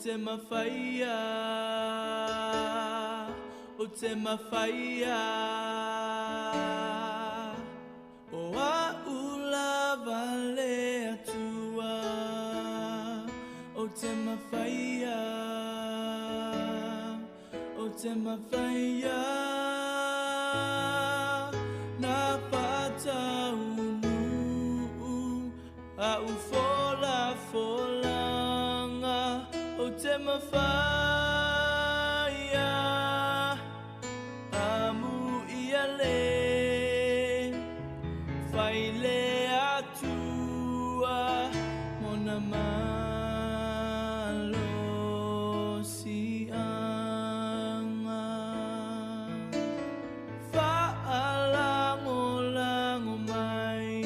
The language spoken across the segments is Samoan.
te mawhaia, o te mawhaia. O a ula vale atua, o te mawhaia, o te mawhaia. Nā whataunu a ufola folanga, o te mawhaia. Amu ia le, whaile atua, mona malo sianga. Whaalangolango mai,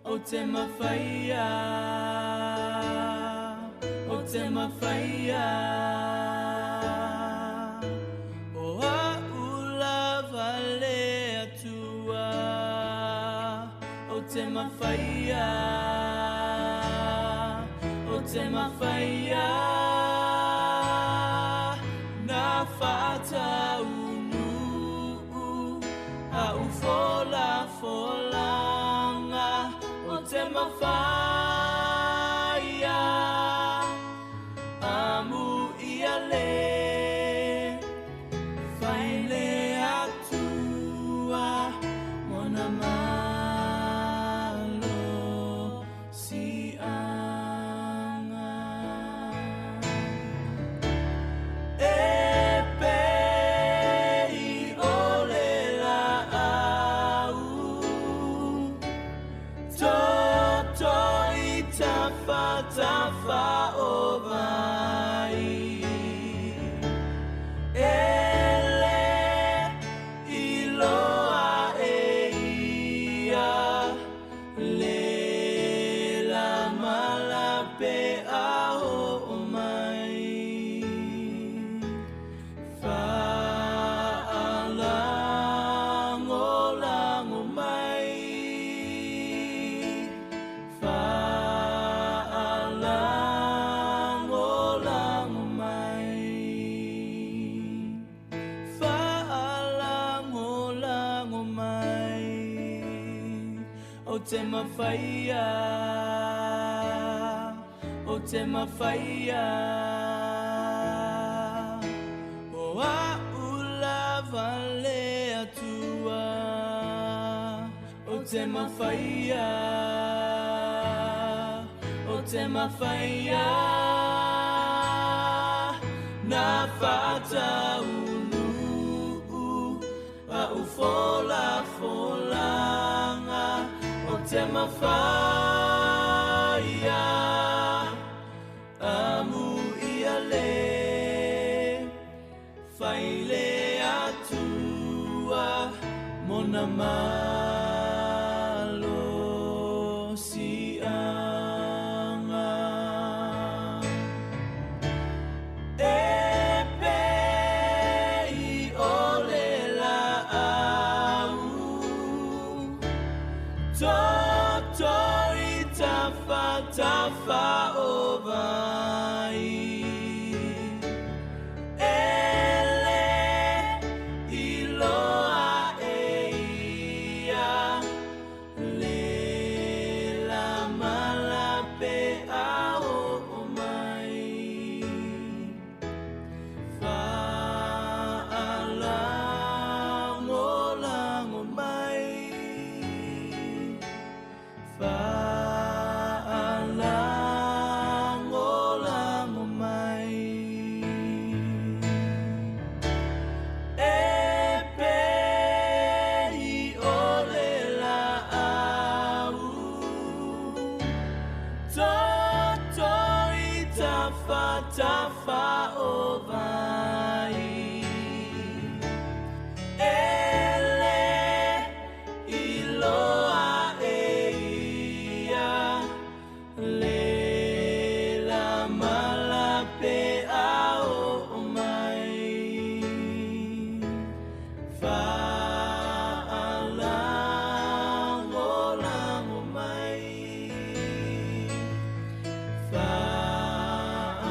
o te mawhaia, o te mawhaia. O a ula vale atua, o te mawhaia, o te mawhaia. Nā whataunu a ufola folanga, o te mawhaia. Amu ia le, whaile atua, mona malo sianga. E pei o le la au, toto i tafa tafa o vai. E le i loa e ia, le la malape a ho o mai. Whaalangolango mai, whaalangolango mai, whaalangolango mai, o te mawhaia, o te mawhaia. O a ula vale atua, o te mawhaia, o te mawhaia. Nā whataunu a ufola folanga, o te mawhaia. Amu ia le, whaile atua, mona malo sianga. E pei o le la au, toto i tafa tafa o vai. E le i loa e ia, le la malape a o o mai. Whaalangolango mai, whaalangolango mai. E pei o le la au, toto i tafa tafa o vai. E le i loa e ia, le la malape a o o mai. Whaalangolango mai, whaalangolango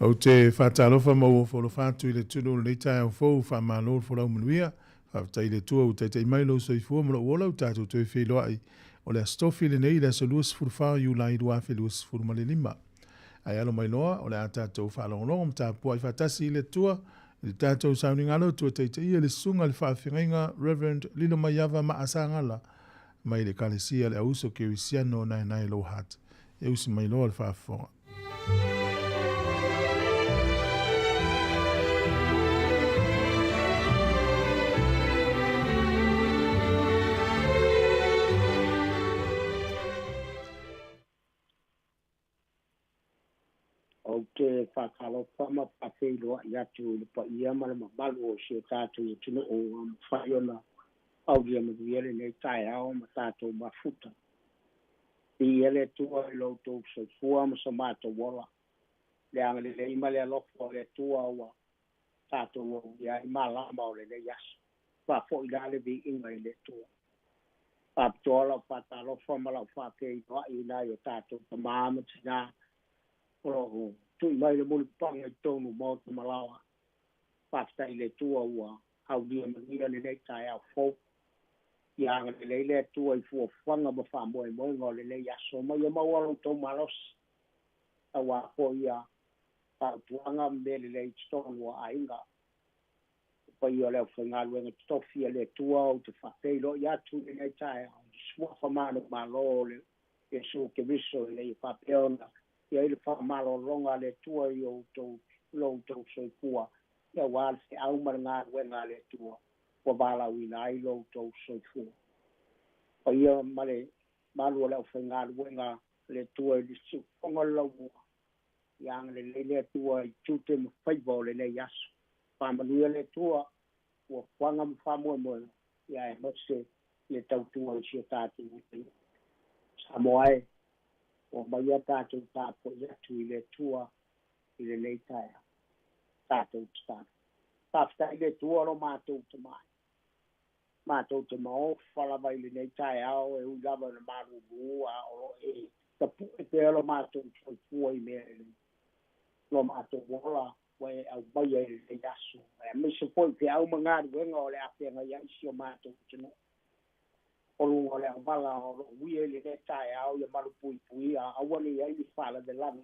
Ou te faatalofa ma ou ofo alofa atu i le atunuu i lenei taeao fou, faamalo le folau manuia. Faafetai i le Atua ua taitai mai lou soifua ma lou ola ua tatou toe feiloai o le Aso Tofi lenei i le aso 24 o Iulai 2025. Ae alo mai loa o le a tatou faalogologo ma tapuai faatasi i le Atua i le tatou sauniga lotu e taitaia le Susuga i le Faafeagaiga Rev. Lilomaiava Maasagala mai le Ekalesia Le Auuso Kerisiano o Naenae Lower Hutt. E usi mai loa le faafofoga. Ou te faatalofa ma faafeiloai atu i le paia ma le mamalu o si o tatou atunuu ua mafai ona aulia manuia lenei taeao ma tatou mafuta. Viia le Atua i lo outou soifua ma so matou ola. Le agalelei ma le alofa o le Atua ua tatou aulia ai malama o lenei aso. Faafoi la le viiga i le Atua. Faapitoa lau faatalofa ma lau faafeiloai i nai o tatou tama ma tinā o lo o tui mai le mulipapaga i totonu o maota ma laoa. Faafetai i le Atua ua aulia manuia lenei taeao fou. Ia agalelei le Atua i fuafuaga ma faamoemoega o lenei aso ma ia maua lo outou malosi aua foi ia fautuaga ma mea lelei i totonu o aiga. Le paia o le aufaigaluega totofi a le Atua, ou te faafeiloai atu i lenei taeao i le suafa manumalo o le Iesu Keriso ina ia faapea ona i ai le faamalologa a le Atua i outou lo outou soifua, aua le feau ma le galuega a le Atua ua valaauina ai lo outou soifua. Paia ma le malu o le aufaigaluega a le Atua i le siufofoga o le laumua, ia agalelei le Atua i tiute ma faiva o lenei aso. Faamanuia le Atua fuafuaga ma faamoemoega, ia aemaise le tautua i si o tatou atunuu. Samoa e, ua maia tatou tapuai atu i le Atua i lenei taeao. Tatou tatalo. Faafetai i le Atua lo matou tamai. Matou te maofa lava i lenei taeao e ui lava ina malulu a o lo o e tapue pea lo matou soifua i mea lelei. Lo matou ola ua e aumaia i lenei aso, aemaise foi feau ma galuega o le a feagai ai si o matou atunuu. O luga o le auala o lo o uia i lenei taeao ia malupuipuia, aua ne i ai ni faalavelave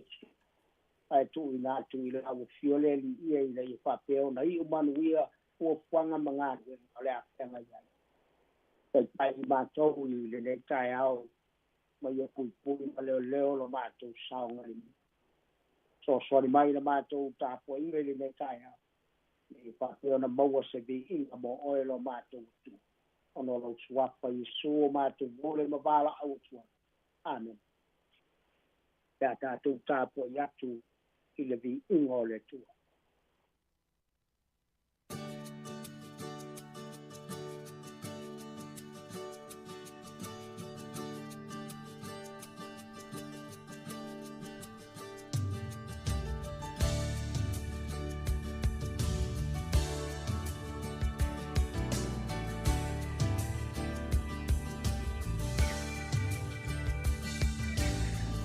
ae tuuina atu i lau afio le Alii ina ia faapea ona iu manuia fuafuaga ma galuega o le a feagai ai. Taitai i matou i lenei taeao ma ia puipui ma leoleo lo matou saogalemu. Fesoasoani mai i la matou tapuaiga i lenei taeao, ina ia faapea ona maua se viiga mo oe lo matou Atua, ona o lou Suafa Iesu o matou vole ma valaau atu ai. Amene. Pe a tatou tapuai atu i le viiga o le Atua.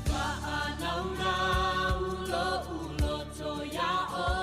Whaanau lo'u loto ia.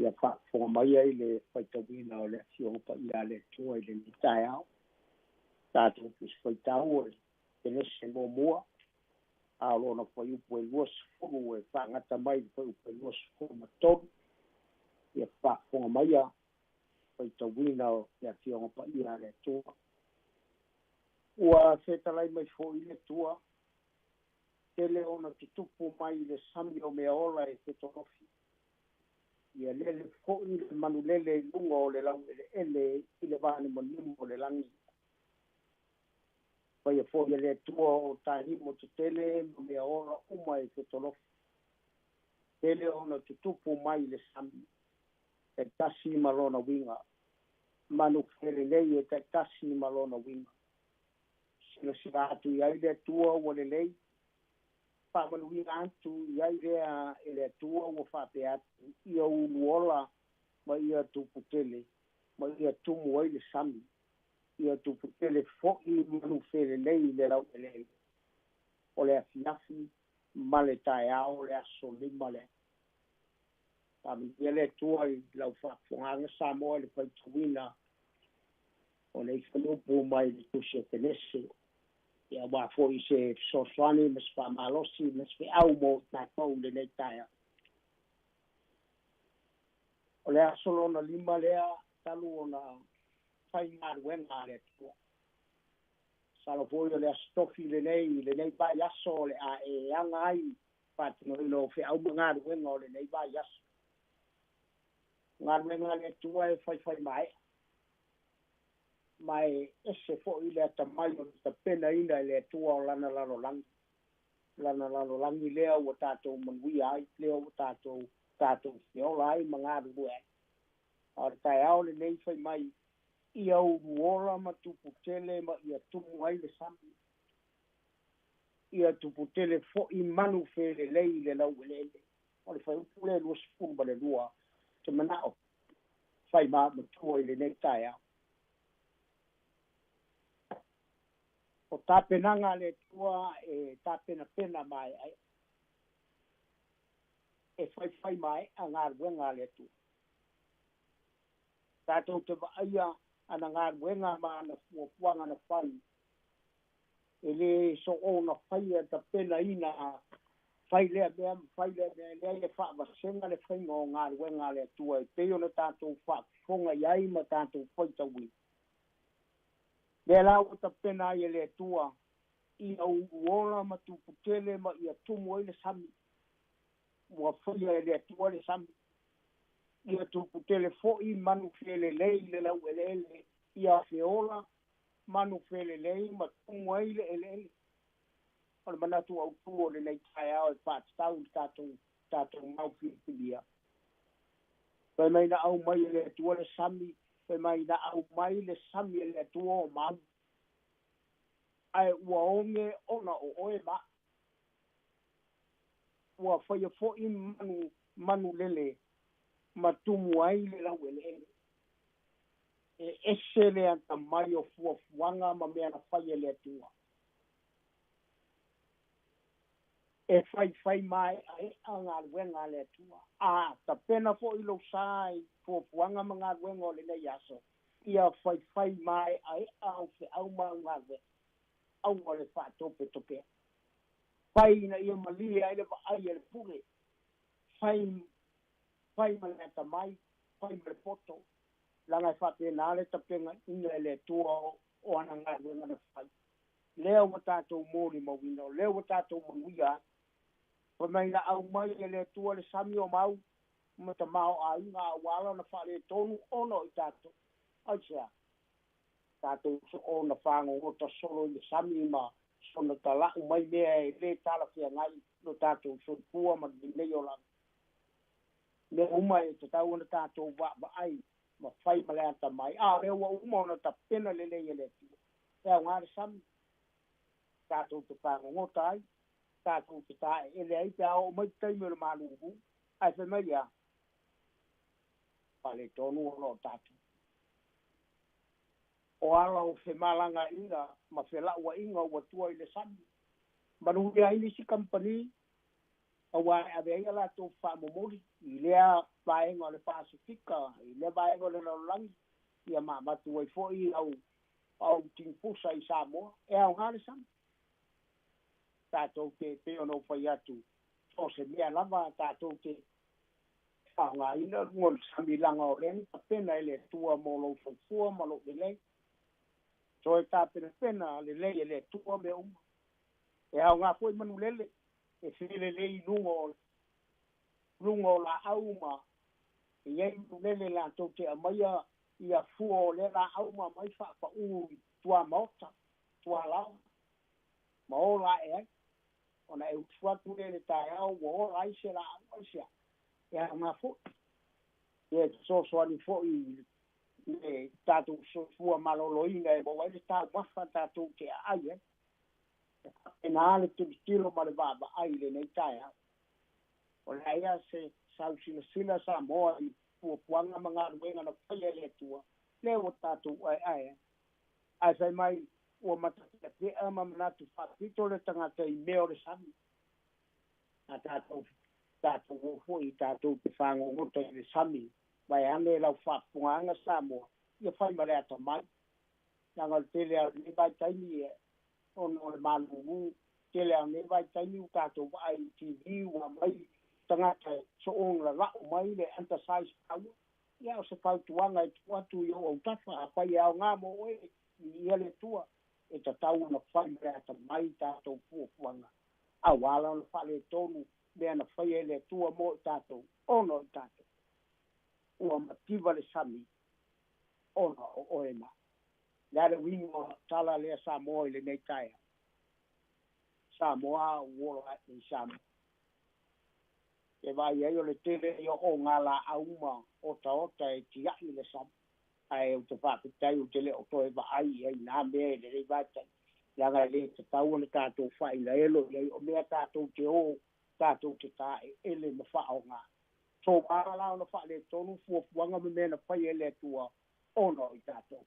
Ia faafofoga mai ai le faitauina o le Afioga Paia a le Atua i lenei taeao. Tatou Tusi Faitau o le Kenese 1, a o lona fuaiupu e 20 e faagata mai i le fuaiupu e 23. Ia faafofoga maia faitauina o le Afioga Paia a le Atua. Ua fetalai mai fo'i le Atua, tele ona tutupu mai i le sami o mea ola e fetolofi. Ia lele fo'i le manulele i luga o le laueleele i le vanimonimo o le lagi. Faia fo'i e le Atua o taelimo tetele ma mea ola uma e fetolofi. Tele ona tutupu mai i le sami, taitasi ma lona uiga. Manu felelei e taitasi ma lona uiga. Silasila atu i ai le Atua ua lelei, faamanuia atu i ai lea e le Atua ua faapea atu, ia uluola ma ia tuputele, ma ia tumu ai le sami, ia tuputele fo'i manu felelei i le laueleele. O le afiafi ma le taeao o le aso 5 lea. Faamanuia le Atua i lau faafofogaaga Samoa i le faitauina o nei fuaiupu mai le Tusi o Kenese. Ia aua fo'i se fesoasoani ma se faamalosi ma se feau mo tatou i lenei taeao. O le aso lona 5 lea talu ona faigaluega a le Atua. Masalo foi o le aso tofi lenei i lenei vaiaso o le a e aga ai faatinoina o feau ma galuega o lenei vaiaso. Galuega a le Atua e faifai maea, ma e ese fo'i le atamai o le tapenaina e le Atua o lana lalolagi. Lana lalolagi lea ua tatou manuia ai, lea ua tatou feola ai ma galulue ai. A o le taeao lenei fai mai, ia uluola ma tuputele ma ia tumu ai le sami. Ia tuputele fo'i manu felelei i le laueleele. O le fuaiupu lea 22, te manao fai matua i lenei taeao. O tapenaga a le Atua e tapenapena maeaea, e faifai mae'a galuega a le Atua. Tatou te vaaia ana galuega ma ana fuafuaga na fai, e lē soona faia tapenaina fai lea mea ma fai lea mea, leai e faavasega le faiga o galuega a le Atua e pei ona tatou faafofoga i ai ma tatou faitauina. Lea la ua tapena ai e le Atua ia uluola ma tuputele ma ia tumu ai le sami. Ua faia e le Atua le sami. Ia tuputele fo'i manu felelei i le laueleele, ia feola manu felelei ma tumu ai le eleele. O le manatu autū o lenei taeao e faatatau i le tatou mau filifilia. Fai mai na aumai e le Atua le sami, fai mai na aumai le sami e le Atua o mau, ae ua oge ona o oe ma. Ua faia fo'i manu lele ma tumu ai le laueleele. E ese le atamai o fuafuaga ma mea na fai e le Atua. E faifai maeaea galuega a le Atua. A tapena fo'i lou sa i fuafuaga ma galuega o lenei aso, ia faifai maeaea au feau ma au galuega, aua le faatopetopea. Fai ina ia malie ai le vaai a le pule. Fai fai ma le atamai, fai ma le poto. Laga e faapena le tapegaina e le Atua o ana galuega na fai. Lea ua tatou molimauina, o lea ua tatou manuia ai. Fai mai na aumai e le Atua le sami o mau ma tamaoaiga a ua ala ona faaletonu ona o i tatou. Aisea? Tatou soona fagogota solo i le sami ma sona tala'u mai mea e lē talafeagai lo tatou soifua ma lenei olaga. Mea uma e tatau ona tatou vaavaai ma fai ma le atamai, a o lea ua uma ona tapena lelei e le Atua. E aogā le sami tatou te fagogota ai, tatou te taeele ai pe a oo mai taimi o le malūlū, ae fai mai ia faaletonu ona o tatou. O ala o femalagaaiga ma felauaiga ua tua i le sami. Manuia ai nisi kamupani auā e ave ai a latou faamomoli i lea vaega o le Pasefika, i lea vaega o le lalolagi, ia ma avatu ai foi au au tigipusa i Samoa. E aogā le sami. Tatou te pei ona ou fai atu, so o se mea lava tatou te faaaogaina luga o le sami laga o lea na tapena e le Atua mo lou soifua ma lou lelei. Toe tapenapena lelei e le Atua mea uma. E aogā foi manulele e felelei i luga o laau ma e i ai manulele latou te aumaia ia fua o lea laau ma aumai faapaū i tuamaota, tualaoa ma ola ae ai. Ona e usu atu lea i le taeao ua ola ai se laau aisea? E aogā foi. Ia e fesoasoani foi i le tatou soifua maloloina e maua ai le taumafa tatou te aai ai. E faapena le tilotilo ma le vaavaai i lenei taeao. O le a ia se sausilasila Samoa i fuafuaga ma galuega na faia e le Atua, lea ua tatou aeae ai. Ae fai mai ua matapeapea ma manatu faapito le tagata i mea o le sami. A tatou tatou o foi tatou te fagogota i le sami, vaeane lau faafofogaaga Samoa, ia fai ma le atamai. Leaga o le tele lava o lenei vaitaimi ona o le malūlū, tele lava o lenei vaitaimi ua tatou vaai i TV ua aumai tagata e soona lala'u mai le undersize power. Ia o se fautuaga e tuu atu i ou autafa, afai e aogā mo oe viia le Atua, e tatau ona fai ma le atamai tatou fuafuaga auā la ona faaletonu mea na faia e le Atua mo i tatou ona o i tatou. Ua mativa le sami ona o oe ma. O le a le uiga o lau tala lea Samoa i lenei taeao? Samoa a ou ola ae nei Samoa. E vaai ai o le tele ia o ogalaau ma otaota e tiai le sami, ae ou te faafetai ou te le o toe vaai i ai i na mea i lenei vaitaimi, leaga e le tatau ona tatou faailaelo i ai o mea tatou te o tatou te taeele ma faaaoga. Soua la ona faaletonu fuafuaga ma mea na faia e le Atua ona o i tatou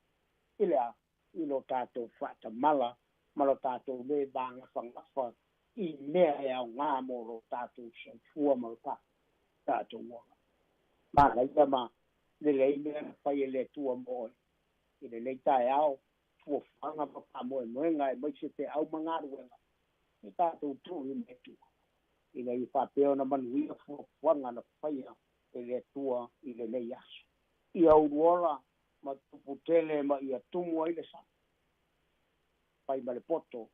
i le a? I lo tatou faatamala ma lo tatou lē magafagafa i mea e aogā mo lo tatou soifua ma lo tatou ola. Manaia ma lelei mea na fai e le Atua mo oe i lenei taeao, fuafuaga ma faamoemoega aemaise feau ma galuega e tatou tuu i le Atua ina ia faapea ona manuia fuafuaga na faia e le Atua i lenei aso. Ia uluola ma tupu tele ma ia tumu ai le sami, fai ma le poto,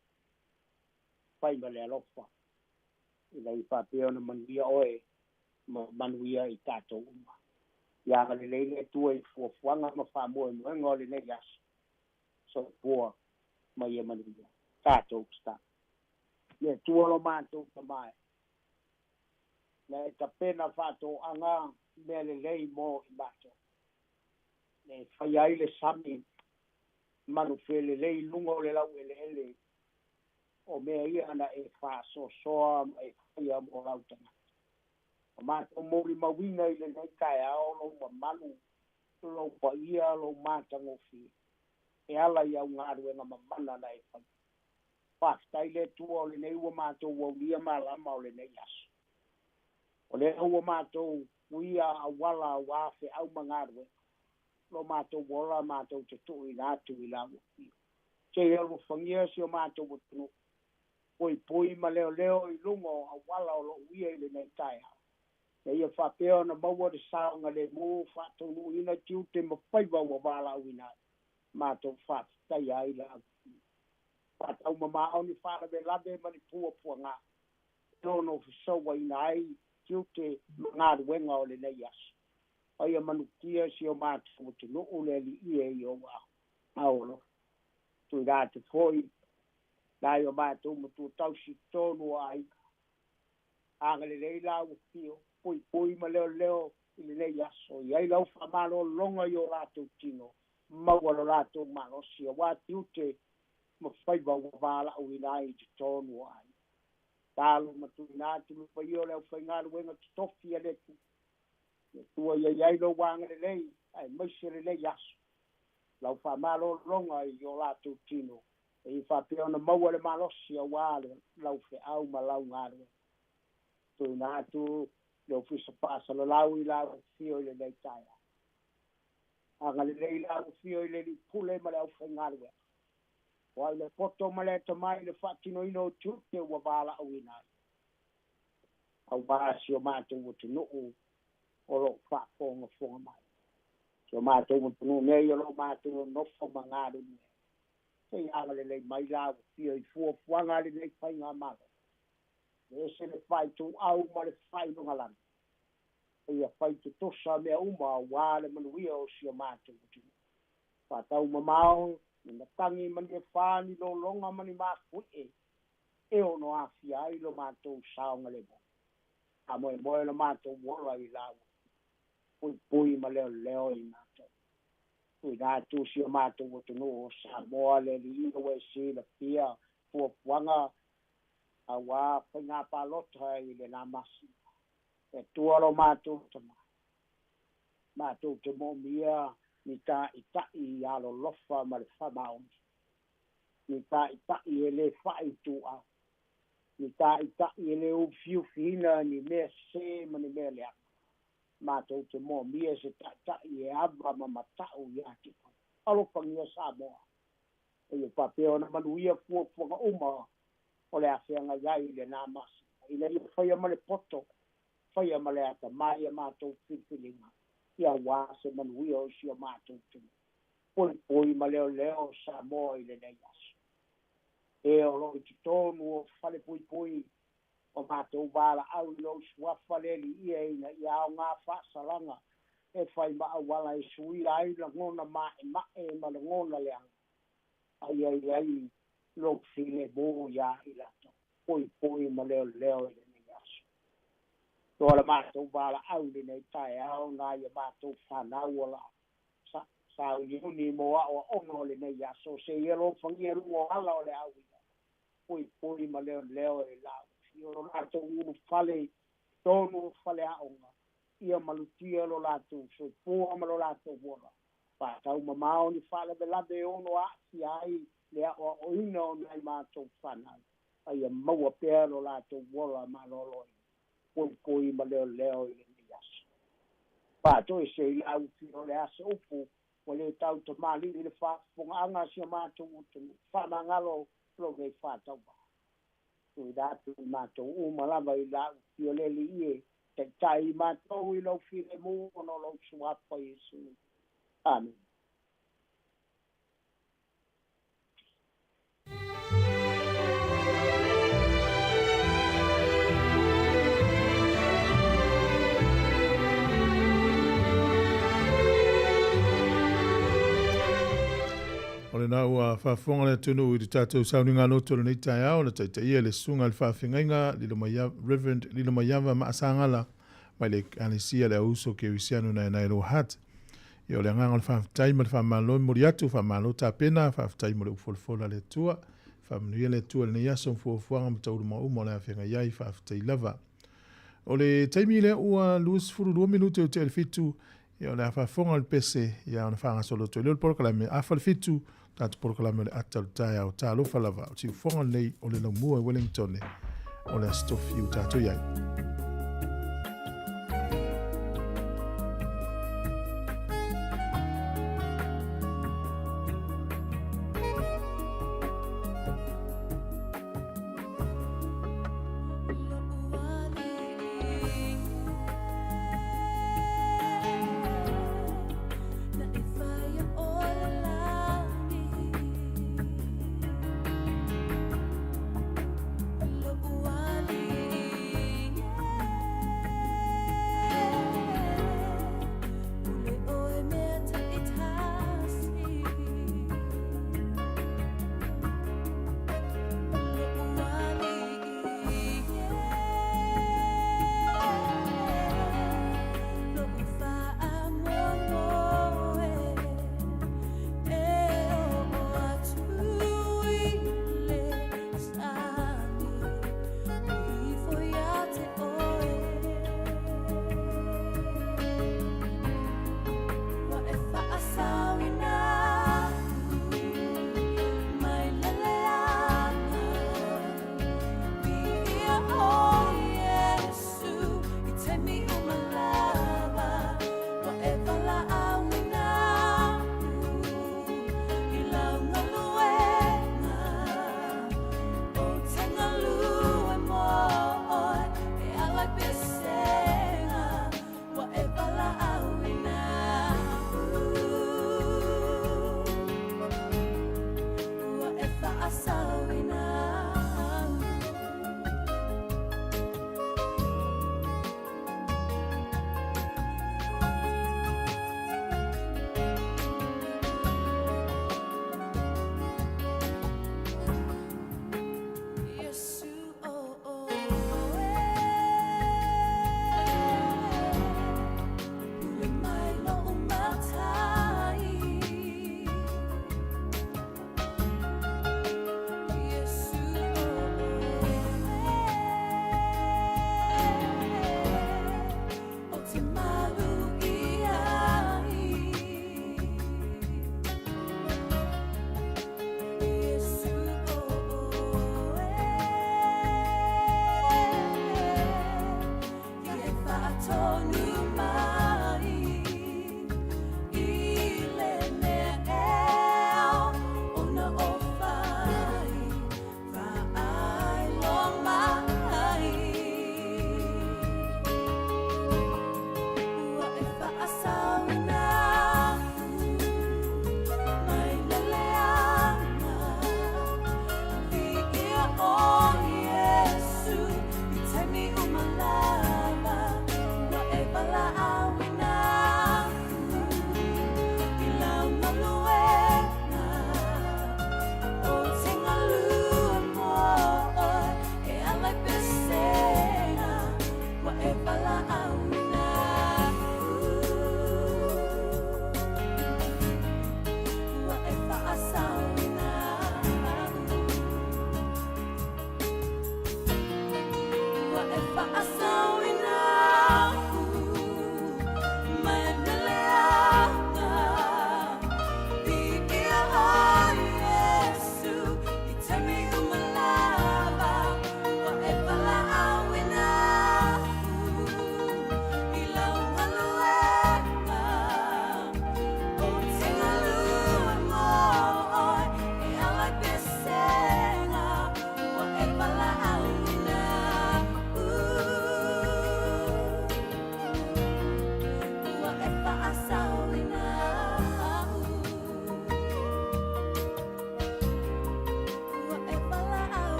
fai ma le alofa, ina ia faapea ona manuia oe ma manuia i tatou uma. Ia agalelei le Atua i fuafuaga ma faamoemoega o lenei aso. Soifua ma ia manuia. Tatou tatalo. Le Atua lo matou Tama e, na e tapena faatoaga mea lelei mo i matou, e faia ai le sami manufelelei i luga o le laueleele o mea ia na e faasoasoa ma e faia mo lau tagata. O matou molimauina i lenei taeao lou mamalu, lou paia, lou matagofie e ala i au galuega mamana na e faia. Faafetai le Atua o lenei ua matou aulia malama o lenei aso. O lea ua matou uia auala auā feau ma galuega, lo matou ola matou te tuuina atu i lau Afio. Seia alofagia si o matou atunuu. Puipui ma leoleo i luga o auala o lo o uia i lenei taeao. Ina ia faapea ona maua le saogalemu, faataunuuina tiute ma faiva ua valaauina ai, matou faafetaia ai le Afifio. Faataumamao ni faalavelave ma ni puapuaga e ono fesauaina ai tiute ma galuega o lenei aso. A ia manutia si o matou atunuu le Alii e i ou aao alofa. Tuuina atu foi nai o matou matua tausi totonu o aiga. Agalelei la ua fio, puipui ma leoleo i lenei aso. I ai lau faamalologa i o latou tino, maua lo latou malosi, aua tiute ma faiva ua valaauina ai i totonu o aiga. Talo ma tuuina atu le paia o le aufaigaluega totofi a le Atua. Le Atua ia i ai lou agalelei aemaise lenei aso. Lau faamalologa i o latou tino, e ia faapea ona maua le malosi aua lau feau ma lau galuega. Tuuina atu le Ofisa Faasalalau i lau afio i lenei taeao. Agalelei lau afio i le Alii Pule ma le aufaigaluega. Ua i le poto ma le atamai i le faatinoina o tiute ua valaauina ai, aua si o matou atunuu o lo o faafogafoga mai. Si o matou atunuu nei o lo o matou nonofo ma galulue. Se i agalelei mai la ua fia i fuafuaga a lenei faigamalo. E ese le faaituau ma le faailogalanu. Ia fai tutusa mea uma aua le manuia o si o matou atunuu. Faataumamao ni matagi ma ni afa, ni lologa ma ni mafuie e ono aafia ai lo matou saogalemu. Faamoemoe lo matou ola i la ua puipui ma leoleo i matou. Tuuina atu si o matou atunuu o Samoa le Alii ua e silafia fuafuaga aua faiga palota i lena masina. E Atua lo matou Tama, matou te moomia ni ta'ita'i i alolofa ma le faamaoni, ni ta'ita'i e lē faaituau, ni ta'ita'i e lē ufiufiina ni mea sesē ma ni mea leaga. Matou te moomia se ta'ita'i e ava ma mata'u iā te Oe. Alofagia Samoa, e ia faapea ona manuia fuafuaga uma o le a feagai ai i lenā masina, ina ia faia ma le poto, faia ma le atamai a matou filifiliga, ia aua se manuia o si o matou atunuu. Poipoi ma leoleo Samoa i lenei aso. E o lo o i totonu o fale puipui o matou valaau i lou suafa le Alii e ina ia aoga faasalaga e fai ma auala e suia ai lagona ma'ema'e ma lagona leaga, a ia i ai lou filemu iā i latou. Poipoi ma leoleo i lenei aso. Toa le matou valaau i lenei taeao nai a matou fanau o la sauliuni mo aoaoga o lenei aso, se i alofagia luga o ala o le auina. Poipoi ma leoleo e lau o lo latou ulufale i totonu o faleaoga, ia malutia lo latou soifua ma lo latou ola. Faataumamao ni faalavelave e ono aafia ai le aoaoina o nai matou fanau, a ia maua pea lo latou ola maloloina. Poipoi ma leoleo i lenei aso. Faatoese i lau fia o le aso upu ua le tautamalii i le faafofogaaga a si o matou atunuu. Faamagalo lou nei faatauvaa. Tuuina atu i matou uma lava i lau afio le Alii e taitai i matou i lou filemu ona o lou suafa Iesu. Amene. O lena ua faafofoga le atunuu i le tatou sauniga loto o lenei taeao na taitaia e le Susuga i le Faafeagaiga Reverend Lilomaiava Maasagala mai le Ekalesia Le Auuso Kerisiano Naenae Lower Hutt. Ia o le agaga o le faafetai ma le faamalo e momoli atu, faamalo tapena, faafetai mo le upufolafola a le Atua. Faamanuia le Atua i lenei aso ma fuafuaga ma taualumaga uma o le a feagai ai, faafetai lava. O le taimi lea ua 22 minute o tea i le 7, ia o le a faafofoga le pese, ia ona faagasolo atu ai lea o le polokalame afa le 7, tatou polokalame o le ata o le taeao. Talofa lava, o siufofoga lenei o le laumua i Wellington o le Aso Tofi ua tatou i ai.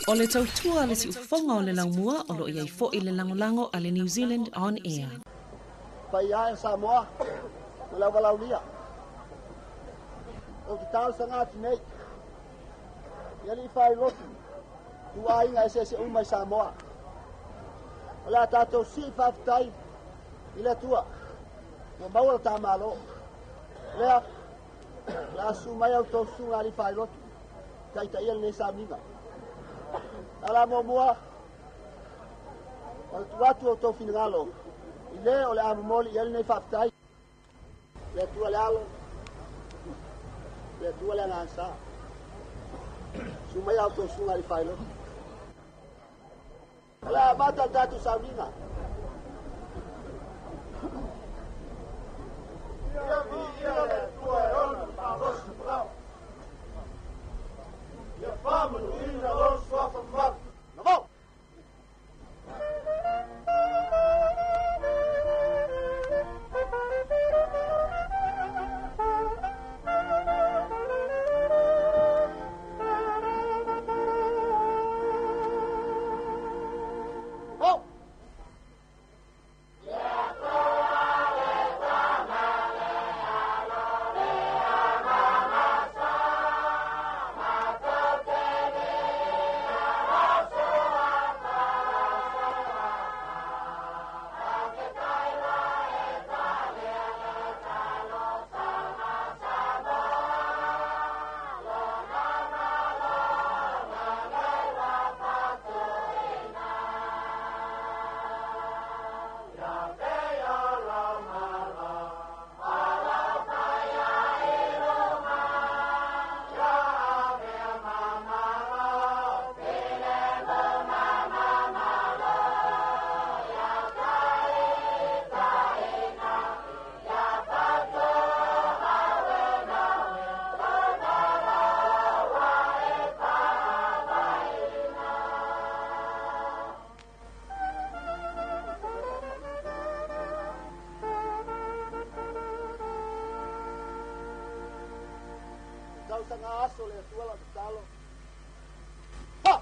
O le tautua le siufofoga o le laumua o lo o i ai foi le lagolago a le New Zealand On Air. Paia e Samoa ma le auvalaulia. Ou te talosaga atu nei i alii faailotu tuaiga eseese uma i Samoa. O le a tatou sii faafetai i le Atua ua maua le ta Malo. Lea, o le a susu mai a outou susuga alii faailotu taitaia lenei sauniga. A la muamua, o le tuu atu o outou finagalo i le o le a momoli i ai lenei faafetai. Le Atua le Alo, le Atua le Agaga Sa. Susu mai a outou susuga alii faailotu. O le a amata le tatou sauniga. Ia viia le Atua e ona le malosi ma Ia faamanuina lona suafa mamalu. Navao! aso le Atua lau tatalo. Ha!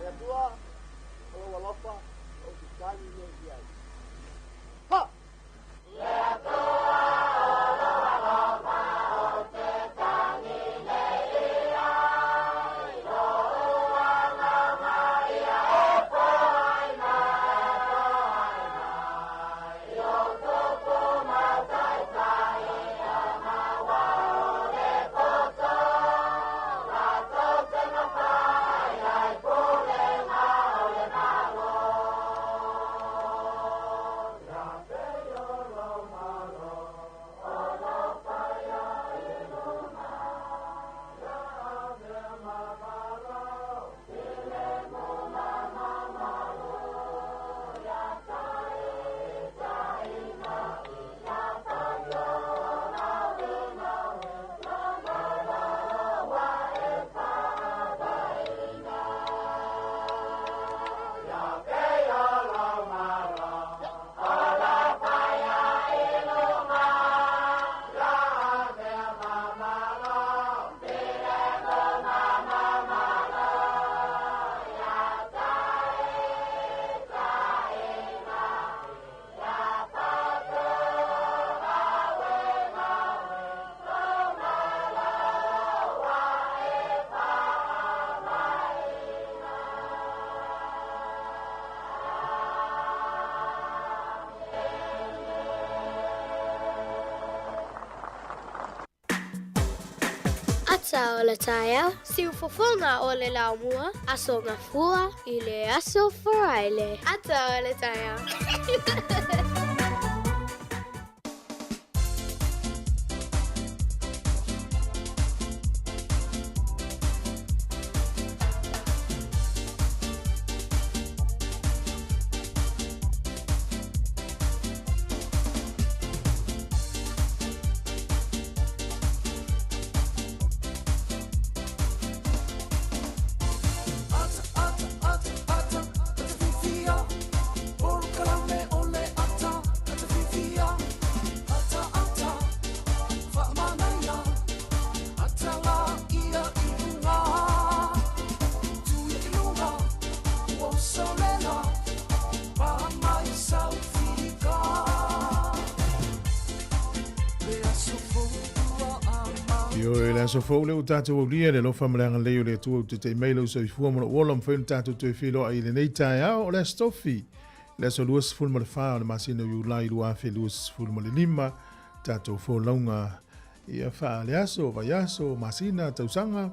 Le Atua, o lou alofa, ou te tagi nei i ai. Ha! Ata o le taeao, siufofoga o le laumua, Aso Gafua i le Aso Faraile. Ata o le taeao. Ioe, le aso fou lea ua tatou aulia i le alofa ma le agalelei o le Atua ua taita'i mai lou soifua ma lou ola, mafai ona tatou toe feiloai i lenei taeao o le Aso Tofi, le aso 24 o le masina o Iulai 2025, tatou folauga ia faale-aso, vaiaso, masina, tausaga,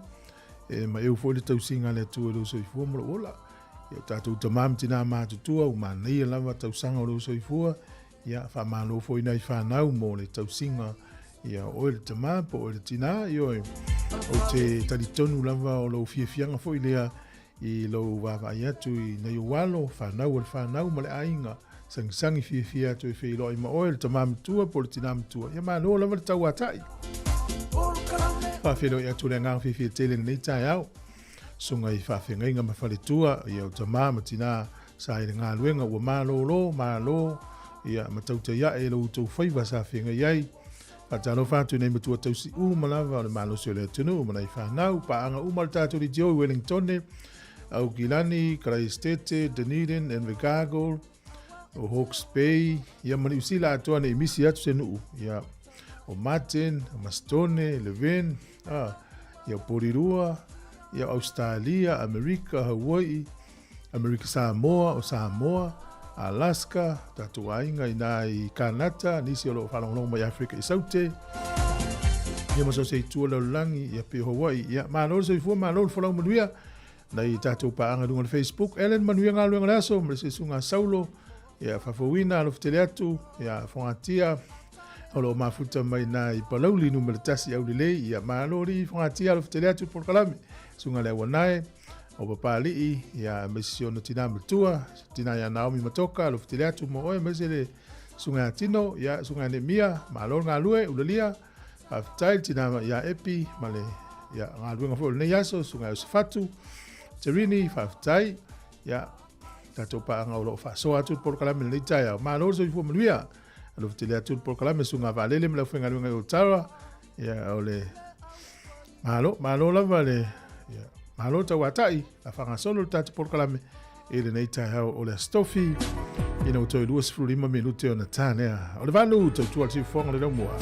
e maeu foi le tausiga a le Atua i lou soifua ma lou ola. Ia o tatou tamā ma tinā matutua, ua manaia lava tausaga o lou soifua, Ia, faamalo foi nai fanau mo le tausiga ia oe le tama po oe le tinā, ioe. Ou te talitonu lava o lou fiafiaga foi lea i lou vaavaai atu i nai ou alo, fanau a le fanau ma le aiga, sagisagi fiafia atu e feiloai ma oe le tama matua po o le tinā matua. Ia malo lava le tauatai. Faafeiloai atu le agaga fiafia tele i lenei taeao. Susuga i faafeagaiga ma faletua, ia o tama ma tinā Sa i le galuega ua malolo, malo, ia, ma tautai ae i lo outou faiva sa feagai ai. Faatalofa atu i nai matua tausi uma lava o le malosi o le atunuu ma nai fanau, paaga uma o le tatou leitio i Wellingtone, Aukilani, Karaistete, Dunedin, Invercargill, o Hawke's Bay, ia ma Niu Sila atoa nei misi atu se nuu, ia o Martin, o Mastone, Levin, ia o Porirua, ia o Australia, Amerika, Hawaii, Amerika Samoa, o Samoa, Alaska, tatou aiga i nā i Kanata, nisi o loo faalogologo mai Afrika i Saute, ia ma so se itu o le lalolagi, ia pei o Hawaii, ia malo le soifua, malo le folau manuia, nai tatou paaga i luga o le Facebook, Ellen manuia galuega o le aso, ma le susuga Saulo, ia faafouina alofetele atu, ia Fogatia, o loo mafuta mai nā i Palauli Nu.1 aulelei, ia malo li Fogatia alofetele atu polokalame, susuga le Auanae, o Papali'i, ia aemaise si ona tinā matua, tinā ia Naomi Matoka, alofetele atu mo oe, aemaise le susuga ia Tino, ia susuga ia Nemia, malo le galue, ulalia, faafetai le tinā ia Epi, ma le ia galuega foi o lenei aso, susuga ia Iosefatu, Terini, faafetai, ia tatou paaga o loo faasoa atu le polokalame lenei taeao, malo le soifua manuia, alofetele atu le polokalame susuga Vaalele ma le aufaigaluega i Otara, ia o le malo, malo lava le ia, malo tauatai, la faagasolo le tatou polokalame i lenei taeao o le Aso Tofi, ina ua toe 25 minute ona ta lea. O le 8 tautua le siufofoga o le laumua.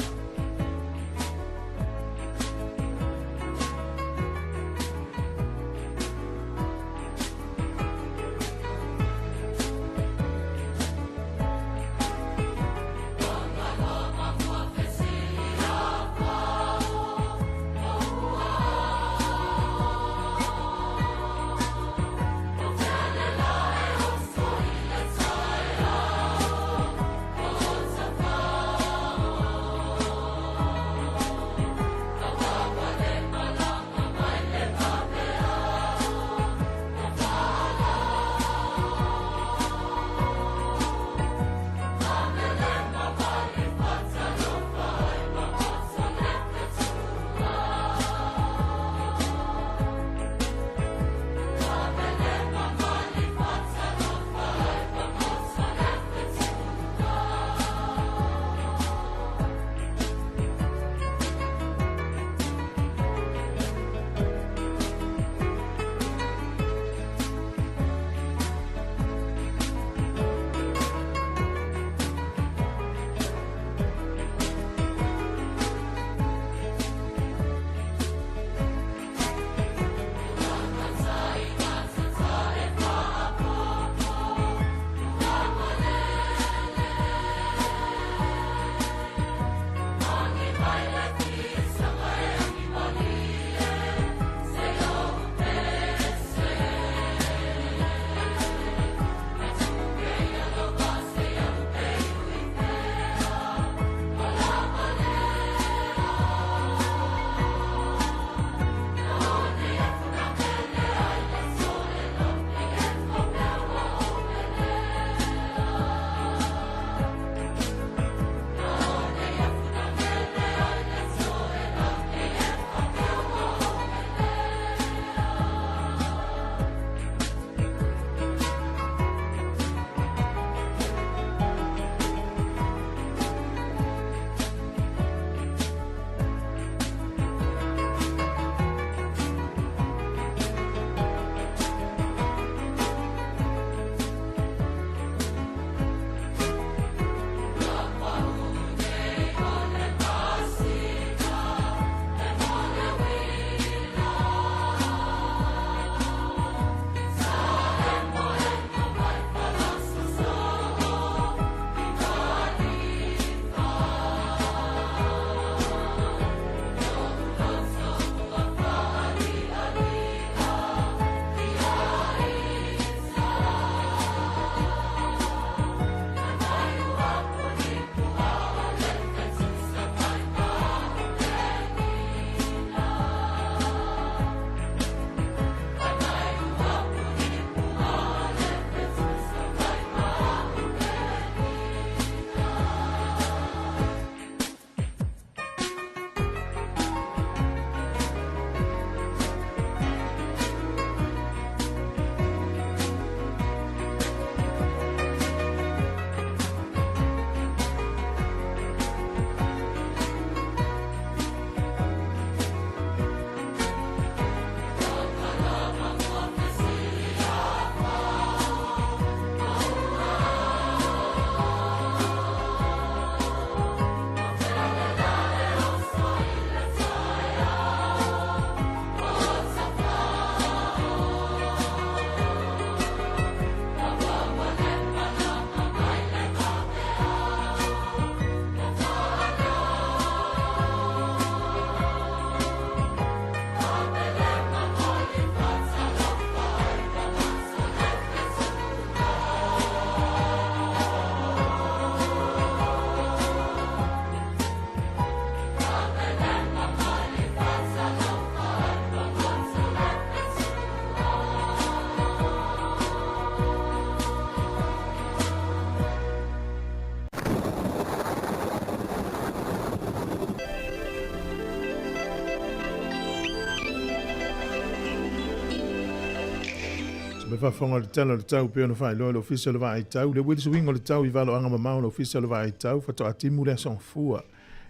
Le faafofoga o le Tala o le Tau pei ona faailoa e le Ofisa o le Vaai Tau, le uili suiga o le tau i valoaga mamao o le Ofisa o le Vaai Tau faatoa timu le Aso Gafua.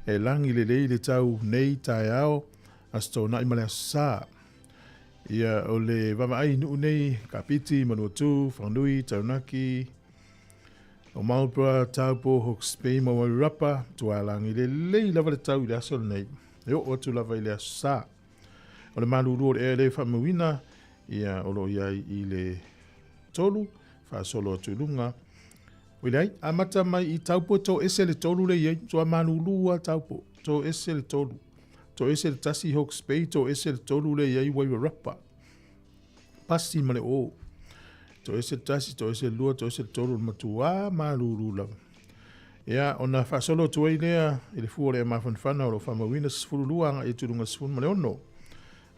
E lagi lelei le tau nei taeao, Aso Toonai ma le Aso Sa. Ia, o le vaavaai i nuu nei, Kapiti, Manuatū, Whanganui, Taunaki, o Marlborough, Taupo, Hawke's Bay ma Wairarapa, tualagi lelei lava le tau i le aso lenei. E oo atu lava i le Aso Sa. O le malulu o le ea le faamauina, ia, o lo o i ai i le 3, faasolo atu i luga. Oi leai, amata mai i Taupo to ese le 3 le i ai, tua malulu a Taupo, to ese le 3. To ese le 1 Hawke's Bay, to ese le 3 le i ai Wairarapa. Pasi ma le o. To ese le 1, to ese le 2, to ese le 3 le matua malulu lava. Ia, ona faasolo atu ai lea i le fua o le mafanafana o lo o faamauina 12 agai atu i luga 16.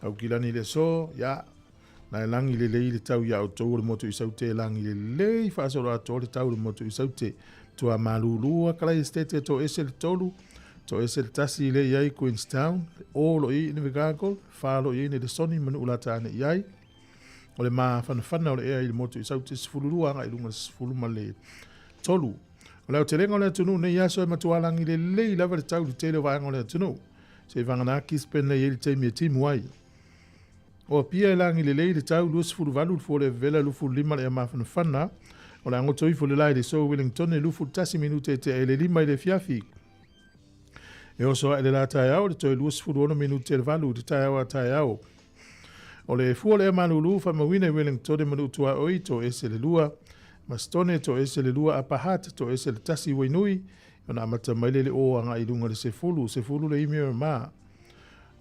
Aukilani i le aso, ia, na e lagi lelei le tau iā outou o le motu i Saute e lagi lelei faasolo atoa le tau i le motu i Saute. Tua malulu a kalai estate to ese le 3, to ese le 1 i le i ai Queenstown, o lo i Invercargill, 4 lo i ai Nelesoni ma Nuu lata ane i ai. O le mafanafana o le ea i le motu i Saute 12 agai i luga 13. O le aotelega o le atunuu nei aso e matua lagi lelei lava le tau i le tele o vaega o le atunuu. Se i vagana Gisborne lea e i ai le taimi e timu ai. O Apia e lagi lelei le tau 28 le fua o le vevela 25 le ea mafanafana. O le agoto ifo le la i le so Wellington e 21 minute e tea i le 5 i le afiafi. E oso ae le la taeao le toe 26 minute le 8 i le taeao a taeao. O le fua o le ea malulu faamauina i Wellington ma Nuu Tuaoi to ese le 2, Mastone to ese le 2, Upper Hutt to ese le 1 Wainui, ona amata mai le le o agai i luga le 10, 10 le imi o ma.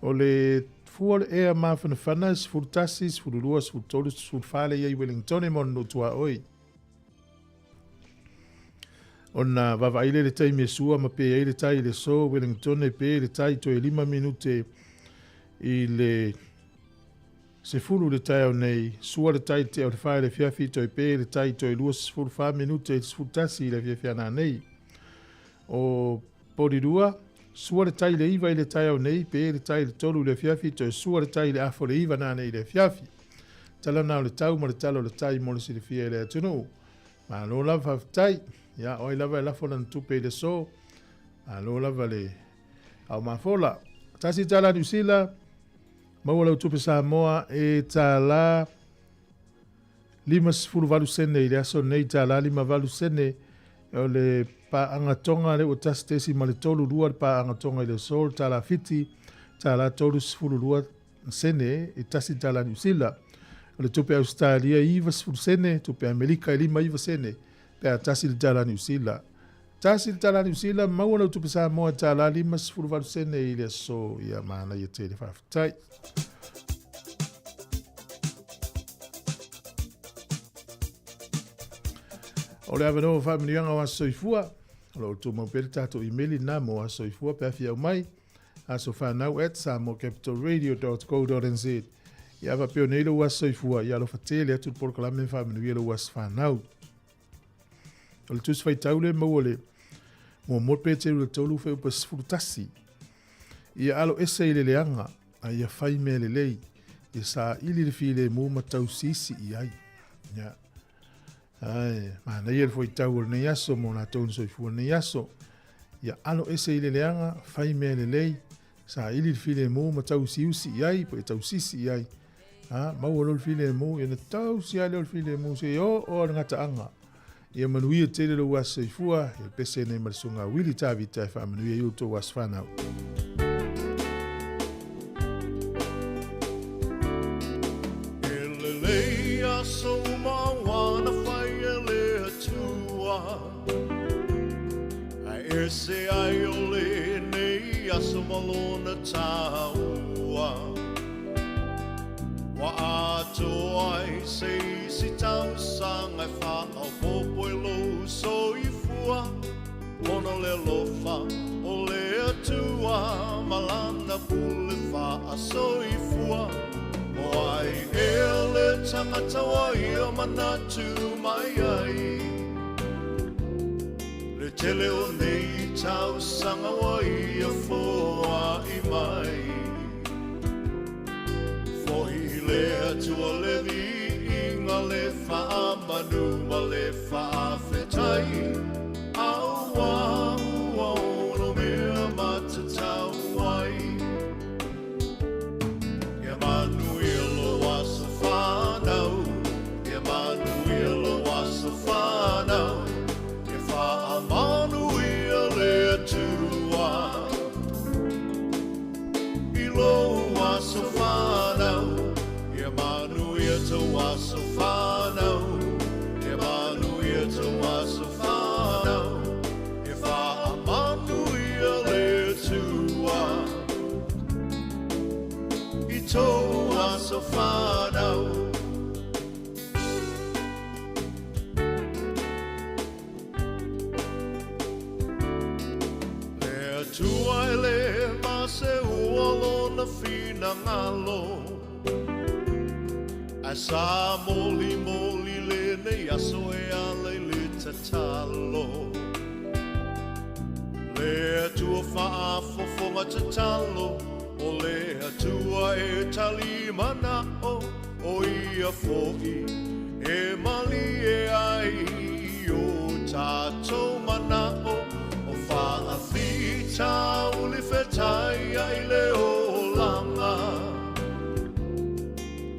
O le fua o le ea mafanafana 11, 12, 13, 14 le ia i Wellington ma Nuu Tuaoi. Ona vaavaai lea i le taimi e sua ma pe ai le tai i le so Wellington e pe le tai toe 5 minute i le 10 le taeao nei, sua le tai te o le 4 i le afiafi toe pe le tai toe 24 minute i le 11 i le afiafi ana nei. O Porirua, sua le tai le 9 i le taeao nei, pe le tai le 3 i le afiafi toe sua le tai le afo le 9 nānei i le afiafi. Tala na o le tau ma le tala o le tai mo le silafia i le atunuu. Malo lava faafetai. Ia, o ai lava e lafo lana tupe i le aso. Malo lava le ao mafola. Tasi tala Niu Sila, maua lau tupe Samoa e tala 58 sene i le aso nei, tala 58 sene o le paanga tonga le ua 1.32 le paanga tonga i le aso, le tala 7, tala 32 sene e tasi tala Niu Sila. O le tupe Australia 90 sene, tupe Amerika e 59 sene, pe a tasi le tala Niu Sila. Tasi le tala Niu Sila, maua lau tupe Samoa e tala 58 sene i le aso ia manaia tele faafetai. O le avanoa o faamanuiaga o Aso Soifua, o lo o tumau pea le tatou imeli lena mo Aso Soifua pe a fia aumai, asofanau@samoacapitalradio.co.nz. Ia faapea nei lou aso soifua, ia alofa tele atu le polokalame ma faamanuia lou aso fanau. O le tusi faitau le maua le muamua Peteru le 3 fuaiupu 11. Ia alo ese i le leaga, a ia fai mea lelei, ia saili le filemu ma tausisi i ai. Ia. Ai, manaia le fuaitau o lenei aso mo latou na soifua lenei aso. Ia alo ese i le leaga, fai mea lelei, saili le filemu ma tausiusi i ai, po e tausisi i ai. Ha, maua loa le filemu, ia na tausi ai lea o le filemu, se i oo le gataaga. Ia manuia tele lou aso soifua, ia pese nei ma le susuga Wili Tavita e faamanuia i outou aso fanau. E lelei aso uma ua na fai e le Atua, Ae ese ai o lenei aso ma lona taua. Ua atoa ai se isi tausaga e faaopoopo i lou soifua, Ona o le alofa o le Atua ma lana pule faasoifua. O ai ea le tagata ua ia manatu mai ai, Le tele o nei tausaga ua ia foai mai. Fo'i i le Atua le viiga le. manu ma le faafetai Auā ua ono mea matatau ai Ia manuia lou aso fanau Ia manuia lou aso fanau Ia faamanuia le Atua I lou aso fanau Ia manuia tou aso fanau Ia manuia tou aso fanau Ia faamanuia le Atua I tou aso fanau Le Atua e lē maseua lona finagalo Ae sa molimoli lenei aso e ala i le tatalo Le Atua faafofoga tatalo O le Atua e tali manao O ia foi e malie ai i o tatou manao O faafitauli fetaiai le olaga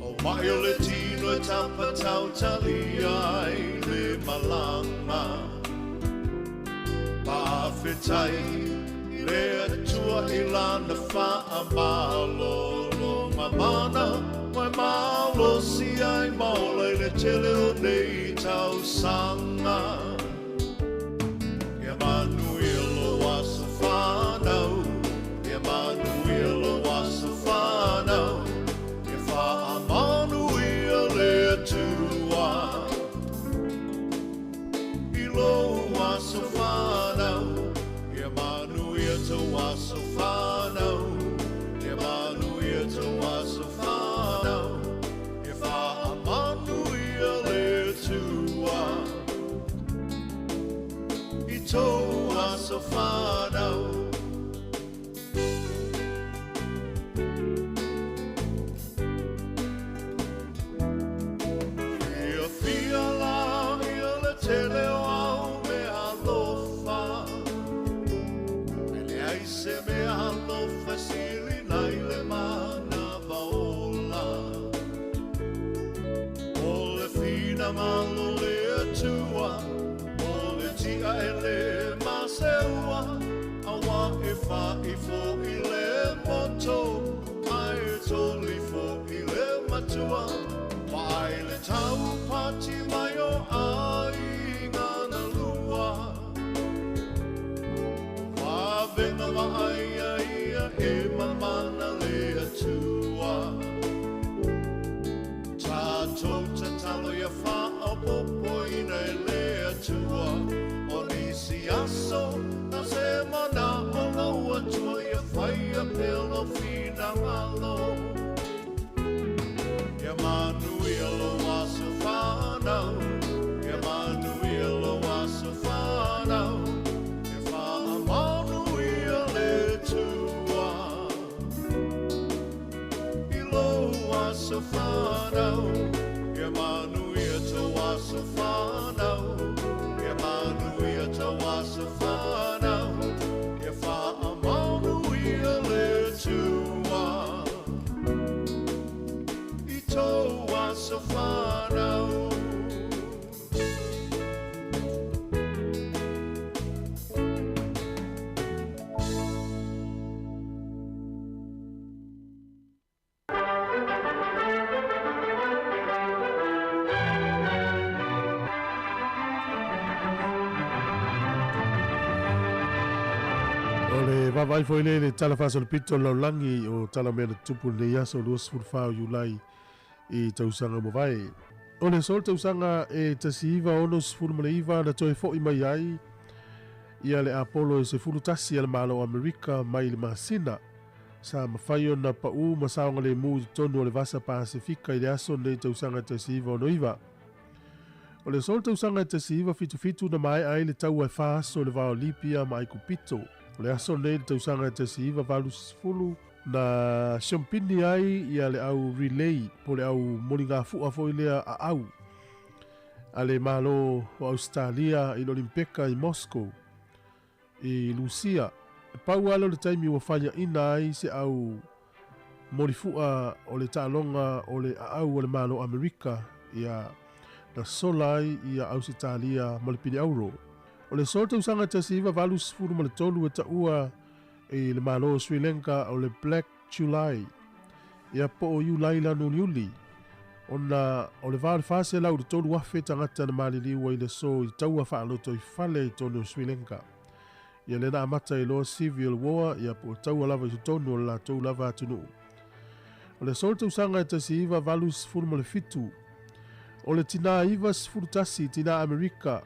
O maʻi o le tino e tapatautalia ai le malaga Faafetai le Atua i lana faamalologa mana Ua e malosi ai ma ola i le tele o nei tausaga Ia manuia lou aso fanau Ia manuia lou aso fanau Ia faamanuia le Atua I lou aso fanau Ia manuia tou aso fanau Ia manuia tou aso fanau Ia faamanuia le Atua I tou aso fanau Fiafia la ia le tele o au mea alofa Ae leai se mea alofa e sili nai le manava ola O le finagalo o le Atua o le tia e lē maseua Auā e fa'i fo'i le moto Ae toli fo'i le matua Vaai le taupati mai o aiga na lua Vavega vaaia ia e mamana le Atua Tatou tatalo ia faaopoopoina e le Atua O nisi aso na se manao lou Atua ia faia pea lou finagalo Ia manuia lou aso fanau Ia manuia lou aso fanau Ia faamanuia le Atua I lou aso fanau Ia manuia tou aso fanau Ia manuia tou aso fanau Ia faamanuia le Atua I tou aso fanau O le vaavaai foi lea i le Tala Faasolopito o le Lalolagi o tala o mea na tutupu i lenei aso 24 o Iulai i tausaga ua mavae. O le aso o le tausaga e 1969 na toe foi mai ai ia le Apollo e 11 a le Malo o Amerika mai le masina. Sa mafai ona pau ma saogalemu i totonu o le Vasa Pasefika i le aso lenei tausaga e 1969. O le aso o le tausaga e 1977 na maea ai le taua e fa aso i le va o Lipia ma Aikupito. O le aso lenei i le tausaga e 1980 na siompini ai ia le au relay po o le au moligafua foi lea aau a le Malo o Ausetalia i le Olimpeka i Moscow i Lusia. E pau lava lea o le taimi ua faiaina ai se au molifu'a o le taaloga o le aau a le Malo o Amerika, ia na sola ai ia Ausetalia ma le pine auro. O le aso tausaga 1983 e taua i le Malo o Sri Lanka o le Black July, ia po o Iulai lanu uliuli, ona o le va o le 400 i le 3,000 tagata na maliliu ai i le aso i taua faalotoifale i totonu o Sri Lanka. Ia lea na amata ai loa Civil War, ia po o taua lava i totonu o le latou lava atunuu. O le aso o le tausaga e 1987, o le tinā 91 tinā Amerika,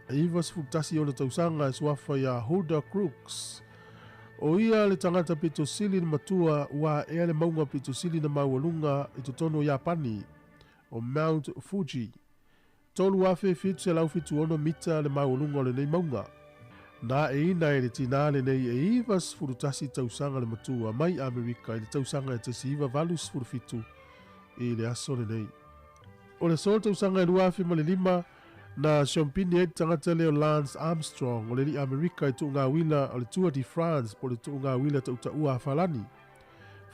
e 91 ona tausaga e suafa ia Hulda Crooks. O ia le tagata pito sili na matua ua aea le mauga pito sili na maualuga i totonu o Iapani, o Mount Fuji. 3,776 mita le maualuga o lenei mauga. Na aeina e le tinā lenei e 91 tausaga le matua mai Amerika i le tausaga e 1987 i le aso lenei. O le aso o le tausaga e 2005, na siompini ai le tagata lea o Lance Armstrong o le alii Amerika i tuugauila o le Tour de France po o le tuugauila tautaua a Falani.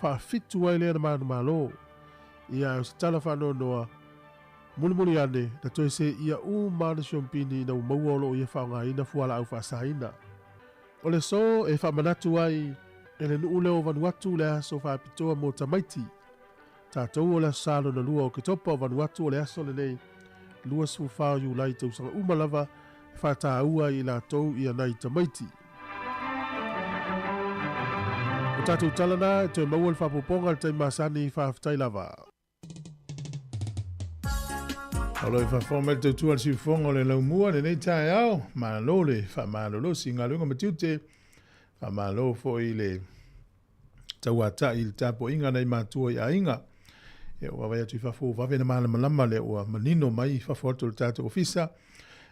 Faafitu ai lea na manumalo. Ia, o se tala faanoanoa, mulimuli ane, na toe seia uma ana siompini ina ua maua o lo o ia faaaogaina fualaau faasaina. O le aso e faamanatu ai e le nuu lea o Vanuatu le aso faapitoa mo tamaiti. Tatou o le aso Sa lona lua o Oketopa o Vanuatu o le aso lenei 24 o Iulai tausaga uma lava e faataua ai i latou ia nai tamaiti. O tatou tala na e toe maua le faaopoopoga i le taimi masani, faafetai lava. O lo o faafofoga mai le tautua a le siufofoga o le laumua i lenei taeao, malo le faamalolosi i galuega ma tiute, faamalo foi i le tauatai i le tapuaiga a nai matua i aiga. Ia ua vaavaai atu i fafo ua vave ona malamalama lea ua manino mai i fafo atu o le tatou ofisa.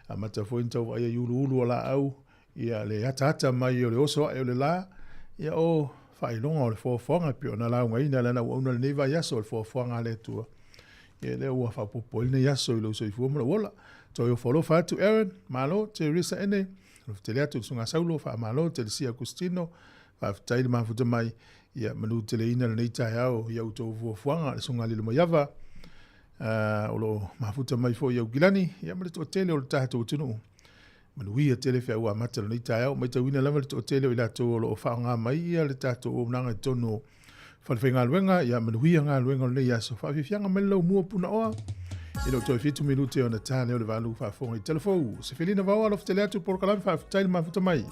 Amata foi ona tau vaaia i uluulu o laau ia le ataata mai o le oso ae o le la, ia o faailoga o le foafoaga e pei ona laugaina e lana auauna i lenei vaiaso o le foafoaga a le Atua. Ia lea ua faaopoopo ai lenei aso i lou soifua ma lou ola. Toe ofo alofa atu Aaron, malo, Teresa ene, alofa tele atu i le Susuga Saulo, faamalo, Telesia Agustino, faafetai le mafuta mai, ia manuteleina lenei taeao i a outou fuafuaga, le Susuga Lilomaiava, o lo o mafuta mai foi i Aukilani, ia ma le toatele o le tatou atunuu. Manuia tele feau amata o lenei taeao. Matauina lava le toatele o i latou o lo o faaaoga mai ia le tatou auaunaga i totonu o falefaigaluega. Ia manuia galuega o lenei aso. Faafiafiaga mai le laumua Punaoa. E le o toe 7 minute ona ta lea o le 8 faafofoga i Talafou. Se Felina Vaoa, alofa tele atu polokalame, faafetai le mafuta mai.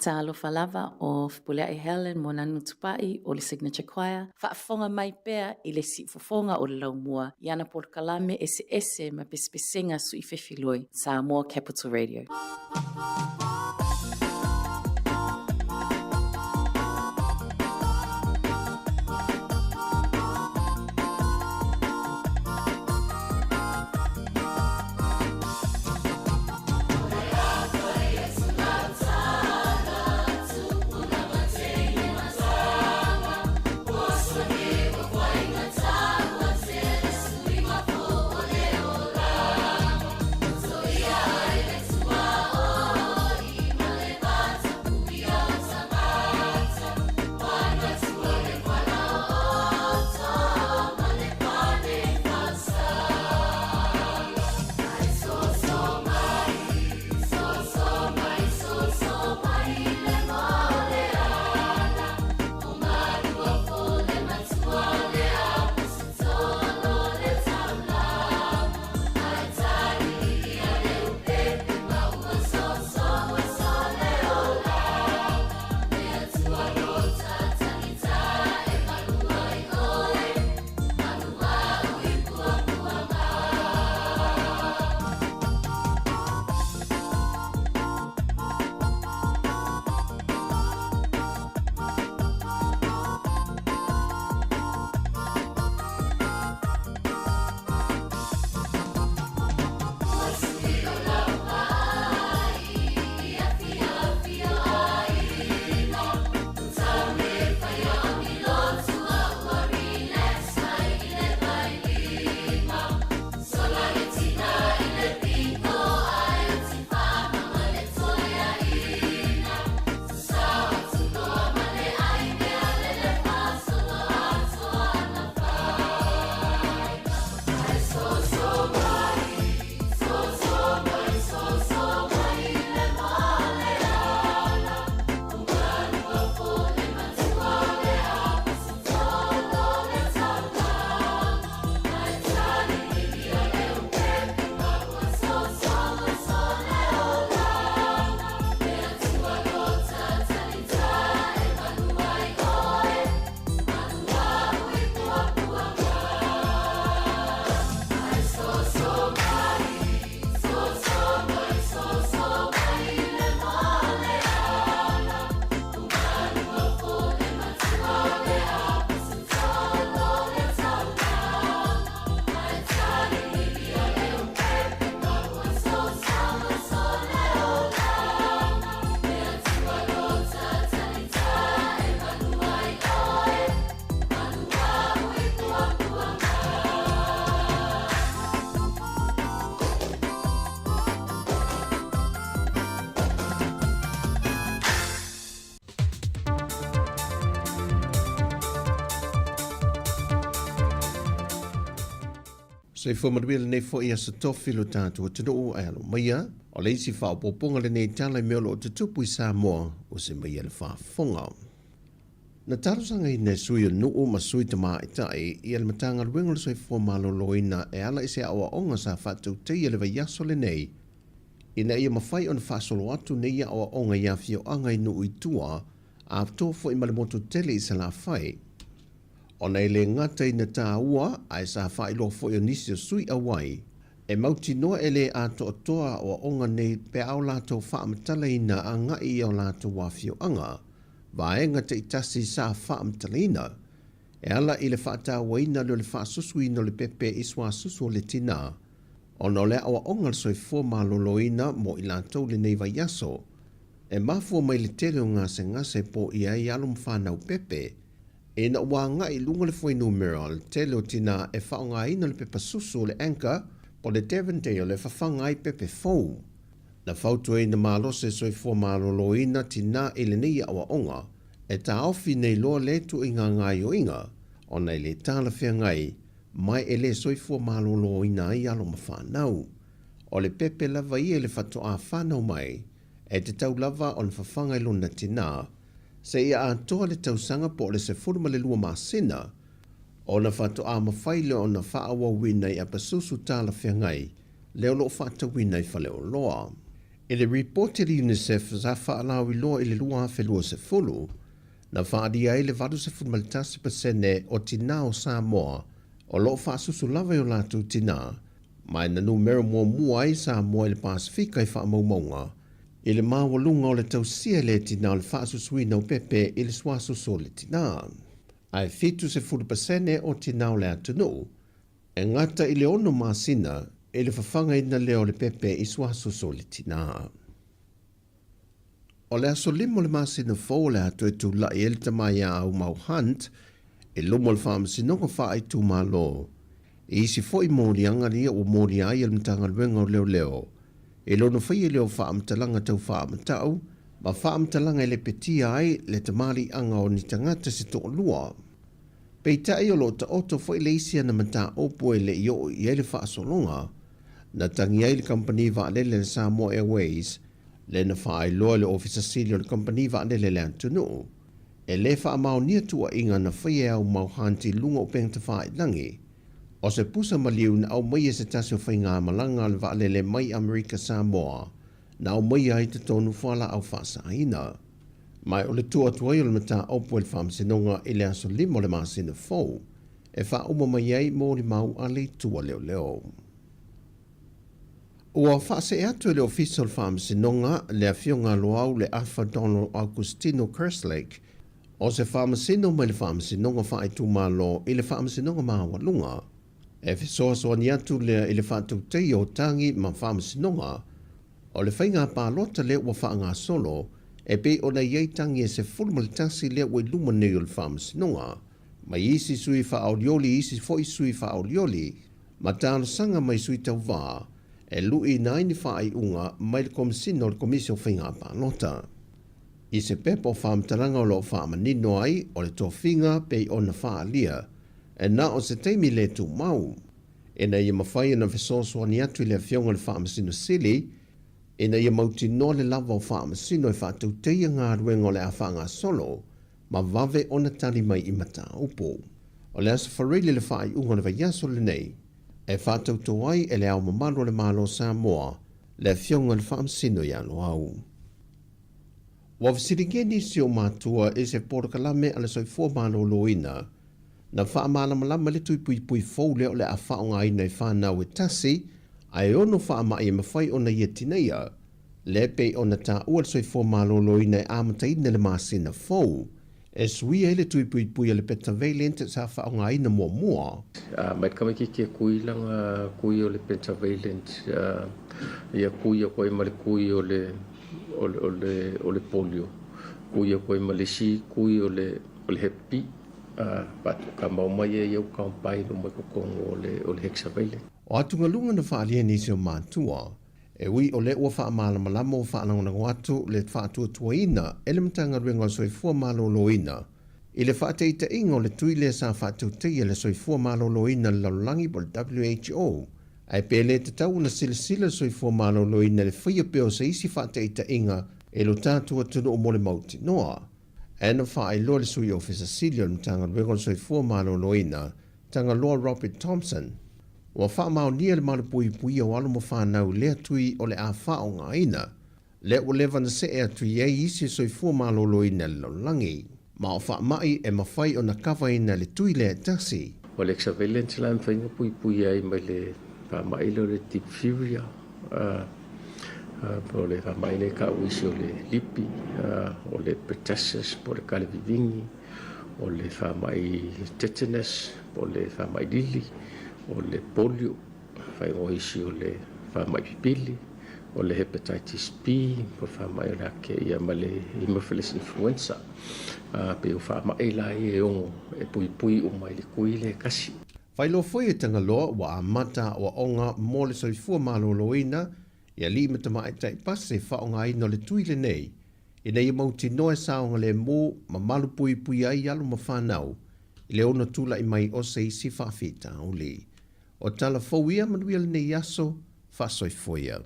Talofa lava o Fepuleai Helen Moananu Tupai o le Signature Choir, faafofoga mai pea i le siufofoga o le laumua i ana polokalame eseese ma pesepesega suifefiloi Samoa Capital Radio. Soifua manuia lenei foi aso tofi lo tatou atunuu ae alo maia. O le isi faaopoopoga lenei tala i mea o lo o tutupu i Samoa ua se maia le faafofoga. Na talosagaina e sui o nuu ma sui tamaitai ia le Matagaluega o le Soifua Maloloina e ala i se aoaoga sa faatautaia le vaiaso lenei ina ia mafai ona faasolo atu nei aoaoga i afioaga i nuu i tua atoa foi ma le motu tele i Salafai. Ona e le gata ina taua ae sa faailoa foi o nisi o sui auai e mautinoa e le atoatoa aoaoga nei pe a o latou faamatalaina agai i o latou afioaga vaega taitasi sa faamatalaina e ala i le faatauaina lea o le faasusuina o le pepe i suasusu o le tinā ona o le aoaoga a le soifua maloloina mo i latou lenei vaiaso e mafua mai le tele o gasegase po i ai alo ma fanau pepe Ina ua agai i luga le fuainumera o le tele o tinā e faaaogaina le pepa susu o le Anchor po o le Devondale e fafaga ai pepe fou. Na fautuaina malosi e soifua maloloina tinā i lenei aoaoga e taofi nei loa le tuuaiga gaoioiga ona e le talafeagai mai e le soifua maloloina ai alo ma fanau. O le pepe lava ia i le faatoa fanau mai e tatau lava ona fafaga i lona tinā seia atoa le tausaga po o le 12 masina, ona faatoa mafai lea ona faaauauina i apasusu talafeagai lea o lo o faatauina i faleoloa. I le ripoti a le UNICEF sa faalauiloa i le 2020, na faaalia ai le 81 pasene o tinā o Samoa o lo o faasusu lava i o latou tinā, ma e na numera muamua ai Samoa i le Pasefika i faamaumauga i le maualuga o le tausia e lea tinā o le faasusuina o pepe i le suasusu o le tinā. Ae 70 pasene o tinā o le atunuu e gata i le 6 masina i le fafagaina lea o le pepe i suasusu o le tinā. O le aso 5 o le masina fou o le a toe tula'i ai le tama ia Aumau Hunt i luma o le Faamasinoga Faaitumalo i isi foi moliaga ia ua molia ai e le Matagaluega o Leoleo i lona faia lea o faamatalaga tau faamata'u ma faamatalaga e lepetia ai le tamaliiaga o ni tagata se toalua. Peitai o lo o taoto foi le isi ana mataupu e le i oo i ai le faasologa na tagi ai le kamupani vaalele a le Samoa Airways lea na faailoa e le Ofisa Sili o le kamupani vaalele a le atunuu e lē faamaonia tuuaiga na faia e Aumau Hunt i luga o upega tafailagi o se pusa maliu na aumaia e se tasi o faigamalaga a le vaalele mai Amerika Samoa na aumaia ai totonu fualaau faasaina. Ma o le tuu atu ai o le mataupu e le Faamasinoga i le aso 5 o le masina fou e faauma mai ai molimau a le itu a leoleo. Ua faasee atu e le Ofisa o le Faamasinoga le afioga Loau le Afa Donald Augustino Kerslake o se faamasino mai le Faamasinoga Faaitumalo i le Faamasinoga Maualuga. E fesoasoani atu lea i le faatautaia o tagi ma faamasinoga o le faiga palota lea ua faagasolo e pei ona i ai tagi e 11 lea ua i luma nei o le Faamasinoga mai isi sui faaolioli isi foi sui faaolioli ma talosaga mai sui tauvā e luʻiina ai ni faaiuga mai le Komesina o le Komisi o Faiga Palota. I se pepa o faamatalaga o lo o faamanino ai o le tofiga pei ona faaalia e na o se taimi lē tumau ina ia mafai ona fesoasoani atu i le afioga i le Faamasino Sili ina ia mautinoa le lava o faamasino e faatautaia galuega o le a faagasolo ma vave ona tali mai i mataupu. O le aso Faraile le faaiuga o le vaiaso lenei e faatauto ai e le Ao Mamalu o le Malo o Samoa le afioga i le Faamasino ia Loau. Ua fesiligia nisi o matua i se polokalame a le Soifua Maloloina na faamalamalama le tui puipui fou lea o le a faaaogaina i fanau e tasi ae ono faamai e mafai ona ia tineia lea pei ona taua le Soifua Maloloina e amataina le masina fou e suia ai le tui puipui a le pentavalent sa faaaogaina muamua. Mai le tamaititi e kui lana kui o le pentavalent ia kui atu ai ma le kui o le o le o le o le polio, kui atu ai ma le isi kui o le o le hep B faatoka mai ai au combine uma i totonu o le o le hexavalent. O atugaluga na faaalia nisi o matua e ui o lea ua faamalamalama ua faalagolago atu le faatuatuaina e le Matagaluega o le Soifua Maloloina i le faataitaiga o le tui lea sa faatautaia e le Soifua Maloloina o le Lalolagi po o le WHO, ae pe le tatau ona silasila le Soifua Maloloina i le faia pea o se isi faataitaiga i lo tatou atunuu mo le mautinoa. Ae na faailoa le Sui Ofisa Sili o le Matagaluega o le Soifua Maloloina, Tagaloa Robert Thompson, ua faamaonia le malupuipuia o alo ma fanau i lea tui o le a faaaogaina, lea ua leva ona see atu i ai isi soifua maloloina i le lalolagi, ma o faamai e mafai ona kavaina e le tui lea e tasi. O le hexavalent la e mafai ona puipuia ai mai le faamai lea o le diphtheria, po o le faamai lea e tau isi o le lipi, o le pertussis po o le kalevivini, o le faamai tetanus po o le faamai lili, o le polio, faaigoa isi o le faamai pipili, o le hepatitis B po o le faamai o le ake ia ma le haemophilus influenza. Pei o faamai la ia e ono e puipui uma i le kui lea e tasi. Faailoa foi e Tagaloa ua amata aoaoga mo le soifua maloloina i alii ma tamaitai pasi faaaogaina o le tui lenei ina ia mautinoa e saogalemu ma malupuipuia ai alo ma fanau i le ono tula'i mai o se isi faafitauli. O tala fou ia manuia lenei aso, faasoifua ia.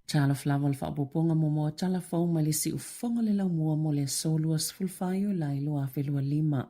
Talofa lava o le faaopoopoga muamua o tala fou mai le siufofoga o le laumua mo le aso 24 Iulai 2025.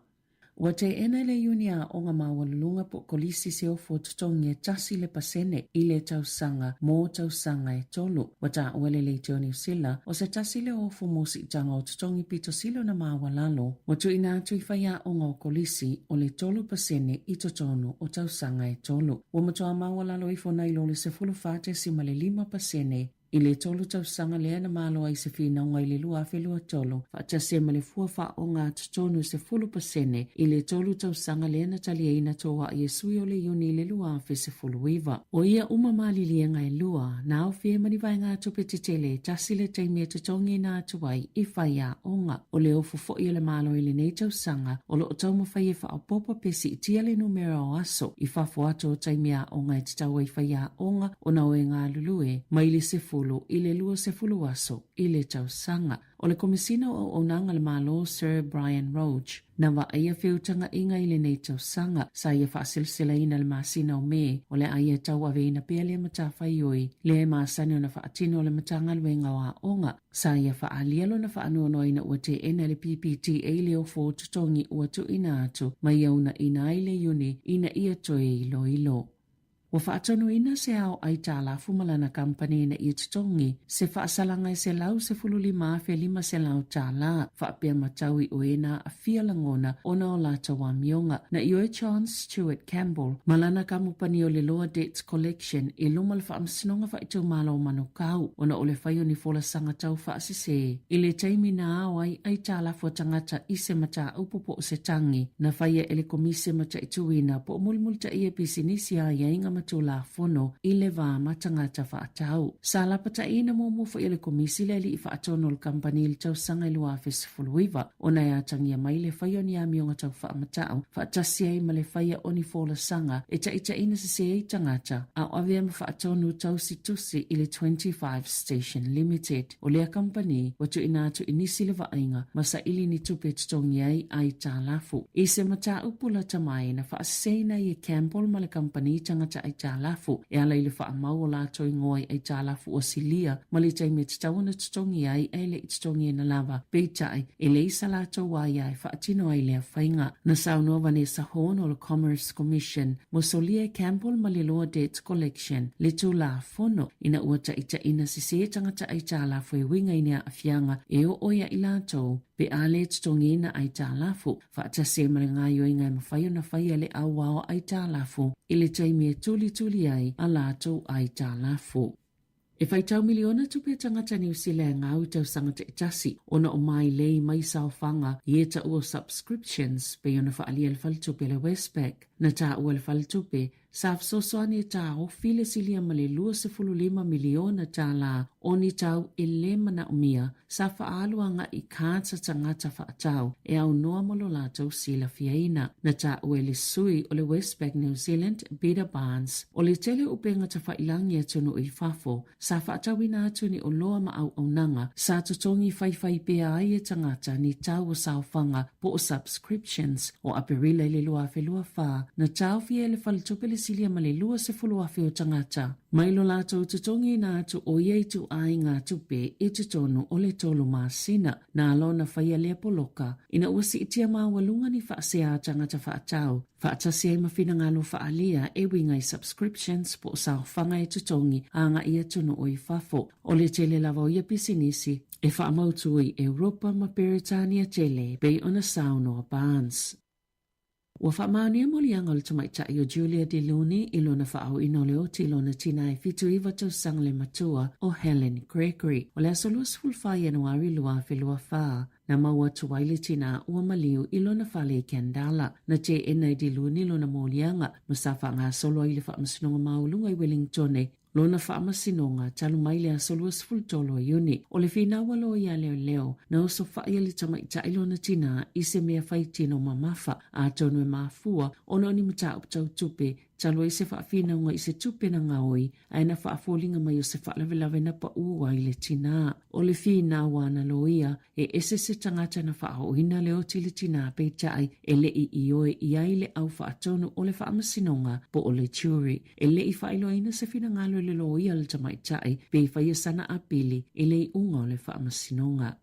Ua teena e le Iuni Aoga Maualuluga po o Kolisi se ofo o totogi e 1% i le tausaga mo tausaga e tolu. Ua taua e le Leitio o Niu Sila, o se tasi lea o ofo mo siitaga o totogi pito sili ona maualalo ua tuuina atu i faiaoga o Kolisi o le 3% i totonu o tausaga e tolu. Ua matua maualalo ifo nai lo le 14.5% i le tolu tausaga lea na malo ai se finauga i le 2023, faatasi ai ma le fua faaogatotonu e 10% i le tolu tausaga lea na taliaina toai e sui o le Iuni i le 2019. O ia uma maliliega e lua, na aofia ai ma ni vaegatupe tetele e tasi le taimi e totogiina atu ai i faiaoga. O le ofo foi o le Malo i lenei tausaga, o lo o taumafai e faaopoopo pe siitia le numera o aso i fafo atu o taimi aoga e tatau ai faiaoga ona o e galulue mai le 10 i le 20 aso i le tausaga. O le Komesina o Auaunaga a le Malo Sir Brian Roche na vaaia feutagaiga i lenei tausaga sa ia faaseleselaina le masina o Me o le a ia tauaveina pea lea matafaioi lea e masani ona faatino e le Matagaluega o Aoga. Sa ia faaalia lona faanoanoa ina ua teena e le PPTA le ofo o totogi ua tuuina atu ma ia uunaina ai le iuni ina ia toe iloilo. Ua faatonuina se ao aitalafu ma lana kamupani ina ia totogi se faasalaga e $115,500 faapea ma tau i oe na aafia lagona ona o latou amioga. Na ioe John Stuart Campbell ma lana kamupani o le Lower Debts Collection i luma o le Faamasinoga Faaitumalo o Manukau ona o le fai o ni folasaga tau faasese i le taimi na ao ai aitalafu a tagata i se mataupu po o se tagi na faia e le Komisi e Mataituina po o Mulimulitaia Pisinisi Aiaiga ma Tulafono i le va ma tagata faatau. Sa lapataiina muamua foi e le Komisi le alii faatonu o le kamupani i le tausaga e 2019 ona e atagia mai le faia o ni amioga tau faamatau faatasi ai ma le faia o ni folasaga e taitaiina sese ai tagata a o avea ma faatonu tausi tusi i le 25 Station Limited. O lea kamupani ua tuuina atu i nisi le vaaiga ma saili ni tupe e totogi ai aitalafu. I se mataupu lata mai na faaseseina ai e Campbell ma le kamupani tagata aitalafu e ala i le faamau o latou igoa i aitalafu ua silia ma le taimi e tatau ona totogi ai ae le i totogiina lava. Peitai, e leai sa latou aia e faatino ai lea faiga. Na saunoa Vanessa Horne o le Commerce Commission, ua solia e Campbell ma le Lower Debt Collection le Tulafono ina ua taitaiina sesē tagata aitalafu e uiga i ni aafiaga e oo ia i latou pe a le totogiina aitalafu, faatasi ai ma le gaoioiga e mafai ona faia e le auao aitalafu i le taimi e tulituli ai a latou aitalafu. E faitau miliona tupe a tagata Niu Sila e gau i tausaga taitasi ona o mailei mai saofaga i e taua o subscriptions pei ona faaalia e le faletupe a le Westpac. Na taua e le faletupe, sa fesoasoani e taofi le silia ma le $25 miliona tala o ni tau e le manaomia sa faaalu agai i cards a tagata faatau e aunoa mo lo latou silafiaina. Na taua e le sui o le Westpac New Zealand, Peter Barnes, O le tele o upega tafailagi i atunuu i fafo, sa faatauina atu ni oloa ma auaunaga sa totogi faifai pea ai e tagata ni tau o saofaga po o subscriptions. O Aperila i le 2024, na taofia e le Faletupe le silia ma le 20,000 o tagata mai lo latou totogiina atu o ia ituaiga tupe i totonu o le tolu masina. Na ala ona faia lea poloka ina ua siitia maualuga ni faasea a tagata faatau Faatasi ai ma finagalo faaalia e uiga i subscriptions po o saofaga e totogi agai i atunuu i fafo. O le tele lava o ia pisinisi e faamautu i Europa ma Peretania tele, pei ona saunoa Barnes. Ua faamaonia moliaga o le tamaitai o Julia De Luni i lona faaoina o le oti i lona tina e 79 tausaga le matua o Helen Gregory. O le aso 24 Ianuari 2024, Na maua atu ai le tina ua maliu i lona fale i Kandala. Na teena e Diluni lona moliaga ma sa faagasolo ai i le Faamasinoga Maualuga i Welingtone lona faamasinoga talu mai le aso 23 o Iuni. O le finau a loia leoleo, na osofaia le tamaitai lona tina i se mea faitino mamafa, atonu e mafua ona o ni mataupu tau tupe talu ai se faafinauga i se tupe na gaoi ae na faafoliga mai o se faalavelave na paʻū ai le tinā. O le finau a na loia, e ese se tagata na faaooina le oti i le tinā peitai e le i ioe i ai le au faatonu o le faamasinoga po o le jury. E le i faailoaina se finagalo finagalo i le loia a le tamaitai pe faia sana apili i le iuga o le faamasinoga.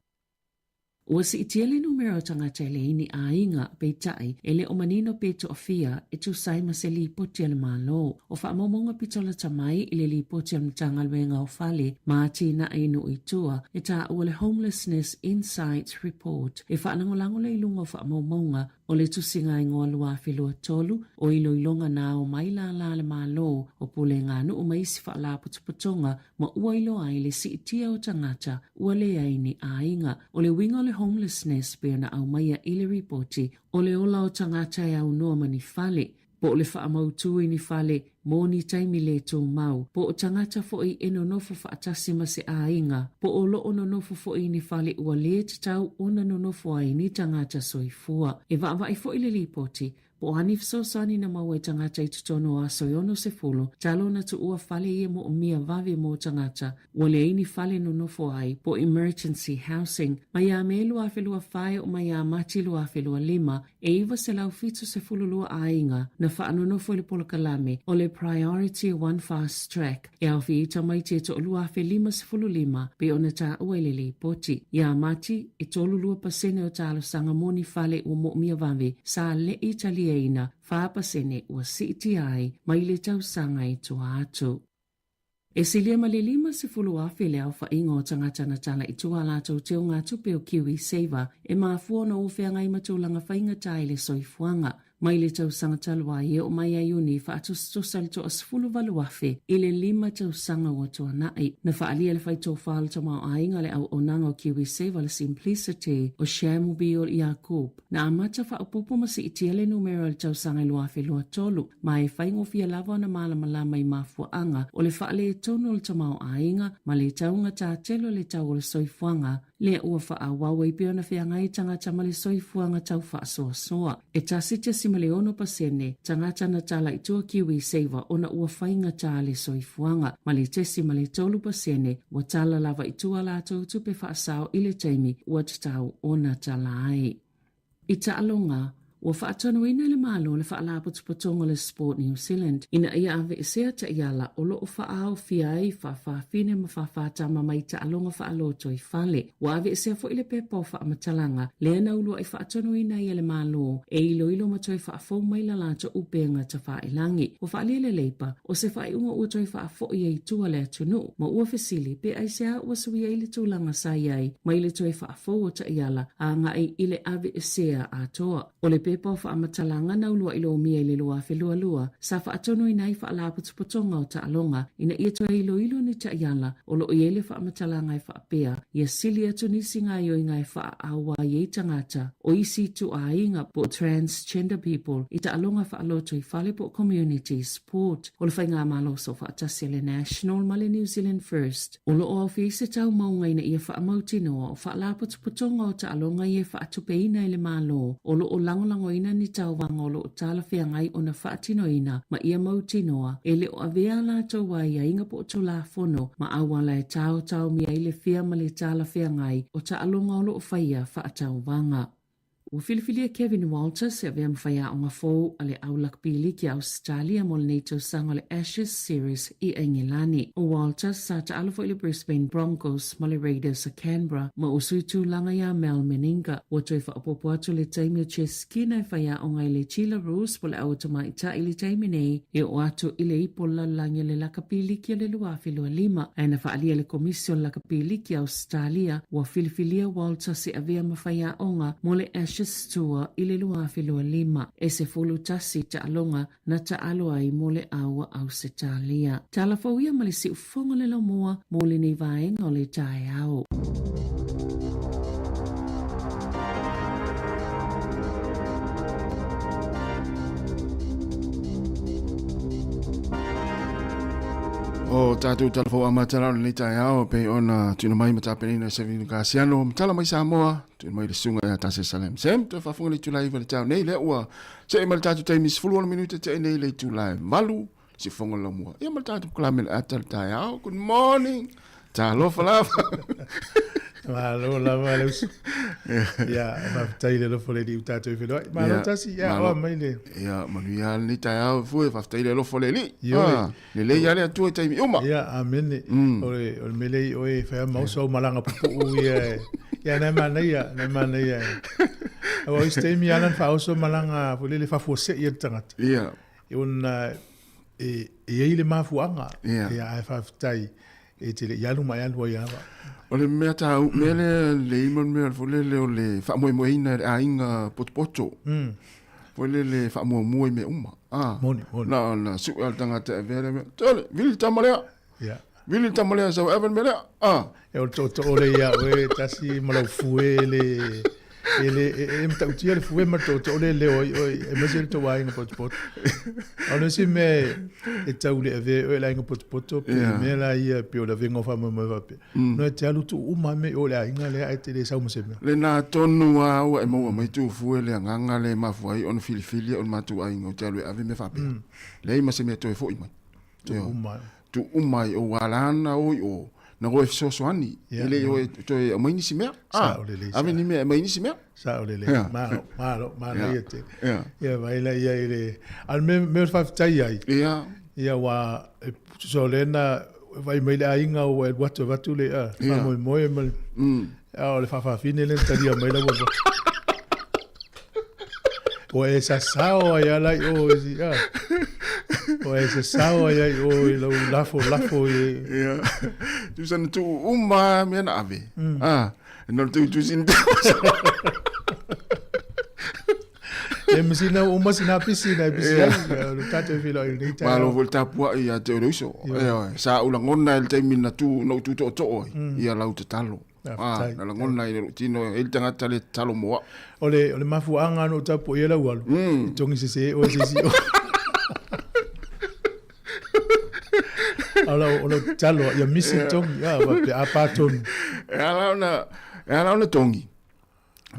Ua siitia le numera o tagata e leai ni aiga, peitai, e le o manino pe toafia e tusa ai ma se lipoti a le Malo. O faamaumauga pito lata mai i le lipoti a le Matagaluega o Fale ma Atinae i nuu i tua e taua le Homelessness Insights Report e faalagolago le iluga o faamaumauga o le tusiga igoa 2023 o iloiloga na ao mai lālā a le Malo o pulega nuu ma isi faalapotopotoga ma ua iloa ai le siitia o tagata ua leai ni aiga. O le uiga o le homelessness pei ona aumaia i le ripoti, o le ola o tagata e aunoa ma ni fale, po o le faamautū i ni fale mo ni taimi le tumau, po o tagata foi e nonofo faatasi ma se aiga, po o loo nonofo foi i ni fale ua lē tatau ona nonofo ai ni tagata soifua. E vaavaai foi le lipoti, Po o a ni fesoasoani na maua e tagata i totonu o aso e 60, talu ona tuua fale ia moomia vave mo tagata ua leai ni fale nonofo ai, po emergency housing, mai ia Me 2024 e oo mai ia Mati 2025, e 972 aiga na faanonofo i le polokalame o le Priority One Fast Track e aofia ai tamaiti e toalua 2,055 pei ona taua i le lipoti. Iā Mati, e 32% o talosaga mo ni fale ua moomia vave sa leʻi taliaina, 4% ua siitia ai mai le tausaga i tua atu. E silia ma le 50,000 le aofaiga o tagata na tala i tua a latou teugatupe o KiwiSaver e mafua ona ua feagai ma tulaga faigata i le soifuaga. Mai le tausaga talu ai e oo mai ia Iuni faatusatusa le toa 18,000 i le lima tausaga ua tuanai. Na faaalia le faitofa o le tamaoaiga le auaunaga o KiwiSaver le Simplicity o Shamubeel Eaqub. Na amata faaopoopo ma siitia le numera o le tausaga i 2023 ma e faigofie lava ona malamalama i mafuaaga o le faaletonu o le tamaoaiga ma le taugata tele o le tau o le soifuaga lea ua faaauau ai pei ona feagai tagata ma le soifuaga tau faasoasoa. E 1.6% tagata na tala i tua KiwiSaver ona ua faigata le soifuaga, ma le 0.3% ua tala lava i tua latou tupe faasao i le taimi ua tatau ona tala ai. I taaloga, ua faatonuina e le Malo le Faalapotopotoga o le Sport New Zealand ina ia aveesea taiala o lo o faaaofia ai faafafine ma faafatama mai taaloga faalotoifale. Ua aveesea foi le pepa o faamatalaga lea na uluai faatonuina ai e le Malo e iloilo ma toe faafou mai la latou upega tafailagi. Ua faaalia le Leipa o se faaiuga ua toe faafoi ai i tua le atunuu ma ua fesili pe aisea ua suia ai le tulaga sa i ai mai le toe faafou o taiala agai i le aveesea atoa. O le pepa o faamatalaga na uluai lomia i le 2022 sa faatonuina ai faalapotopotoga o taaloga ina ia toe iloilo ni taiala o lo o i ai le faamatalaga e faapea ia sili atu nisi gaoioiga e faaauai ai tagata o isi ituaiga po o transgender people i taaloga faalotoifale po o community sport o le Faigamalo Soofaatasi a le National ma le New Zealand First. O lo o aofia ai se taumauga ina ia faamautinoa o faalapotopotoga o taaloga ia e faatupeina e le Malo o lo o lagolagoina ni tauvaga o lo o talafeagai ona faatinoina ma ia mautinoa e le o avea a latou aiaiga po o Tulafono ma auala e taotaomia ai le fea ma le talafeagai o taaloga o lo o faia faatauvaga. Ua filifilia Kevin Walters e avea ma faiaoga fou a le Au Lakapi Liki a Ausetalia mo lenei tausaga o le Ashes Series i Aigilani. O Walters sa taalo foi i le Brisbane Broncos ma le Raiders a Canberra ma ua sui tulaga iā Mal Meninga. Ua toe faaopoopo atu le taimi o Jess Skinner e faiaoga i le Jillaroos po o le Au Tamaitai i le taimi nei e oo atu i le ipu o le lalolagi o le Lakapi Liki o le 2025. Ae na faaalia e le Komisi o le Lakapi Liki a Ausetalia ua filifilia Walters e avea ma faiaoga mo le Ashes Tour i le 2025. E 11 taaloga na taalo ai mo le ao a Ausetalia. Tala fou ia ma le siufofoga o le laumua mo lenei vaega o le taeao. O tātou talafou amata rā o lenei taeao pei ona tuuina mai ma tapenaina e Sevino Kasiano ma tala mai Samoa tuuina mai le susuga ia Tase Salem Sam toe faafofoga le itula 9 le taeao nei lea ua see mai le tatou taimi 16 minute te nei le itula e 8 sifofoga le laumua ia ma le tatou kalame le ata le taeao. Good morning, talofa lava. Malo lava le uso. Ia, faafetai i le alofa o le Alii ua tatou feiloai. Malo tasi, ia, oa mai le. Ia, manuia lenei taeao fue, faafetai i le alofa o le Alii. Ah, lelei lava le Atua i taimi uma. Ia, amene. O le, o le mea lea i oe e fai lava ma oso au malaga pupuu ia. Ia, na e manaia, na e manaia. Aua o isi taimi ala na faaoso malaga foi lele faafuasei ai le tagata. Ia. Ona e i ai le mafuaaga. Ia. Ia, ae faafetai e te le i alu ma e alu ai lava. O le mea tāu, mea lea lelei ma le mea foi lele o le faamoemoeina e le aiga potopoto. Foi lele faamuamua i mea uma. Ah, moni, moni. Na, na sue lava le tagata e avea le mea. Tole, vili le tama lea. Yeah. Vili le tama lea sau e ave le mea lea. Ah. E o le tootoo lea ia oe tasi ma lau fue le e le e, e matautia le fue ma le tootoo le leo ai oe aemaise le tou aiga potopoto. O le isi mea e tau le avea oe le aiga potopoto pe yeah. mea la ia pe o le avega o faamoemoe faapea. No e te alu tuu uma mea i o le aiga lea ae te le sau ma se mea. Lena tonu lava ua e maua mai tuu fue le agaga lea e mafua ai ona filifilia o le matou aiga ou te alu e ave mea faapea. Leai ma se mea toe foi mai. Tuu uma. Tuu uma i o ala ana o i o. Na oe fesoasoani. E le i oe toe aumai nisi mea. Sao lelei. Ave ni mea e aumai nisi mea. Sao lelei. Malo, malo, manaia tele. Ia, vaai la ia i le... A o le mea o le faafetai ai. Ia. Ia, aua e tusa o lea na vaai mai le aiga ua e alu atu avatu le faamoemoe ma le... A o le faafafine lea na talia mai lau ava. Ua e sasao ai ala i o i a. Ua e sasao ai ai o i lau lafo lafo i. Ia. Tusa na tuu uma mea na ave. Ah, na tu tu sin. E masina uma sina pisi na pisi ai. O le tatou feiloai i lenei taeao. Malo foi le tapuai ia te oe le uso. Sa ou lagona i le taimi na tu na ou tu tootoo ai ia lau tatalo. Ah, na lagona i lou tino e le tagata le tatalo mo au. O le, o le mafuaaga na ou tapuai ai lau alu, e togi sese oe se isi o. O lau, o lau tatalo, ia misi le togi, ah, faapea a pa tonu. E ala ona, e ala ona togi.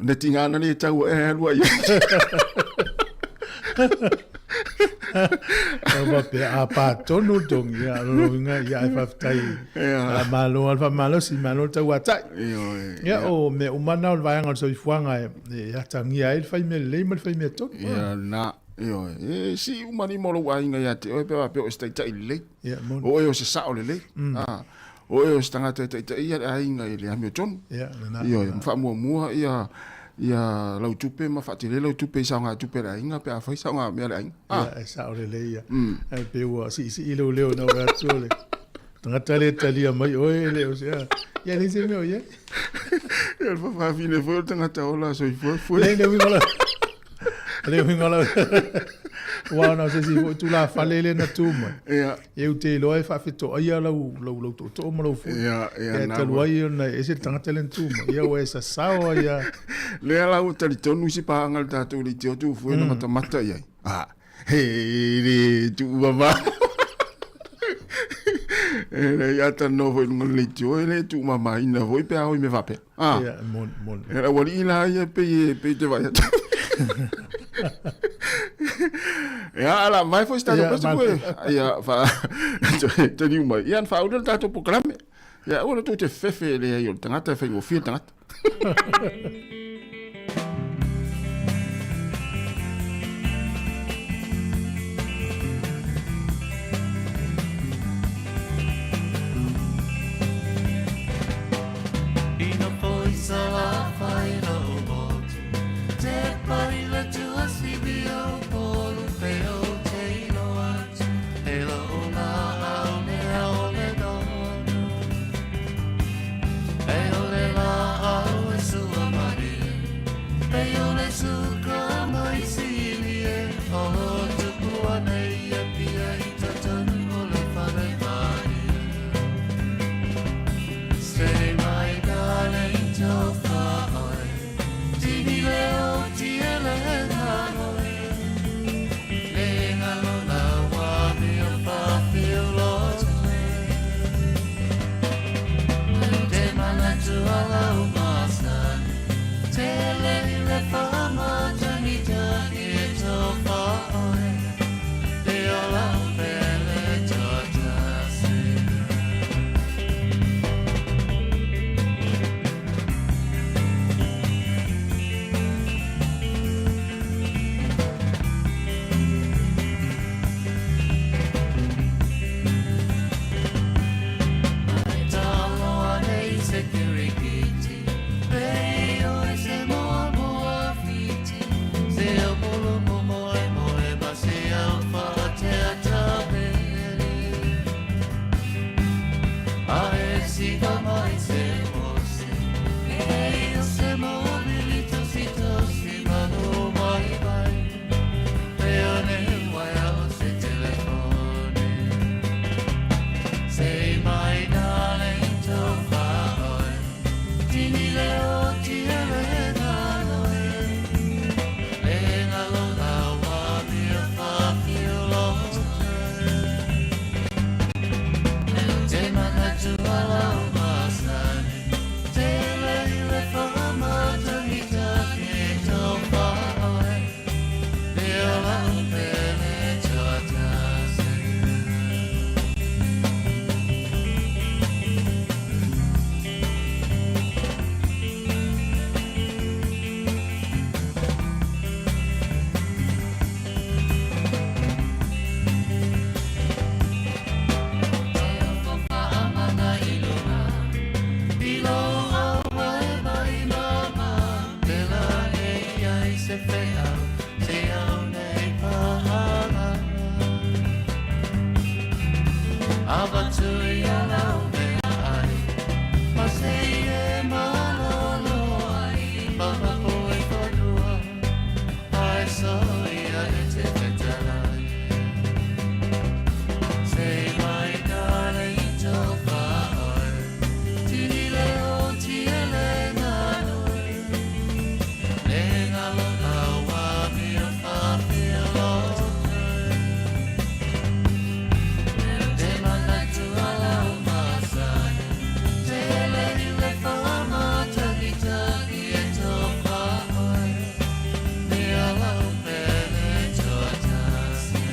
Na tiga ana le tau e alu ai. Au faapea, a pa tonu le togi, ia, o lona uiga, ia, e faafetai. Ia. Malo lava le faamalosi, malo le tauatai. Ioe. Ia, o mea uma na o le vaega o le soifuaga e atagia ai le fai mea lelei ma le fai mea tonu. Ia, na, ioe. E sii uma lima o lou aiga ia te oe pe a faapea o oe o se taitai lelei. Ia, moni. O oe o se sao lelei. O oe o se tagata e taitaia le aiga i le amiotonu. Ia, lena. Ioe, ma faamuamua ia ia lau tupe ma faatele lau tupe i saogatupe a le aiga pe afai saogamea a le aiga. Ia, e sao lelei ia. Ae pei ua siisii lou leo ina ua atu o le tagata lea e talia mai oe e le o se a. Ia, e leai se mea o i ai. Ia, o le faafafine foi o le tagata ola soifua fue. Leai, le uiga o lau, le uiga o lau, aua ona o se isi foi tulafale lea na tu mai. Ia. Ia ou te iloa e faafetoaia lau, lau, lau tootoo ma lau fue. Ia, ia, Ia, na talu ua. ai ona e ese le tagata lea na tu mai. Ia, ua e sasao ai a. Lea la ua talitonu isi paaga le tatou leitio tu fue na matamata i ai. Ah, he le tuua ma. E le ia talanoa foi i luga o le leitio, e le tuumamaina foi pe a o i mea faapea. Ah. Ia, moni, moni. E lau alii la ia pei e pei te vaai atu. Ia, ala mai foi se tatou pese koe. Ia, fa te niu mai. Ia, na faaula le tatou polokalame. Ia, aua le tou te fefe leai o le tagata e faigofie le tagata. Avatu ia lau mea ai Ma se i e malolo ai Mamapo i whanua Ai so ia e te whetalai Se mai nana i tō whaoi Tini leo tiele nganui Le ngalo awa mea whawhia lotu Te manatu a lau masani Te hele i le whamatagitagi e tō whaoi Mea lau pele tuatasi.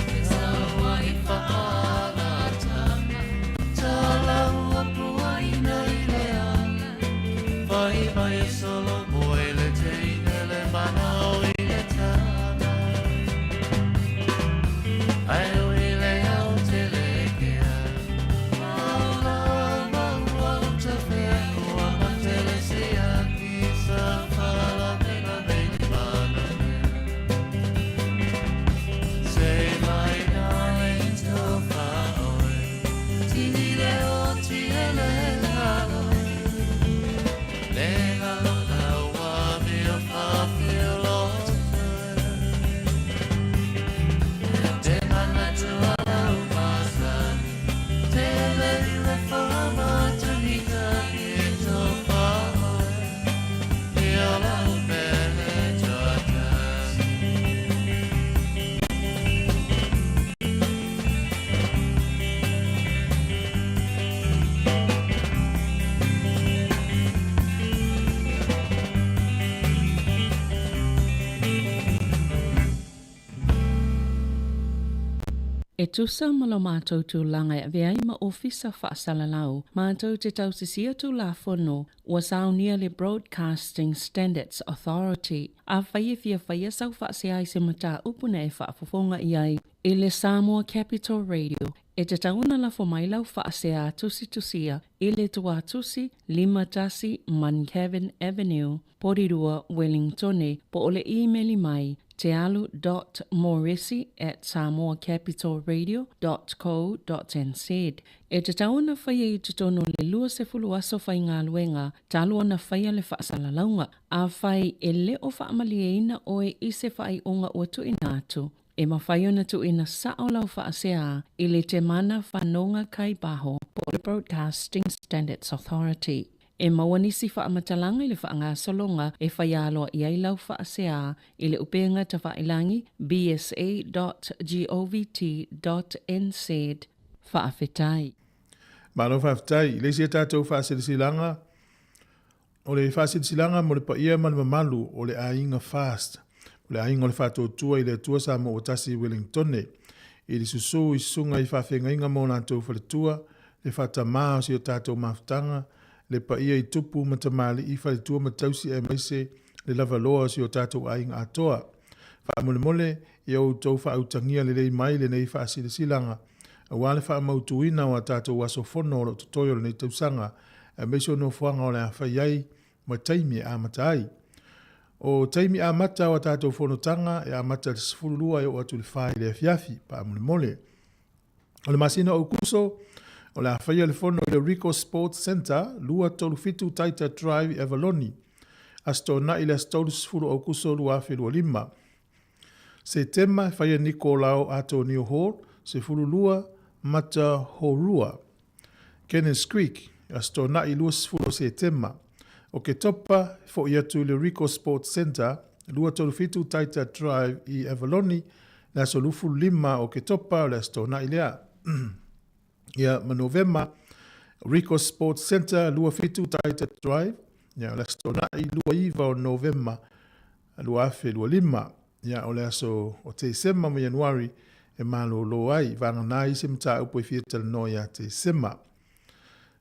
Ke taua i whaalatanga, Tālaua puaina i le ala, Whai mai e solo moe le teine le mana o i le tama. Ai ui le au te lekea, Maula maua uta whea kua matele siaki sa whala mena meni mana mea. Say my darling to whaoi, Tini leo tiele lalo, Le ngalo laua mea whawhia lotu. Te manatu a lau masani, Te lei le whamatahitahi e tō whaoi, Ia lau pele tuatasi. E tusa ma lo matou tulaga e avea ai ma Ofisa Faasalalau, matou te tausisia Tulafono ua saunia le Broadcasting Standards Authority, afai e fia faia sau faasea i se mataupu na e faafofoga i ai i le Samoa Capital Radio, e tatau ona lafo mai lau faasea tusitusia i le Tuatusi 51 Muncavin Avenue, Porirua, Wellingtone, po o le imeli mai tealu dot moresi at samoacapitalradio dot co dot nz. E tatau ona faia i totonu o le 20 aso faigaluega talu ona faia le faasalalauga. Afai e le o faamalieina oe i se faaiuga ua tuuina atu, e mafai ona tuuina sao lau faasea i le Temana Whanonga Kaibaho po o le Broadcasting Standards Authority. E maua nisi faamatalaga i le faagasologa e faia aloa i ai lau faasea i le upega tafailangi bsa.govt.nz. Faafetai. Malo faafetai i le isi a tatou faasilasilaga, o le faasilasilaga mo le paia ma le mamalu o le aiga Fast, o le aiga o le Faatuatua i le Atua Samoa ua tasi i Wellingtone, i le susu i susuga i faafeagaiga ma o latou faletua, le faatamā o si o tatou mafutaga, le paia i tupu ma tamalii, faletua ma tausi aemaise le lavaloa o si o tatou aiga atoa. Faamolemole, ia outou faautagia lelei mai lenei faasilasilaga, aua le faamautuina o a tatou aso fono o lo o totoe o lenei tausaga, aemaise o nofoaga o le a fai ai ma taimi e amata ai. O taimi amata o a tatou fonotaga e amata i le 12 e oo atu i le 4 i le afiafi, faamolemole. O le masina o Aokuso, o le a faia le fono i le Ricoh Sports Centre, 237 Taita Drive i Avaloni, Aso Toonai i le aso 30 o Aokuso 2025. Setema, e faia Nikolao Atonio Hall, 12 Matahorua, Cannons Creek, Aso Toonai 20 o Setema. Oketopa, e foʻi atu i le Ricoh Sports Centre, 237 Taita Drive i Avaloni, le aso 25 o Oketopa, o le Aso Toonai lea. Ia, ma Novema, Ricoh Sports Centre, 27 Taita Drive, ia, o le Aso Toonai 29 o Novema 2025. Ia, o le aso o Tesema ma Ianuari e malōlō ai, vagana ai se mataupu e fia talanoa iā Tesema.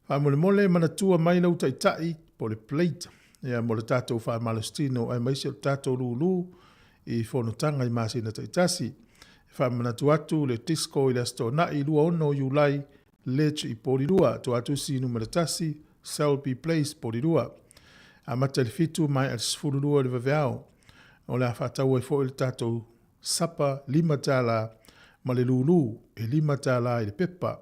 Faamolemole, manatua mai lau taitai, po o le plate, ia, mo le tatou faamalositino aemaise o le tatou lūlū i fonotaga i masina taitasi. E faamanatu atu le disco i le Aso Toonai 26 o Iulai, Ledge i Porirua, Tuatusi Numera 1, Selby Place, Porirua. Amata i le 7 maea i le 12 i le vaveao. O le a faatau ai foi le tatou sapa $5 ma le lūlū e $5 i le pepa.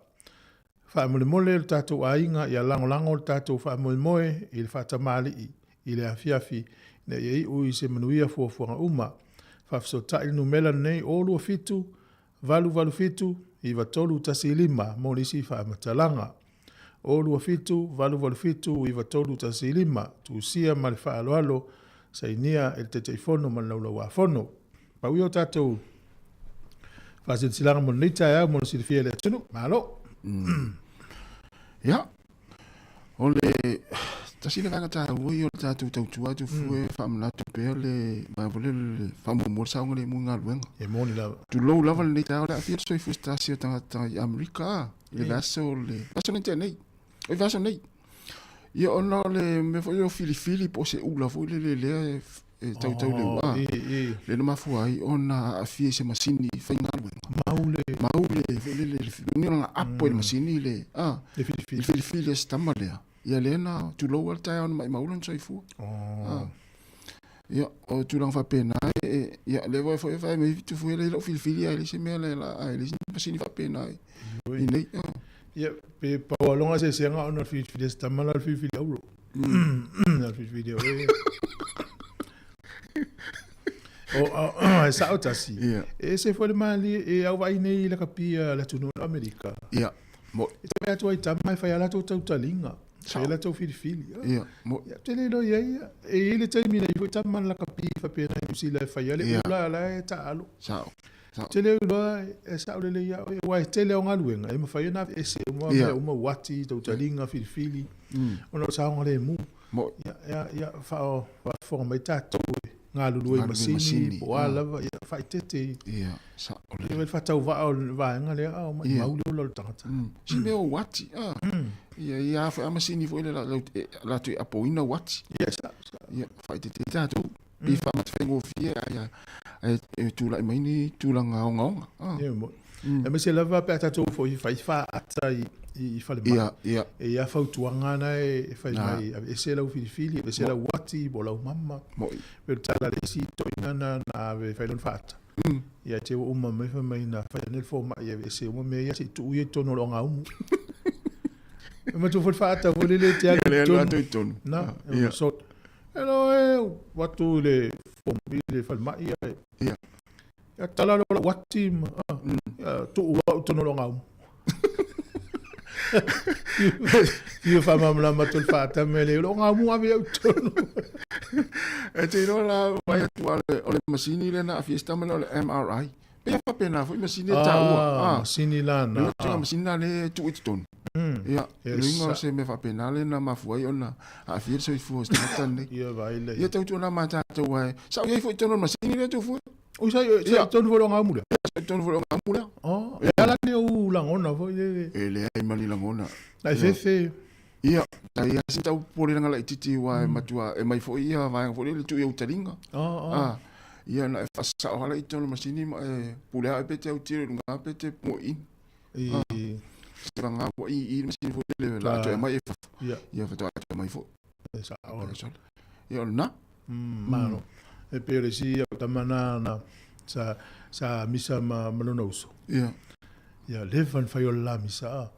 Faamolemole lo tatou aiga ia lagolago le tatou faamoemoe i le faatamalii i le afiafi ina ia iu i se manuia fuafuaga uma. Faafesootai le numera lenei 027 887 9315 mo nisi faamatalaga. 027 887 9315 Tusia ma le faaaloalo, sainia e le Taitaifono ma le Laulau-a-Fono. Pau ia o tatou faasilasilaga mo lenei taeao mo le silafia e le atunuu. Malo! Ia, o le tasi le vaega taua ia o le tatou tautua atu fua e faamanatu pea le vaega foi lele le faamuamua le saogalemu i galuega. E moni lava. Tulou lava lenei taeao o le aafia le soifua se tasi o tagata i Amerika i le vaiaso le vaiaso nei tea nei. O le vaiaso nei. Ia ona o le mea foi lea o filifili po o se ula foi lele lea e tautau le ua. Lea na mafua ai ona aafia i se masini faigaluega. Maule. Maule foi lele le ona apo i le masini le a le filifili. Le filifili a se tama lea. Ia lea na tulou lava le taeao na maimau lona soifua. Ia, o tulaga faapena, e, ia, lea foi e fai mai fitu foi lea i lau filifili ae leai se mea lea ae leai se masini faapena i nei. Ia, pe pau aloga se sega ona filifili se tama la filifili auro. La filifili auro. O, e sao tasi. E se foi le mali e au vai nei i la kapia le atunuu o Amerika. Ia. Mo. E te atu ai tama e fai a latou tautaliga. Fai a latou filifili. Ia. Mo. Ia, te le iloa i ai ia. E i ai le taimi na i ai foi tama na lakapi faapena i Niu Sila e fai a le ula la e taalo. Sao. Sao. Te le iloa e sao lelei ia oe, aua e tele au galuega e mafai ona aveese uma mea uma, uati, tautaliga, filifili, ona o le saogalemu. Mo. Ia, ia, ia, faafofoga mai tatou e galulue i masini po o a lava, ia faaeteete i. Ia, sao lelei. Ia, le faatauvaa o le vaega lea, a o maimau le ola o le tagata. Si mea o uati, a. Ia, ia a foi a masini foi lea latou e apoina uati. Ia, sao, sao. Ia, faaeteete ai tatou. Pe faamatafaigofie ae e tulai mai ni tulaga ogaoga. Ia, mo. Aemaise lava pe a tatou foi fai faata i i falemai. Ia, ia. E i ai fautuaga na e fai mai, aveese lau filifili, aveese lau uati po o lau mama. Moi. Pei o le tala a le isi toeaina na na ave e fai lona faata. Ia te ua uma mai fai mai na fai ane le fomai e aveese uma mea ia se i tuu ia i totonu o le ogaumu. E matua foi le faata foi lele e te alu i totonu. Na, e sort. Elo e atu i le i le falemai ia. Ia. Ia tala loa lau ati ma ia tuu au i totonu o le ogaumu. Fia faamalamalama atu le faata mea le ogaumu ave au i totonu. E te iloa la vaai atu o le masini lea na aafia ai se tama lea o le MRI. Pei e faapena foi masini e taua. Ah, masini la na. Le masini la lea e tuu i totonu. Ia, le uiga o se mea faapena lea na mafua ai ona aafia le soifua o se tagata lenei. Ia, vaai lea. Ia tautuana ma tatou ae sa ou i ai foi i totonu o le masini lea Tufue. Oi, sa i totonu foi o le ogaumu lea? Ia, sa i totonu foi o le ogaumu lea. Oh, e a la ni ou lagona foi lele? E leai ma ni lagona. Na e fefe. Ia, sa i ai si tau popolenaga laitiiti aua e matua e mai foi ia vaega foi lele tuu i ou taliga. Oh, oh. Ia, na e faasasao lava i totonu o le masini ma e pule lava oe pe te autilo i luga pe te moeina. I. Se vagā ua i i le masini foi lele la atoa mai e fafo. Ia. Ia faatoa atoa mai foi. E sao. Ia o lena. Malo. E pei o le isi au tama na na sa sa misa ma ma lona uso. Ia. Ia leva ona fai o le la misa a.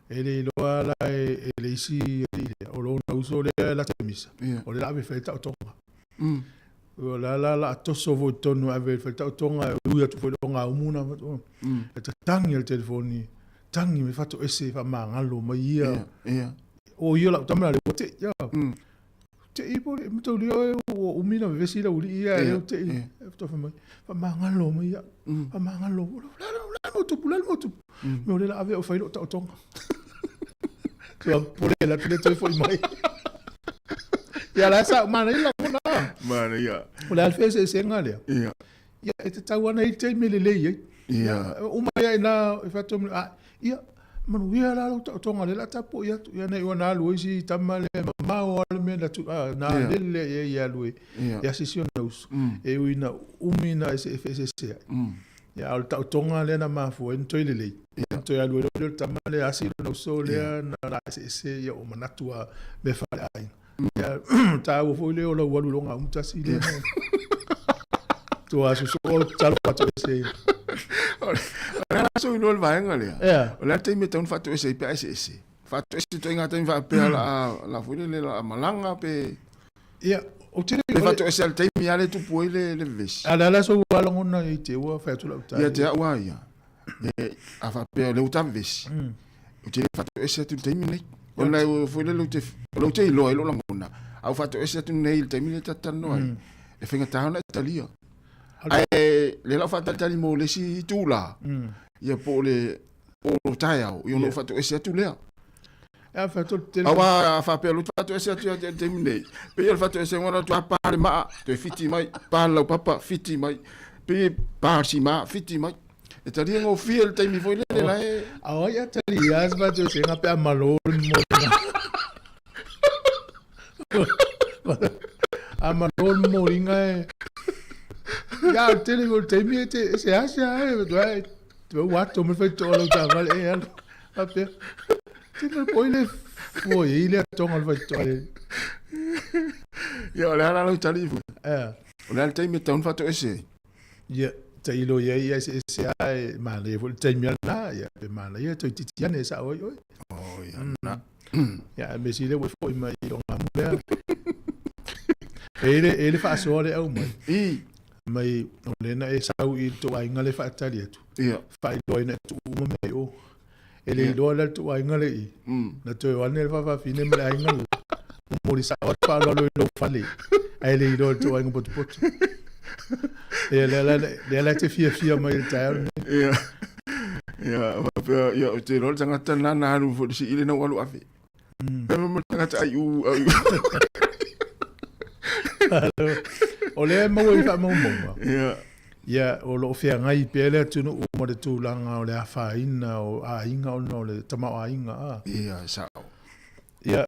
E le iloa la e, e le isi alii lea, o lona uso lea la te misa. Ia. O le la ave fai taotoga. O la la la toso foi i totonu ave i le faletaotoga e ui atu foi i le ogaumu na e tatangi e le telefoni tangi mai fatoese faamagalo mai ia Ia. O ia lau tama le ua te ia. Te i po le mataulia oe ua umi na vevesi lau alii ia e te i. E fai mai faamagalo mai ia. Faamagalo. O le a le mea o tupu, o le a le mea o tupu. Mea o lea la ave au e fai lou taotoga. Ua pole la le toe foi mai. Ia la sa manaia lagona. Manaia. O le a le feeseeseega lea? Ia. Ia e tatau ana i le taimi lelei ai. Ia. Uma ia ina e fai atu a ia manuia la lou taotoga lea la tapuai atu. Ia nei ua na alu ai si tama lea mamao lava le mea na tu a na lele ia ia alu e asiasi ona uso. E ui ina umi na feeseeseai. Ia, a o le taotoga lea na mafua ai ona toe lelei, ona toe alu ai loa lea o le tama lea asi lona uso lea na laeseese, ia ua manatu lava mea faaleaiga. Ia, taua foi lea o lau alu i lou gaumu tasi lea na tua sosoo tatalo faatoese. O le a la sou iloa le vaega lea? O le a le taimi e tatau ona faatoese ai pe a eseese? Faatoese ituaiga taimi faapea la la foi lele la malaga pe Ia, ou te le faatoese le taimi lava le tupu ai le vevesi. A o le a la sou lagona i te ua fai atu lau tala? Ia te au lava ia, a faapea o lea ua ta vevesi, ou te le faatoese atu i le taimi lenei. Ona foi lele ou te, o lea ou te iloa i lou lagona, a ou faatoese atu nei i le taimi lea ta te talanoa ai, e faigata ona e talia. Ae lea la ou faatalitali mo le isi itula, ia po o le o taeao, ia ona ou faatoese atu lea. Aua a faapea loa faatoese atu ia te taimi nei, pei o le faatoese ua atu a pa le maa, toe fiti mai, pa le laupapa, fiti mai, pei e pa le sima, fiti mai. E talia gofie le taimi foi lele la e... A o ai a talia se faatoesega pe a malo le momoliga. A malo le momoliga e... Ia, o le tele o le taimi e te seasea e, Ua ato mai faitotoa lau taavale e alu. Faapea, tino poi le fua i le atoga o le faitotoa e. Ia, o le a la lau tali foi? O le a le taimi e tatau ona faatoese ai? Ia, tailo i ai ia eseese lava e manaia foi le taimi a lena, ia, pe manaia toeitiiti ane e sao ai oe. Oh, ia, na. Ia, a mea sili ua foi mai i lou gamu lea. E i ai le faasoa lea e aumai. I. Mai o lea na e sau i le tou aiga lea e faatali atu. Ia. Faailoa ina e tuu uma mea i o. E le iloa la le tou aiga lea i i. Na toe o ane le faafafine ma le aiga lea. Momoli sao atu faaaloalo i lou fale. Ae le iloa e le tou aiga potopoto. Ia lea la lea la e te fiafia mai i le taeao lenei. Ia. Ia, faapea, ia, ou te iloa le tagata lena na alu foi i le sii lena ua alu ave. Ma tagata ai u ai. O lea e maua i faamaumauga. Ia. Ia, o lo o feagai pea le atunuu ma le tulaga o le afaina o aiga ona o le tamaoaiga. A. Ia, e sao. Ia,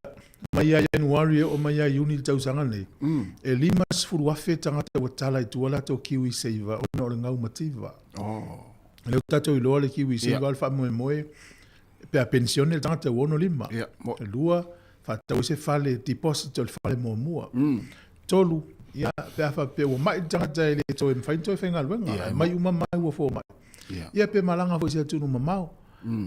mai ia Ianuari e oo mai ia Iuni i le tausaga nei, e 50,000 tagata ua tala i tua latou KiwiSaver ona o le gau mativa. Oh. O lea ua tatou iloa le KiwiSaver o le faamoemoe Pe a penisione le tagata ua 65. Ia, mo. Lua, faatau ai se fale, deposit o le fale muamua. Tolu, ia, pe a faapea ua mai le tagata e le toe mafai ona toe faigaluega, ae mai uma mai ua fomai. Ia. Ia, pe malaga foi i se atunuu mamao.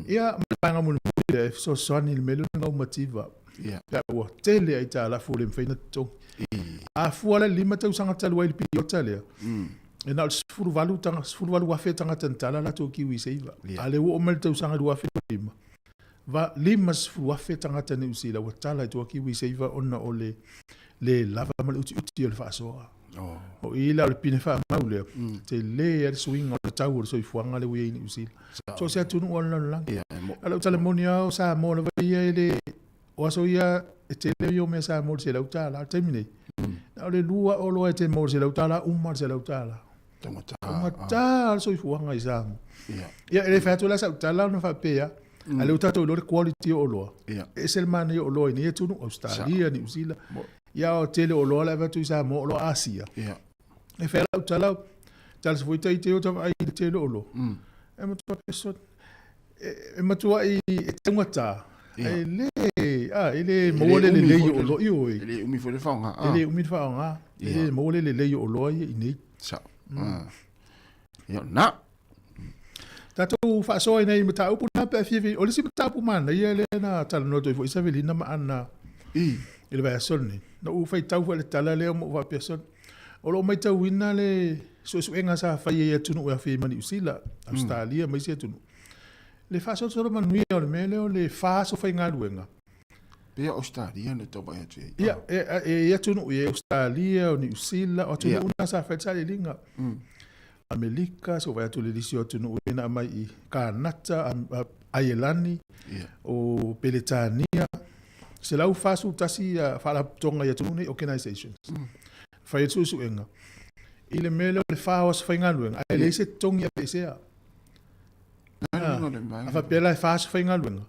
Ia, ma le vaega mulimuli lea, e fesoasoani i le mea lea o le gau mativa. Ia. Pe a ua tele aitalafu ua le mafai ona totogi. A fua la i le 5 tausaga talu ai i le piriota lea, E na o le 18 tanga, 18,000 tagata na tala latou KiwiSaver. A o lea ua oo mai le tausaga 2005, va, 50,000 tagata Niu Sila ua tala i tua KiwiSaver ona o le le lava ma le utiuti o le faasoa. Oh. O i la o le pine faamau lea, mm. tele ai le suiga o le tau o le soifuaga lea ua i ai i Niu Sila. So se atunuu o le lalolagi. Yeah, A o lau tala moni lava o Samoa lava ia e le O aso ia e tele ia o mea sa mo le $100 a o le taimi nei, na o le lua oloa e te mo le $100 uma le $100. Taugata. Taugata le soifuaga i Samoa. Ia. Ia e le fai atu la sau tala ona faapea, a lea ua tatou iloa le quality o oloa. Ia. E ese le manaia o oloa i nei atunuu, Ausetalia, Niu Sila. Ia o tele o oloa la e avatu i Samoa, oloa Asia. Ia. E fai lau tala, tala se foi tai te o ta vaai i le tele o oloa. E matua peso, e matuai e taugata, e le, a, e le maua le lelei o oloa, ioe. E le umi foi le faaaoga. E le umi le faaaoga, e le maua le lelei o oloa ia i nei. Sao. Ia, na. Tatou faasoa i nai mataupu na pe a fia, o le isi mataupu manaia lea na talanoa atu ai foi Savelina ma Ana i le vaiaso lenei. Na ou faitau foi i le tala lea ma ou faapea, sole, o lo o matauina le suesuega sa faia i atunuu e aofia ai ma Niu Sila, Ausetalia ma isi atunuu, le faasolosolo manuia o le mea lea o le fa aso faigaluega. Pei o Ausetalia na tau vaai atu i ai. Ia, e i atunuu i Ausetalia, o Niu Sila, o atunuu na sa fai le sailiiliga. Amerika, se i vaai atu i le lisi o atunuu ia na aumai i Kanata, Aielani, o Peretania, 141 faalapotopotoga i atunuu nei, organizations, fai ai le suesuega i le mea lea o le fa o aso faigaluega, ae leai se totogi e aveesea. A faapea la e fa aso faigaluega,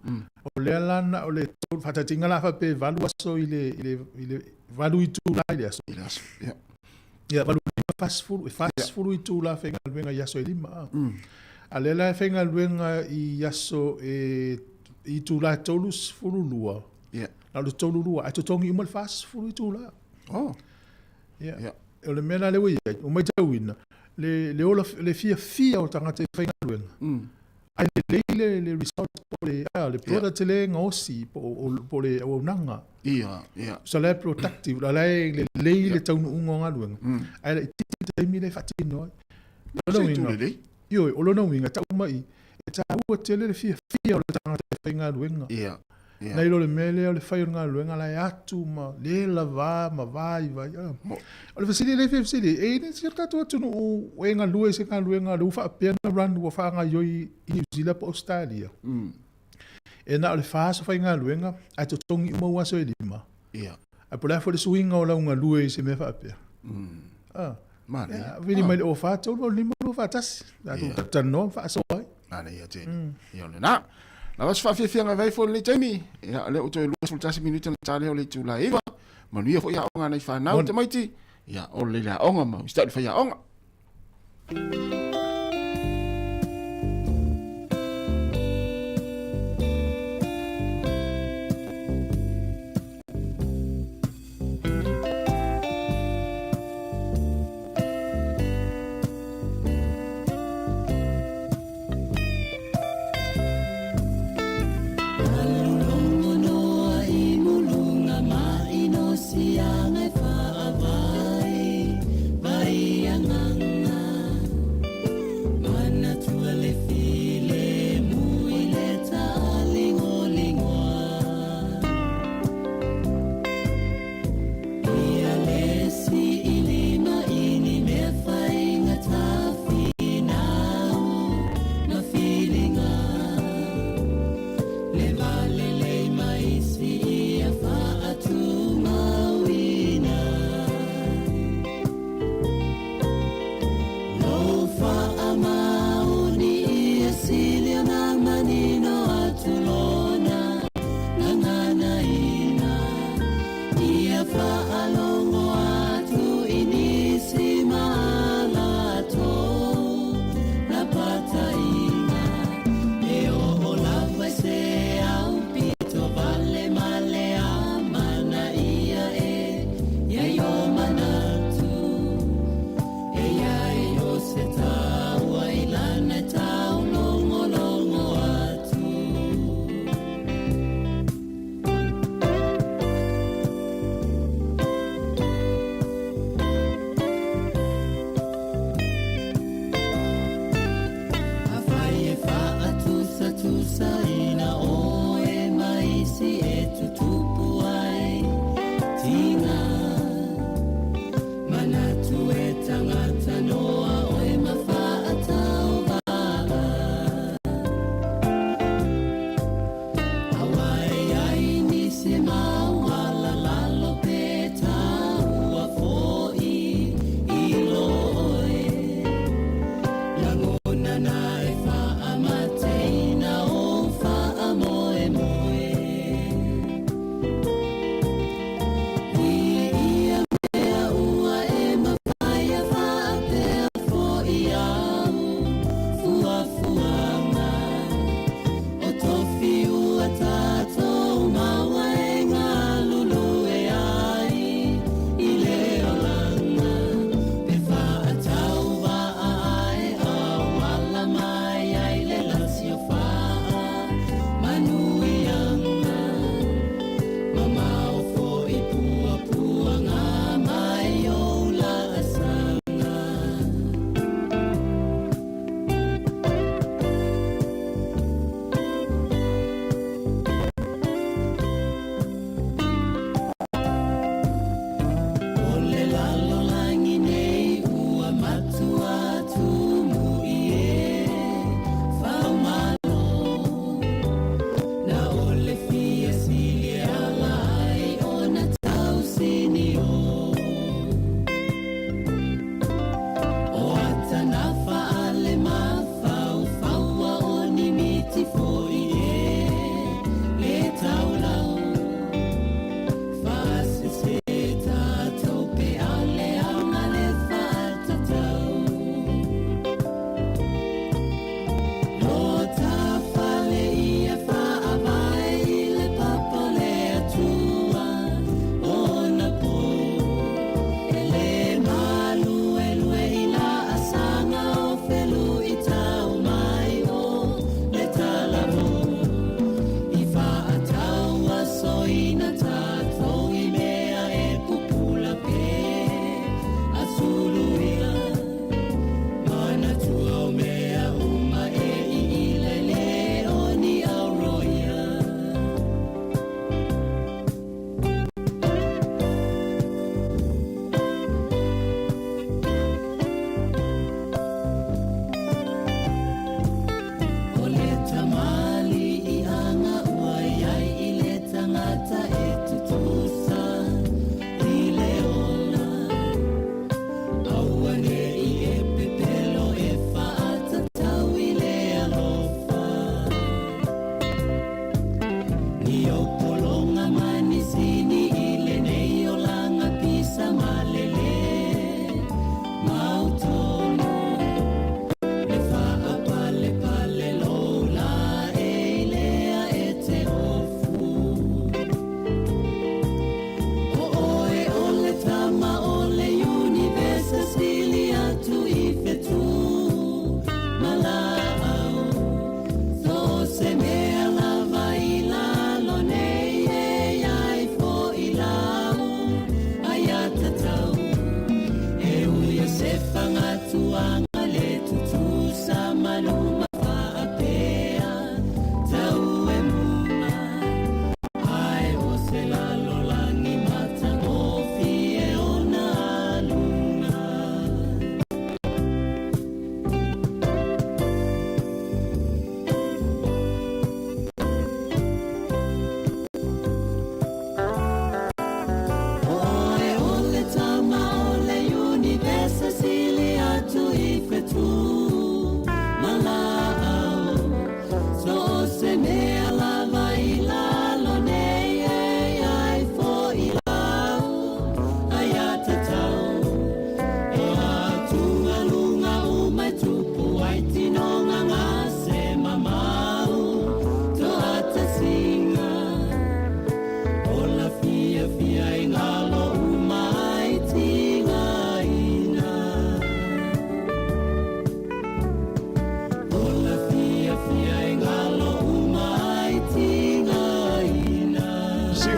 o lea la na o le faataitaiga la a faapea e valu aso i le, i le, i le valu itula i le aso. I le aso, ia. Ia, valu lima. 40, e 40 itula faigaluega i aso e 5 a. A lea la e faigaluega i aso e i itula e 32. Ia. Na o le 32, ae totogi uma le 40 itula. Oh. Ia. Ia. O le mea la lea ua i ai, ua matauina le le ola le fiafia o tagata e faigaluega. Ae lelei le le result po o le a le product lea e gaosi po o po o le auaunaga. Ia, ia. So la e productive, la la e lelei le taunuuga o galuega, ae laitiiti le taimi lea e faatino ai. O lona Se itu uiga, lelei. ioe, o lona uiga, tau mai, e taua tele le fiafia o le tagata e faigaluega. Ia, ia. Nai lo le mea lea o le fai o le galuega la e atu ma le lava ma vaivai. A. O le fesili lea e fia fesili, e i ai si o tatou atunuu e galue i se galuega lea ua faapea ona run ua faagaoioi i Niu Sila po o Ausetalia? E na o le fa aso faigaluega ae totogi uma ou aso e lima. Ia. Ae po o le a foi le suiga o lau galue i se mea faapea? A. Manaia. Ia, vili mai le 04 3 8 5 2 4 1. Tatou talatalanoa ma faasoa ai. Manaia tele. Ia o lena. Lava se faafiafiaga vai foi lenei taimi. Ia, o lea ua toe 21 minute na ta lea o le itula e 9. Manuia foi aoga a nai fanau tamaiti. Ia, o le aoga ma usitai i le faiaoga.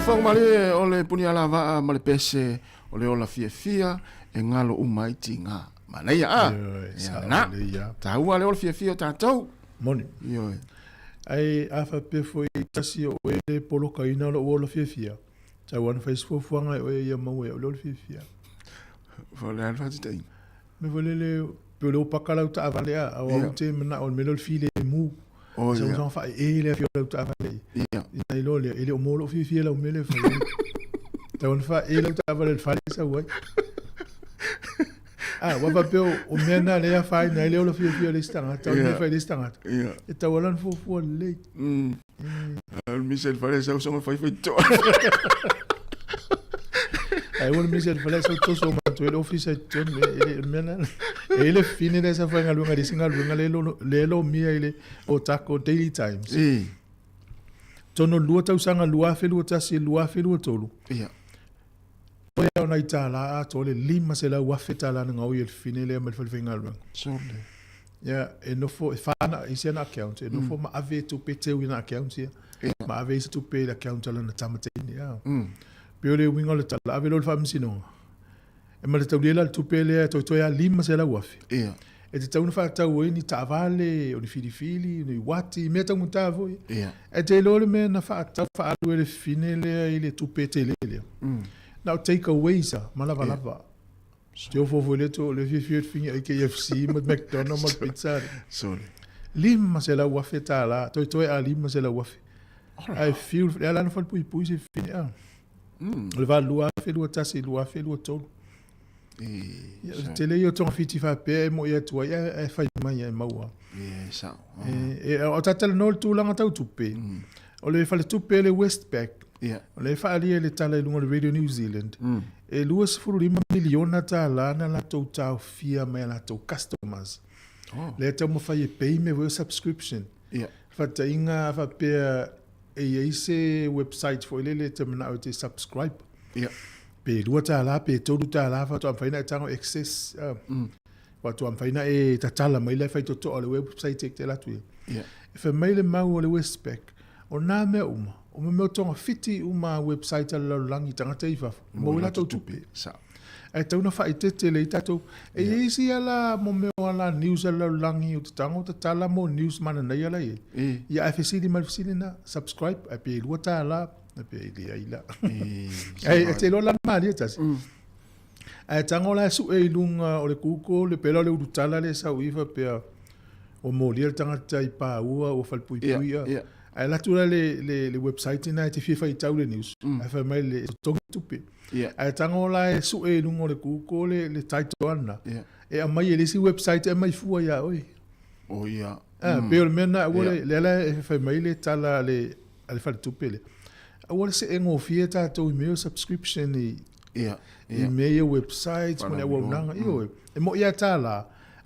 Siufofoga malie o le puni alavaa ma le pese o le ola fiafia e galo uma ai tiga. Manaia a? Ioe, Ia, sao lena. lelei a. Taua le ola fiafia o tatou. Moni. Ioe. Ae a faapea foi tasi o oe le polokaina o lou ola fiafia, tau ana fai se fuafuaga e oe ia maua e au le ola fiafia. O le a le faataitaiga? Mea foi lele, pei o lea ua paka lau taavale a, au au te manao o le mea lea o le filemu. Oh, Sau ia. sau faaee le afio o lau taavale i. Ia. Ina iloa lea, e le o maua lou fiafia i lau mea lea e fai ai. Tau ona faaee lau taavale i le fale e sau ai. Ah, ua faapea o, o mea na lea e afaina ai le ola fiafia o le isi tagata, o le mea e fai e le isi tagata. Ia. E tatau lava ona fuafua lelei. A o le misa i le fale sau soga fai fai toa. Ai ua le misa i le fale sau toso ma atu ai le ofisa i totonu e le mea na. E i ai le fine lea sa faigaluega i le isi galuega lea e lea e lomia i le Otago Daily Times. E. Tonu lua tausaga 2021 2023. Ia. Toe o nai tālā atoa le $500,000 tālā na gaoi e le fine lea mai le fale faigaluega. Sole. Ia, e nofo, e whā ana, isi ana account, e nofo ma ave tupe teu i ana account ia. Ia. Ma ave isi tupe i le account a lana tama teine, ia. Mm. Pei o le uiga o le tala, ave loa i le faamasinoga. E ma le taulia la le tupe lea, toetoe lava $500,000. Ia. E tatau ona faatau ai ni taavale, o ni filifili, o ni uati, mea taugata foi. Ia. Ae te iloa le mea na faatau faaalu e le fine lea i le tupe tele lea. Na o take aways a, ma lavalava. Te ofo foi le to le fiafia le fingi ai KFC ma McDonald ma pizza. Sole. $500,000 tālā, toetoe a $500,000. Ae fiu, le ala na falepuipui se fine a. O le 2021, 2023. E, Ia, o le tele ia o togafiti faapea e mo'i atu ai ae ae fai mai e maua. E, sao. E, e, o tatalanoa le tulaga tau tupe. O le faletupe le Westpac. Ia. O lea e faaalia i le tala i luga o le Radio New Zealand. E 25 miliona tālā na latou taofia mai a latou customers. Oh. Lea e taumafai e pay mea foi o subscription. Ia. Faataitaiga a faapea e i ai se website foi lele e te manao e te subscribe. Ia. Pe $2 pe $3 faatoa mafai ona e tago access. Faatoa mafai ona e tatala mai la e faitotoa o le website e te alu atu i ai. Ia. E fai mai le mau o le Westpac, o nā mea uma, o mea o togafiti uma a website a le lalolagi i tagata i fafo, e maua ai latou tupe. Sao. Ae tatau ona faaeteete lelei tatou. E i ai isi ala mo mea o ala news a le lalolagi o te tago tatala mo news mananaia la i ai. E. Ia ae fesili mai le fesili lena, subscribe ae pe $2 ae pe leai la. E. Ae e te iloa la malie tasi. Ae tago la e sue i luga o le Google le pela o le ulutala lea e sau i faapea ua molia le tagata i paua ua falepuipui Ia, ia. ia. Ae alu atu la le, le, le website lena e te fia faitau le news. Ae fai mai le totogi tupe. Ia. Ae tago la e sue i luga o le Google le, le title ana. Ia. E aumai e le isi website e aumai fua iā oe. O ia. Ah, pei o le mea lena, aua Ia. le, lea la e fai mai le tala a le, a le faletupe lea. Aua le see gofie tatou i mea o subscription i, Ia, i ia. mea ia websites ma le auaunaga. Ioe, e mo'i lava tālā,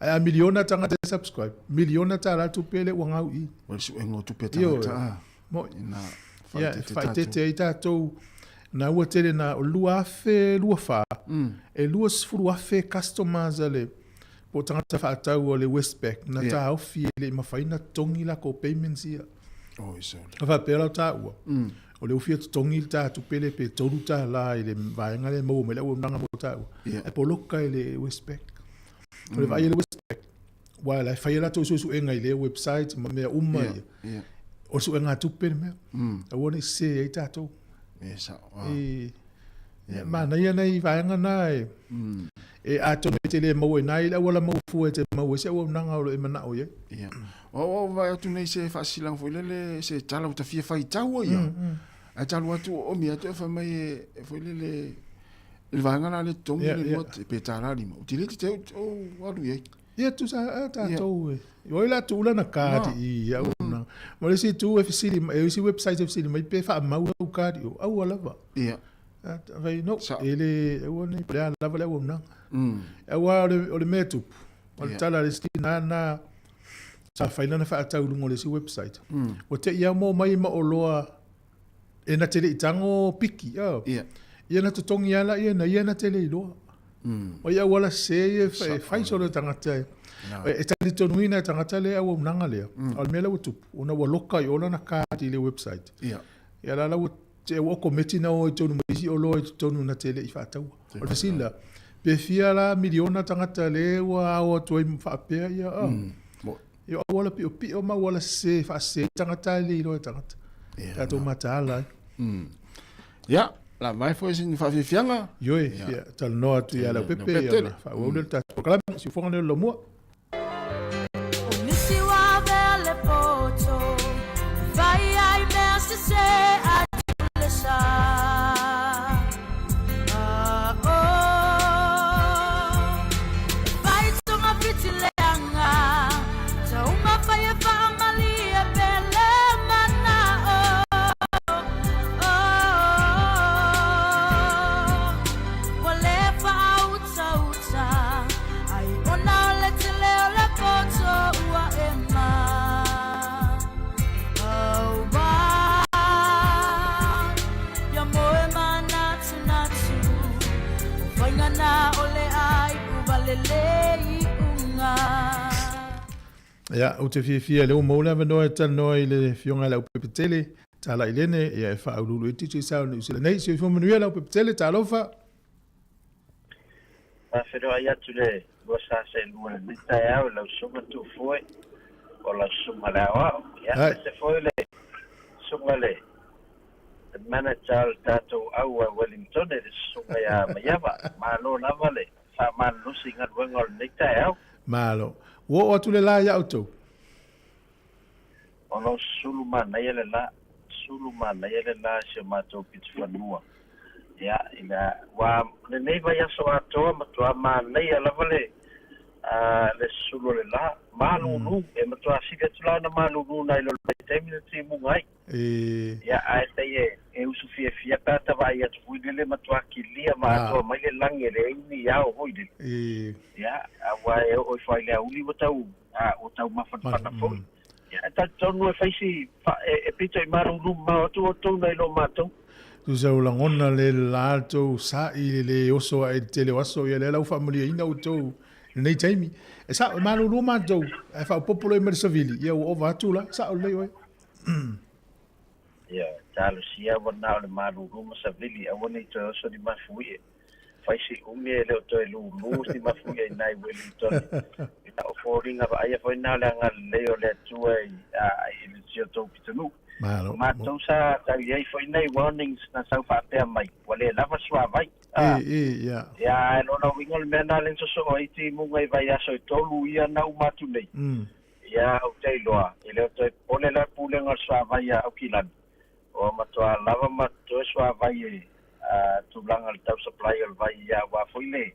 ae a miliona tagata e subscribe, miliona tālā tupe lea ua gau i i. O le suega o tupe a Ioe, tagata, a. mo'i. Ina Ia, e faaeteete tatou. faaeteete ai tatou, na ua tele na, o le 2024, e 20,000 customers a le, po o tagata faatau a le Westpac na taofi e le i mafai ona totogi lakou payments ia. Oi sole. Ka faapea la o taua, o lea ua fia totogi le ta tupe lea pe $3 i le vaega lea e maua mai le auaunaga mo taua, ae poloka e le Westpac. O le vaai a le Westpac, aua o la e fai a latou suesuega i lea website ma mea uma ia, o le suegatupe le mea, aua ne i sese ai tatou. E sao. E, e manaia nai vaega na e, e atonu e te le maua i na i le auala mau fua e te maua ai se auaunaga o lo o e manao i ai. Ia. O au vaai atu nei se faasilaga foi lele, se tala ua ta fia faitau ai ia. Ae talu atu o oomi atu e fai mai e foi lele, i le vaega la le totogi le lua pe $5. Ou te le te o alu i ai. Ia tusa a tatou e. O ai la tuu lana card i au na. Ma le isi itu e fesili mai, e isi website e fesili mai pe faamau lau card i o. Aua lava. Ia. Fai no, e le, aua nei, o le a lava le auaunaga. Aua o le, o le mea e tupu, o le tala a le isi nana sa fai lana faatau i luga o le isi website. Ua te i amo mai ma oloa E na te le i tago piki, oh. Ia. Ia na totogi ala ia na ia na te le iloa. O ia auala sese ia e fai solo e tagata e. E talitonuina e tagata le auaunaga lea. O le mea la ua tupu, ona ua loka i o lana card i le website. Ia. Ia la la ua Te ua o komiti na o i totonu ma isi oloa i totonu na te le i faataua. O le fesili la, pe fia la miliona tagata le ua ao atu ai faapea ia, oh. Ia o auala piopio ma auala sese e faasese ai tagata e le iloa e tagata. Tatou mataala ai. Ia, la vai foi sin faafiafiaga. Ioe, ia talanoa atu ia Leaupepe, ia ona faaauau lea o le tatou polokalame, siufofoga lea o le Laumua. O nisi ua avea le poto e fai ai mea sese a le sa. Ah, oh, e fai togafiti leaga, taumafai e faamalie pele manao. Oh, ua le faautauta, ai ona o le tele o le poto ua ema. Aua, ia moe manatunatu, o faiga na o le ai ua lelei uga. Ia, ou te fiafia lea ua maua le avanoa e talanoa i le Afioga ia Leaupepetele Talailene, ia e faauluulu i Digicel Niu Sila nei. Soifua manuia Leaupepetele, talofa! Faafeiloai atu le 242 i lenei taeao i lau Susuga Tufoe o lau Susuga le Aoao. Ia, aemaise foi le Susuga le Manager o le tatou au a Wellington, le Susuga ia Maiava. Malo lava le faamalolosi i galuega o lenei taeao. Malo. Ua oo atu le la ia outou. O lo o sulu manaia le la, sulu manaia le la i si o matou pitofanua. Ia, i le, ua, lenei vaiaso atoa, matua manaia lava le, a, le sulu o le la. Malulu, e matua sili atu la ona malulu nai lo le vaitaimi na timuga ai. E. Ia, ae pei e, e usu fiafia pe a ta vaai atu foi lele matua kilia ma atoa mai le lagi e leai ni ao foi lele. E. Ia, aua e oo ifo ai le aoauli ua tau, a, ua tau mafanafana foi. Ia, e talitonu e fai si, fa, e, e pito i malulu mamao atu outou nai lo matou. Tusa o lagona le latou sa'i i le lē oso ae i le tele o aso, ia lea la ua faamalieina outou i lenei taimi. E sa'o, e malulu matou, ae faaopoopo loa i ma le savili, ia ua ova atu la, sa'o lelei oe. Ia, talosia ua na o le malulu ma savili, aua ne i toe oso ni mafuie. Fai si umi e le o toe lulu si mafuie i nai Wellington. Ia, o foliga vaaia foi na o le agalelei o le Atua i, a, i le si o tou pitonuu. Malo. O matou sa tau i ai foi nai warnings na sau faapea mai, ua le lava suavai. A, E, e, ia. ia, ae lona uiga o le mea na le na sosoo ai timuga i vaiaso e tolu ia na uma atu nei. Ia, ou te iloa, e le o toe popole la le pulega o le suavai ia Aukilani, ua matua lava ma totoe suavai e a tulaga le tau supply o le vai ia aua foi le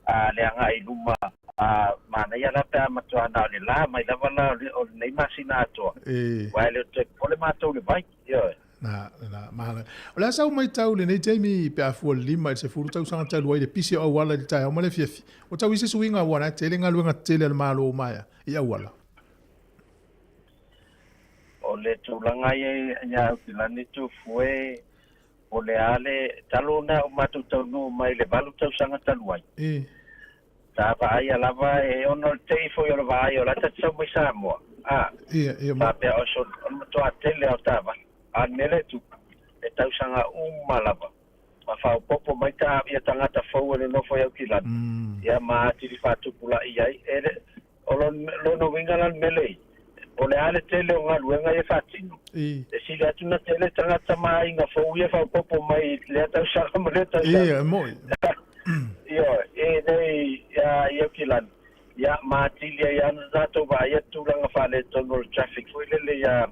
a le agai i luma a manaia la pe a matua na o le la mai lava la o lenei masina atoa, aua e le o toe popole matou i le vai, ioe. Na, na, mahalo. O le a sau matau i lenei taimi pe a fua le 5 i le 10 tausaga talu ai le pisi o auala i le taeao ma le afiafi. Ua tau i se suiga aua o la e tele galuega tetele a le Malo ua maea i auala. O le tulaga ia ia Aukilani Tufue, o le a le talu ona o matou taunuu mai i le 8 tausaga talu ai. Sa vaaia lava e ona o le tei foi o le vaai o la ta te sau mai Samoa, a, Ia, ia, ma. Faapea o so, o le matua tele lava o taavale. A o le mea lea e tupu, e tausaga uma lava, ma faaopoopo mai ta ia tagata fou e nonofo i Aukilani, ia ma atili faatupulaia ai. E le, o lona, lona uiga la le mea lea i, o le a le tele o galuega ia e faatino, e sili atu ona tele tagata ma aiga fou ia e faaopoopo mai i lea tausaga ma lea tausaga. Ia, e moni. Ioe, e nei i Aukilani, ia, ma atili ai lava ona tatou vaaia le tulaga faaletonu o le traffic foi lele ia,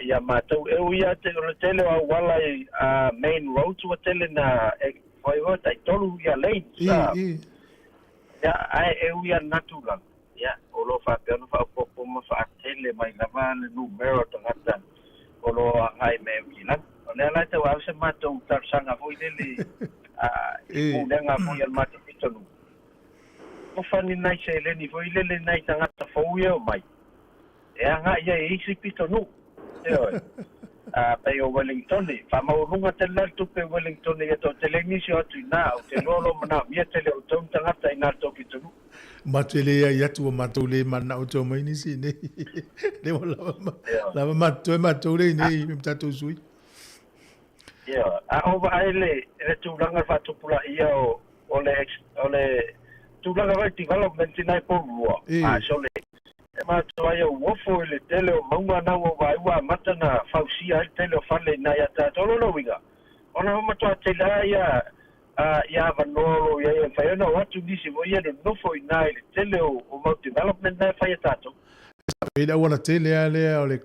ia matou. E ui lava o le tele o auala i main roads ua tele na, e, foi ua taitolu ia lanes. Ia, ae e ui lava i lena tulaga, ia, o lo o faapea ona faaopoopo ma faatele mai lava le numera o tagata o lo o agai mai Aukilani. O lea la e tau ave se matou talosaga foi lele i pulega foi a le matou pitonuu, alofa ni nai seleni foi lele i nai tagata fou ia e omai, e agai ai i isi pitonuu. Ioe. A pei o Wellingtone, faamaualuga tele la le tupe i Wellingtone ia toatele ai nisi o atu i ina, ou te iloa o lo o manaomia tele o outou ni tagata i ina le tou pitonuu. Matou te leai atu ua matou le mananao e toe omai nisi i inei. Lea ua lava, lava ma totoe matou lea i inei ma tatou sui. Ia, a ou vaai le i le tulaga le faatupulaia o o le o le tulaga foi development i nai Poulua, a sole, e matua ai ou ofo i le tele o mauga na ua ou vaai ua amata ona fausia ai le tele o fale i ina ia tatou. O lona uiga, ona ua matua tele lava ia ia avanoa o lo o i ai e mafai ona o atu nisi foi ia nonofo i ina i le tele o mau development na e fai e tatou. E i le auala tele lava lea o le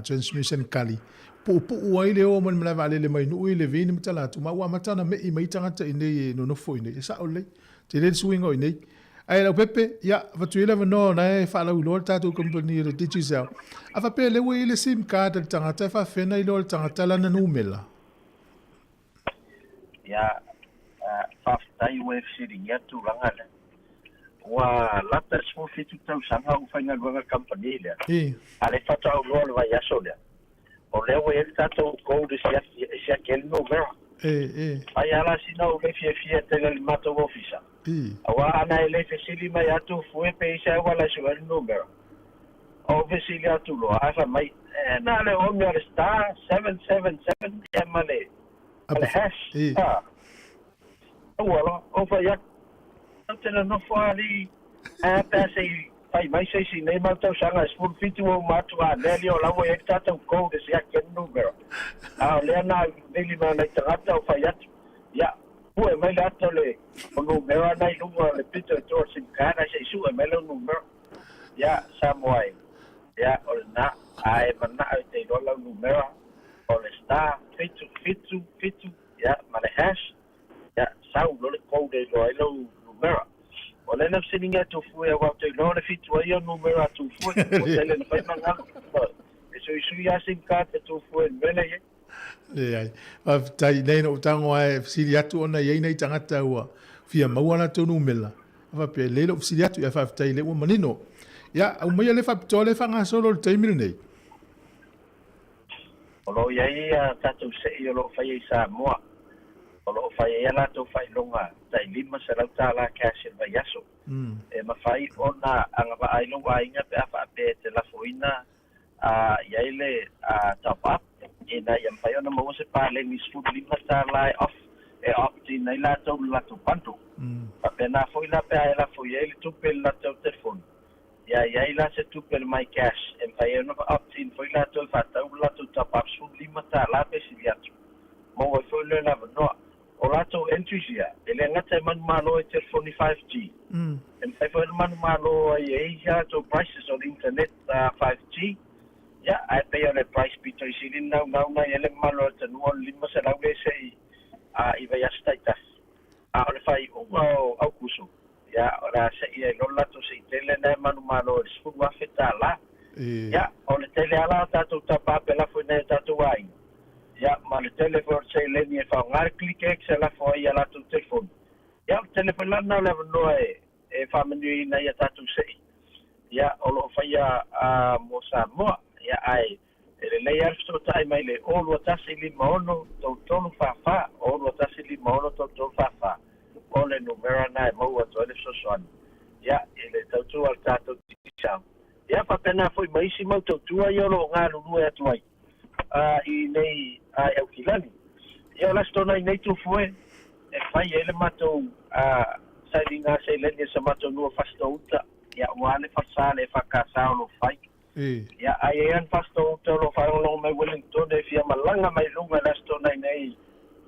transmission kali, puupuu ai le o mai le malae vaalele mai Nuu i Levin ma tala atu, ma ua amata ona me'i mai tagata i inei e nonofo i inei. E sao lelei, tele le suiga o i inei. Ae Leaupepe, ia, avatu ia le avanoa o la e faalauiloa le tatou kamupani o le Digicel. A faapea o lea ua i ai le sim card a le tagata, e faafefea ona iloa e le tagata lana numera? Ia, faafetai ua e fesiligia le tulaga lea. Ua lata i le 17 tausaga o ou faigaluega i le kamupani lea, a o lea faatoa ou iloa i le vaiaso lea, o lea ua i ai le tatou code e siaki ai le numera. Mai lava la sina ou le fiafia tele i le matou ofisa, aua ana e le fesili mai atu fue pe i se auala e sue ai le numera. Ou fesili atu loa, ae fai mai, E na o le omi o le star 777 ia ma le, ma le hash. A, ua loa, ou fai atu, Ou te nonofo alii, ae a pe a se i fai mai se isi i nei mau tausaga e 17 ua uma atu a mea lia o la ua i ai le tatou code e siaki ai le numera. A o lea na vili mai o nai tagata ou fai atu, ia, pue mai le ata o le o numera na i luga o le pito i tua o le sim card ae se i sue mai lau numera. Ia, Samoa e, ia, o lena, a e manao e te iloa lau numera, o le star, fitu, fitu, fitu, ia, ma le hash, ia, sau loa le code e iloa ai lau numera. O lea na fesiligia e Tufue aua ou te iloa o le fitu ai ia o numera a Tufue, ua tele ina fai magalo. E suisui lava sim card a Tufue i le mea lea e i ai. Leai. Faafetai. Nei na ou tago lava e fesili atu ona e i ai nai tagata ua fia maua latou numela. A faapea, e lelei lou fesili atu, ae faafetai o lea ua manino. Ia, aumaia le faapitoa lea e faagasolo i le taimi lenei. O lo o i ai a tatou sei o lo o faia i Samoa, o lo o fai ai a latou faailoga tai $500 cash i le vaiaso. E mafai ona agavaa ai lou aiga pe a faapea e te lafoina a i ai le top up ina ia mafai ona maua se paleni $15 e off e opt in ai latou i le latou bundle. Faapena foi la pe a e lafo i ai le tupe i le latou telefoni, ia i ai la se tupe le MyCash e mafai ai ona opt in foi latou e faatau le latou top up $15 pe sili atu. Maua ai foi le avanoa. O latou entries ia, e le gata e manumalo ai telefoni 5G, e mafai foi ona manumalo ai e isi a latou prices o le internet 5G, ia, ae pei o le price pito i sili le naunau na i ai le mamalu o le atunuu o le 500 lea se i i vaiaso taitasi. A o le faaiuga o Aukuso, ia, o le a se i ai loa le latou seitele lena e manumalo i le $10,000. Ia, o le tele lava la o tatou tapa pe lafo i nai o tatou aiga, Ia, ma le tele foi o le seleni e faaaoga le ClickX e lafo ai i a latou telefoni. Ia, o le tele foi la lena o le avanoa e faamanuiaina ai a tatou sei, ia, o lo o faia mo Samoa. Ia, ae e lelei lava le fesootai mai le 0 21 56 33 44, 0 21 56 33 44, o le numera lena e maua atu ai le fesoasoani, ia, i le tautua a le tatou Digicel. Ia, faapena foi ma isi mau tautua ia o lo o galulue atu ai. i nei i Aukilani. Ia o le Aso Toonai nei Tufue e fai ai le matou sailiga seleni a sa matou nuu o Fasitoo-uta, ia aua le falesa le EFKS o lo o fai. Ia a i ai lava ni Fasitoo-uta o lo o faalogologo mai Wellington e fia malaga mai luga i le Aso Toonai nei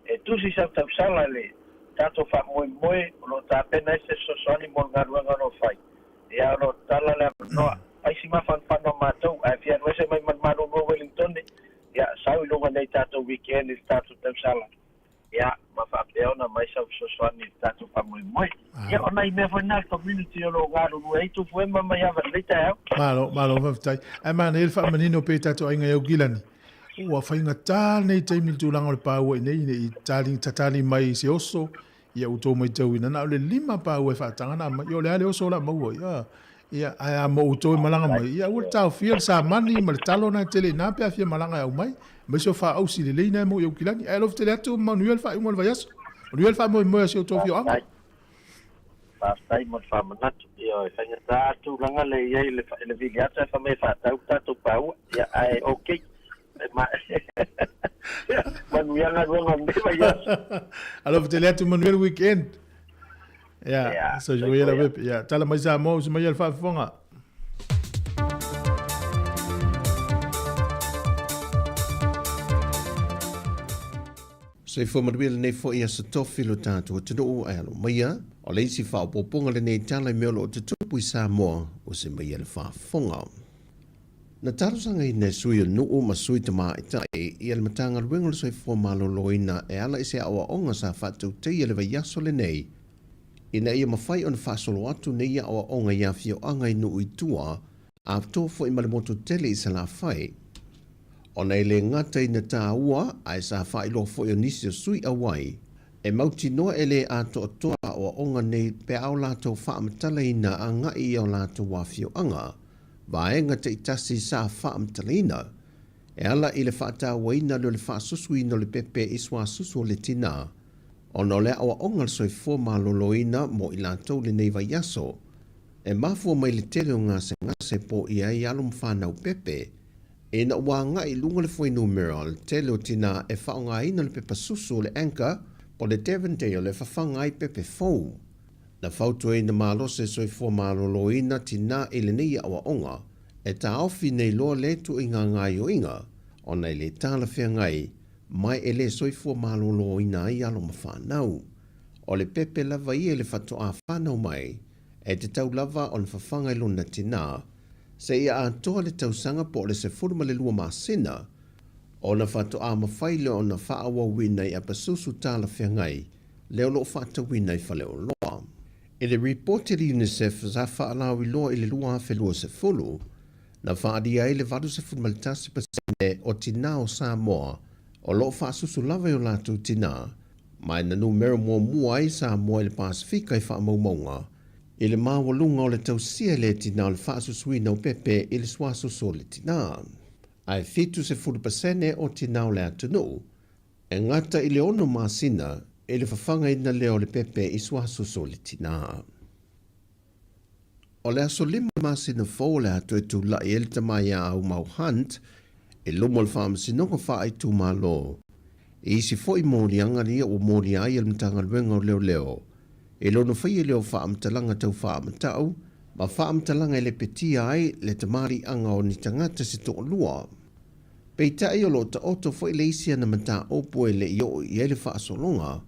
e tusi sau tausala i le tatou faamoemoe o lo o tapena ai se fesoasoani mo le galuega o lo o fai. Ia o lo o tatala le avanoa. Fai si mafanafana o matou, ae fia alu ese mai ma le malolo o Wellingtone, ia, sau i luga nei tatou weekend i le tatou tausala, ia, ma faapea ona aumai sau fesoasoani i le tatou faamoemoe. Ia, o nai mea foi na a le community o lo o galulue ai Tufuema ma Iava i lenei taeao. Malo, malo faafetai. Ae manaia le faamanino pea i tatou aiga i Aukilani, ua faigata lenei taimi i le tulaga o le paua i nei, ne i tali, tatali mai i se oso, Ia ua tou maitauina, na o le lima paua e faataga na aumai. Ia o le a le oso o le a maua. Ia, ia, ae a mo outou e malaga mai, ia aua le taofia le samani ma le talo na e tele i ina pe a fia malaga e aumai. Aemaise o faaausi lelei na e maua i Aukilani. Ae alofa tele atu, manuia le faaiuga o le vaiaso. Manuia le faamoemoe a si outou afioaga. Faafetai. Faafetai mo le faamanatu. Ioe, e faigata tulaga lea e i ai i le vili atu ae fai mai e faatau le tatou paua. Ia, ae okay. Manuia. manuia galuega o lenei vaiaso. Alofa tele atu, manuia le weekend. Ia, soifua ia Laupepe. Ia, tala mai Samoa, usu mai ia le faafofoga. Soifua manuia lenei foi aso tofi lo tatou atunuu ae alo maia. O le isi faaopoopoga lenei tala i mea o lo o tutupu i Samoa ua se maia le faafofoga. Na talosagaina e sui o nuu ma sui tamaitai ia le Matagaluega o le Soifua Maloloina e ala i se aoaoga sa faatautaia le vaiaso lenei ina ia mafai ona faasolo atu nei aoaoga i afioaga i nuu i tua atoa foi ma le motu tele i Salafai. Ona e le gata ina taua ae sa faailoa foi o nisi o sui auai e mautinoa e le atoatoa aoaoga nei pe a o latou faamatalaina agai i o latou afioaga vaega taitasi sa faamatalaina e ala i le faatauaina lea o le faasusuina o le pepe i suasusu o le tinā ona o le aoaoga le soifua maloloina mo i latou lenei vaiaso e mafua mai le tele o gasegase po i ai alo ma fanau pepe ina ua agai i luga le fuainumera o le tele o tinā e faaaogaina le pepa susu o le Anchor po o le Devondale e fafaga ai pepe fou. Na fautuaina malosi e soifua maloloina tinā i lenei aoaoga e taofi nei loa le tuuaiga gaoioiga ona e le talafeagai mai e le soifua maloloina ai alo ma fanau. O le pepe lava ia i le faatoa fanau mai e tatau lava ona fafaga i lona tinā seia atoa le tausaga po o le 12 masina ona faatoa mafai lea ona faaauauina i apasusu talafeagai lea o lo o faatauina i faleoloa. I le ripoti a le UNICEF sa faalauiloa i le 2020, na faaalia ai le 81% o tinā o Samoa o lo o faasusu lava i o latou tinā, ma e na numera muamua ai Samoa i le Pasefika i faamaumauga i le maualuga o le tausia e le tinā o le faasusuina o pepe i le suasusu o le tinā. Ae 70% o tinā o le atunuu E gata i le ono masina i le fafagaina lea o le pepe i suasusu o le tinā. O le aso 5 masina fou o le a toe tulai ai le tama ia Aumau Hunt i luma o le Faamasinoga Faaitumalo i isi foi moliaga ia ua molia ai e le Matagaluega o Leoleo i lona faia lea o faamatalaga tau faamatau ma faamatalaga e lepetia ai le tamaliiaga o ni tagata se toalua. Peitai o lo o taoto foi le isi ana mataupu e le i oo i ai le faasologa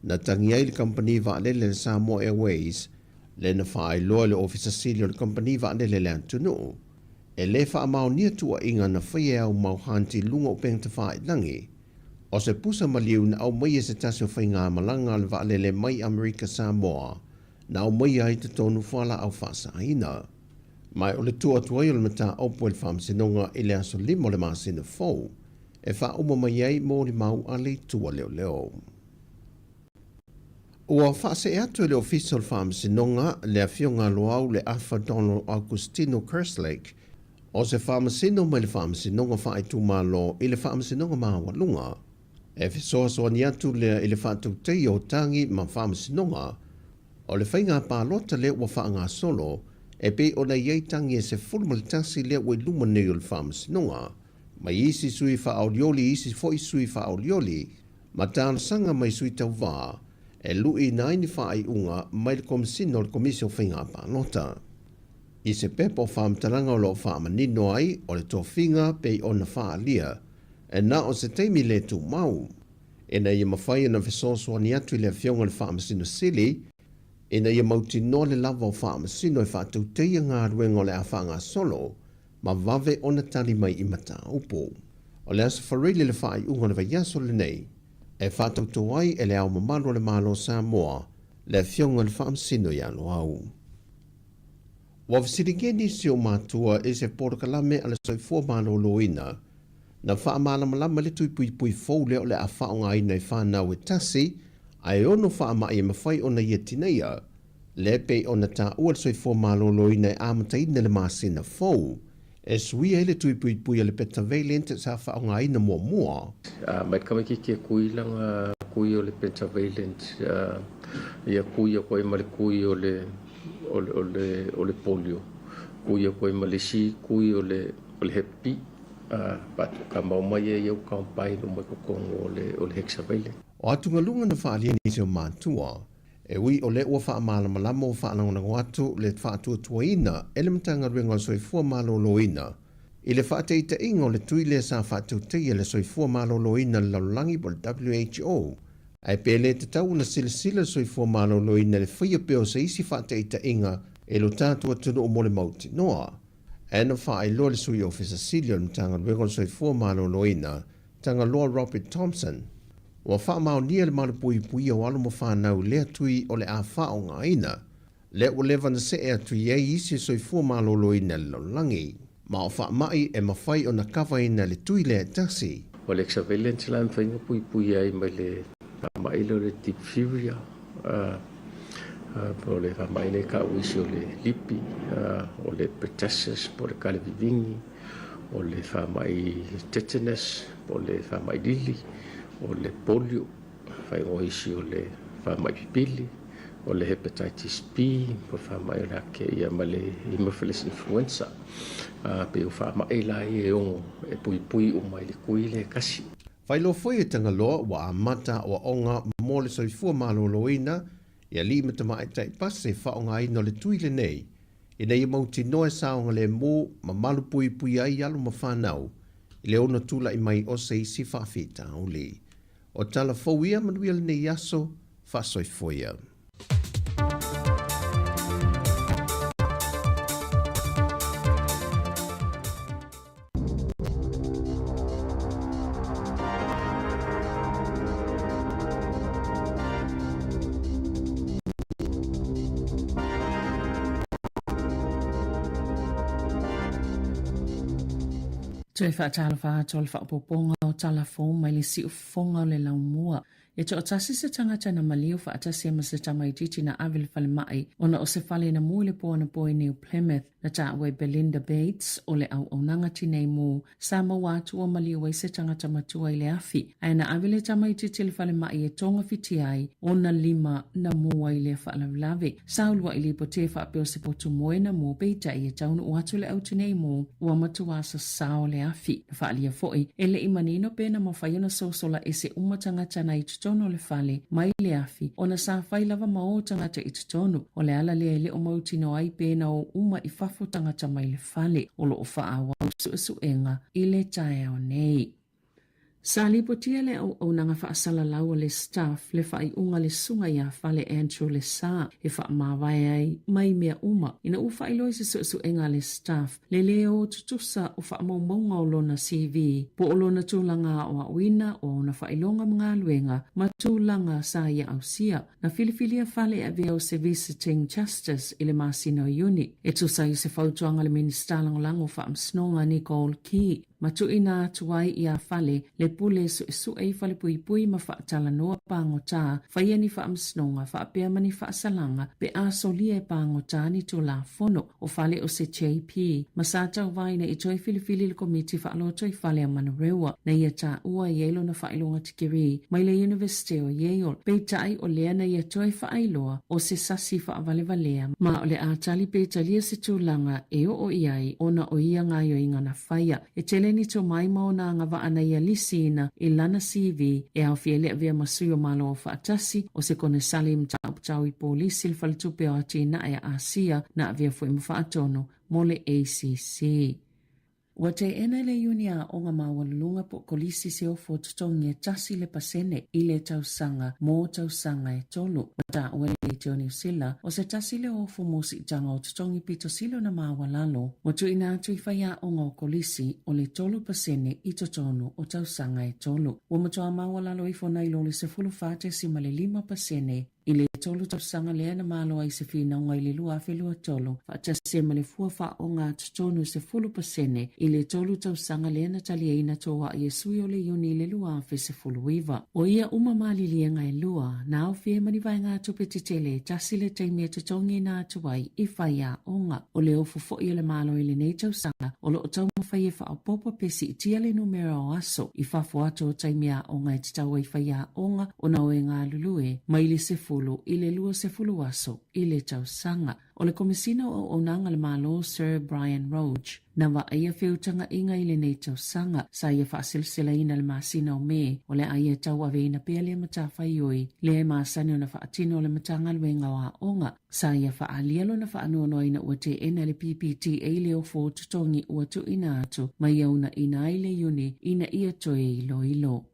na tagi ai le kamupani vaalele a le Samoa Airways lea na faailoa e le Ofisa Sili o le kamupani vaalele a le atunuu e le faamaonia tuuaiga na faia e Aumau Hunt i luga o upega tafailagi o se pusa maliu na aumaia e se tasi o faigamalaga a le vaalele mai Amerika Samoa na aumaia ai totonu fualaau faasaina. Ma o le tuu atu ai o le mataupu e le Faamasinoga i le aso 5 o le masina fou e faauma mai ai molimau a le itu a leoleo. Ua faasee atu e le Ofisa o le Faamasinoga le Afioga a Loau le Afa Donald Augustino Kerslake o se Faamasino mai le Faamasinoga Faaitumalo i le Faamasinoga Maualuga. E fesoasoani atu lea i le faatautaia o tagi ma faamasinoga O le faiga palota lea ua faagasolo, e pei ona i ai tagi e 11 lea ua i luma nei o le Faamasinoga, mai isi sui faaolioli isi foi sui faaolioli, ma talosaga mai sui tauva e luiina ai ni faaiuga mai le Komesina o le Komisi o Faiga Palota. I se pepa o faamatalaga o lo o faamanino ai o le tofiga pei ona faaalia, e na o se taimi le tumau. Ina ia mafai ona fesoasoani atu i le Afioga i le Faamasino Sili ina ia mautinoa le lava o faamasino e faatautaia galuega o le a faagasolo ma vave ona tali mai i mataupu. O le Aso Faraile le faaiuga o le vaiaso lenei e faatauto ai e Le Ao Mamalu o le Malo o Samoa le Afioga i le Faamasino ia Loau. Ua fesiligia nisi o matua i se polokalame a le Soifua Maloloina Na faamalamalama le tui puipui fou lea o le a faaaogaina i fanau e tasi ae ono faamai e mafai ona ia tineia, lea pei ona taua le soifua maloloina e amataina le masina fou e suia ai le tui puipui a le pentavalent sa faaaogaina muamua. Mai le tamaititi e kui lana kui o le pentavalent ia kui atu ai ma le kui o le o le polio, kui atu ai ma le isi kui o le o le hep B. Faatukamau mai ai au combine uma i totonu o le o le hexavalent. O atugaluga na faaalia e nisi o matua, e ui o lea ua faamalamalama ua faalagolago atu le faatuatuaina e le Matagaluega o le Soifua Maloloina i le faataitaiga o le tui lea sa faatautaia e le Soifua Maloloina i le Lalolagi po o le WHO, ae pe le tatau ona silasila le Soifua Maloloina i le faia pea o se isi faataitaiga e lo tatou atunuu mo le mautinoa. Ae na faailoa le Sui Ofisa Sili o le Matagaluega o le Soifua Maloloina, Tagaloa Robert Thompson, ua faamaonia le malupuipuia o alo ma fanau i lea tui o le a faaaogaina, lea ua leva ona see atu i ai isi soifua maloloina i le lalolagi, ma o faamai e mafai ona kavaina e le tui lea e tasi. O le hexavalent la e mafai ona puipuia ai mai le faamai lea o le diphtheria, po o le faamai lea e tau isi o le lipi, o le pertussis po o le kalevivini, o le faamai tetanus po o le faamai lili, o le polio, faaigoa isi o le faamai pipili, o le hepatitis B po o le faamai o le ake ia ma le haemophilus influenza. Pei o faamai la ia e ono e puipui uma i le tui lea e tasi. Faailoa foi e Tagaloa ua amata aoaoga mo le soifua maloloina i alii ma tamaitai pasi faaaogaina o le tui lenei ina ia mautinoa e saogalemu ma malupuipuia ai alo ma fanau i le ono tulai mai o se isi faafitauli. O tala fou ia manuia lenei aso, faasoifua ia. Toe faatalofa atu o le faaopoopoga o tala fou mai le siufofoga o le laumua. E toatasi se tagata na maliu faatasi ai ma se tamaitiiti na ave i le falemai ona o se fale na mu i le po anapo i New Plymouth. Na taua e Belinda Bates o le auaunaga tinei mu sa maua atu ua maliu ai se tagata matua i le afi, ae na ave le tamaitiiti i le falemai e togafitia ai ona lima na mu ai lea faalavelave. Sa uluai lipoti e faapea o se potu moe na mu peitai e taunuu atu le au tinei mu ua matua sasao le afi. Na faaalia foi, e le i manino pe na mafai ona sosola ese uma tagata na i totonu o le fale mai le afi ona sa fai lava ma o tagata i totonu. O le ala lea e le o mautinoa ai pe na o uma i fafo tagata mai le fale. O lo o faaauau suesuega i le taeao nei. Sa lipotia le auaunaga faasalalau a le Staff le faaiuga a le Susuga ia Fale Andrew Le Sa e faamavae ai mai mea uma ina ua faailoa i se suesuega a le Staff le lē o tutusa o faamaumauga o lona CV po o lona tulaga aoaoina o ona faailoga ma galuega ma tulaga sa ia ausia. Na filifilia Fale e avea o se Visiting Justice i le masina o Iuni e tusa ai o se fautuaga a le Minisita Lagolago o Faamasinoga Nicole Key. ma tuuina atu ai ia Fale le pule suesue i falepuipui ma faatalanoa pagotā, faia ni faamasinoga faapea ma ni faasalaga pe a solia e pagotā ni Tulafono. O Fale o se JP, ma sa tauvaina i toe filifili le Komiti Faaloto i Fale a Manurewa, na ia taua i ai lona faailoga tikeri mai le Iunivesite o Yale, peitai o lea na ia toe faailoa o se sasi faavalevalea ma o le a tali pe talia se tulaga e oo i ai ona o ia gaoioiga na faia. E tele ni tomai ma ona agavaa na ia lisiina i lana CV e aofia ai le avea ma sui o Malo Aufaatasi, o se Konesale i Mataupu Tau i Polisi i le Faletupe o Atinae a Asia na avea foi ma faatonu mo le ACC. Ua teena e le Iuni Aoga Maualuluga po o Kolisi se ofo totogi e 1% i le tausaga mo tausaga e tolu. Ua taua e le Leitio o Niu Sila, o se tasi lea o ofo mo siitaga o totogi pito sili ona maualalo ua tuuina atu i faiaoga o kolisi o le 3% i totonu o tausaga e tolu. Ua matua maualalo ifo nai lo le 14.5% I le tolu tausaga lea na malo ai se finauga i le 2023, faatasi ai ma le fua faaoga totonu 10% i le tolu tausaga lea na taliaina toai e sui o le Iuni i le 2019. O ia uma maliliega e lua, na aofia ai ma ni vaegatupe tetele e tasi le taimi e totogiina atu ai i faiaoga. O le ofu foi o le Malo i lenei tausaga, o lo o taumafai e faaopoopo pe siitia le numera o aso i fafo atu o taimi aoga e tatau ai faiaoga ona o e galulue mai le 10 i le 20 aso i le tausaga. o le Komesina o Auaunaga a le Malo Sir Brian Roche, na vaaia feutagaʻiga i lenei tausaga, sa ia faaselaselaina i le masina o Me, o le a ia tauaveina pea lea matafaioi lea e masani ona faatino e le Matagaluega o Aoga. Sa ia faaalia lona faanoanoaina ua teena e le PPTA le ofo totogi ua tuuina atu ma ia uunaina ai le iuni ina ia toe iloilo.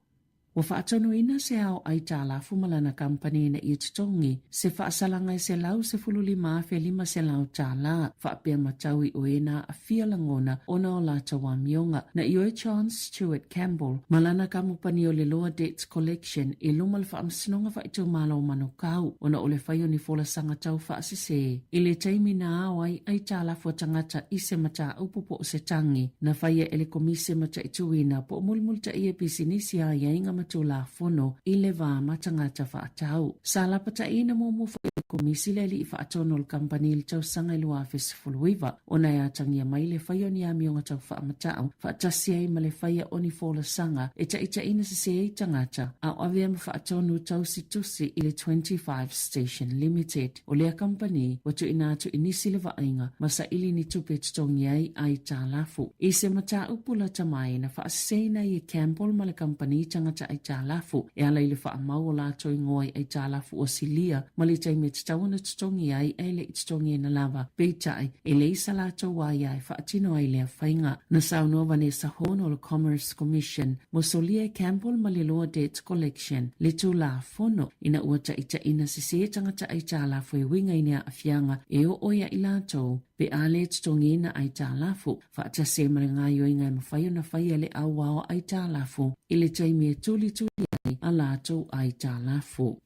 Ua faatonuina se ao aitalafu ma lana kamupani ina ia totogi se faasalaga e $115,500 faapea ma tau i oe na aafia lagona ona o latou amioga. Na ioe John Stuart Campbell ma lana kamupani o le Loa Debt Collection i luma o le Faamasinoga Faaitumalo o Manukau ona o le fai o ni folasaga tau faasese i le taimi na ao ai aitalafu a tagata i se mataupu po o se tagi na faia e le Komisi Mataituina po o Mulimulitaia Pisinisi Aiaiga ma Tulafono i le va ma tagata faatau. Sa lapataiina muamua foi e le Komisi le alii faatonu o le kamupani i le tausaga e 2019 ona e atagia mai le faia o ni amioga tau faamatau faatasi ai ma le faia o ni folasaga e taitaiina sese ai tagata a o avea ma faatonu tausi tusi i le 25 Station Limited. O lea kamupani ua tuuina atu i nisi le vaaiga ma saili ni tupe e totogi ai aitalafu. I se mataupu lata mai na faaseseina ai e Campbell ma le kamupani tagata aitalafu e ala i le faamau o latou igoa i aitalafu ua silia ma le taimi e tatau ona totogi ai ae le i totogiina lava. Peitai, e leai sa latou aia e faatino ai lea faiga. Na saunoa Vanessa Horn o le Commerce Commission ua solia e Campbell ma le Loa Debt Collection le Tulafono ina ua taitaiina sesē tagata aitalafu e uiga i ni aafiaga e oo ia i latou pe a le totogiina aitalafu, faatasi ai ma le gaoioiga e mafai ona faia e le auao aitalafu i le taimi e tulituli ai a latou aitalafu.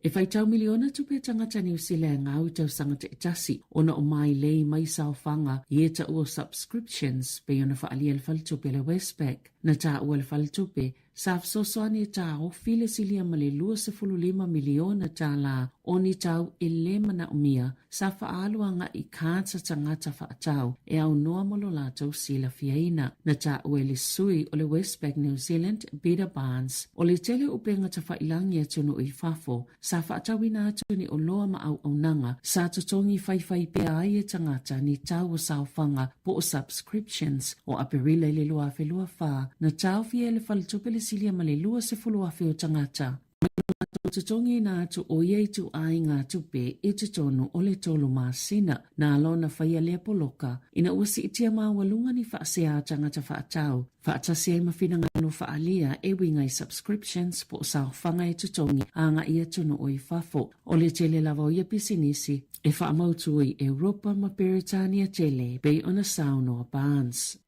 E faitau miliona tupe a tagata Niu Sila e gau i tausaga taitasi ona o mailei mai saofaga i e taua o subscriptions pei ona faaalia e le faletupe a le Westpac. Na taua e le faletupe, sa fesoasoani e taofi le silia ma le $25 miliona tala o ni tau e le manaomia sa faaalu agai i cards a tagata faatau e aunoa mo lo latou silafiaina. Na taua e le sui o le Westpac New Zealand, Peter Barnes, o le tele o upega tafailagi atunuu i fafo sa faatauina atu ni oloa ma auaunaga sa totogi faifai pea ai e tagata ni tau o saofaga po o subscriptions. O Aperila i le 2024, na taofia e le Faletupe le silia ma le 20,000 o tagata mai lo latou totogiina atu o ia ituaiga tupe i totonu o le tolu masina. Na ala ona faia lea poloka ina ua siitia maualuga ni faasea a tagata faatau faatasi ai ma finagalo faaalia e uiga i subscriptions po o saofaga e totogi agai i atunuu i fafo. O le tele lava o ia pisinisi e faamautu i Europa ma Peretania tele, pei ona saunoa Barnes.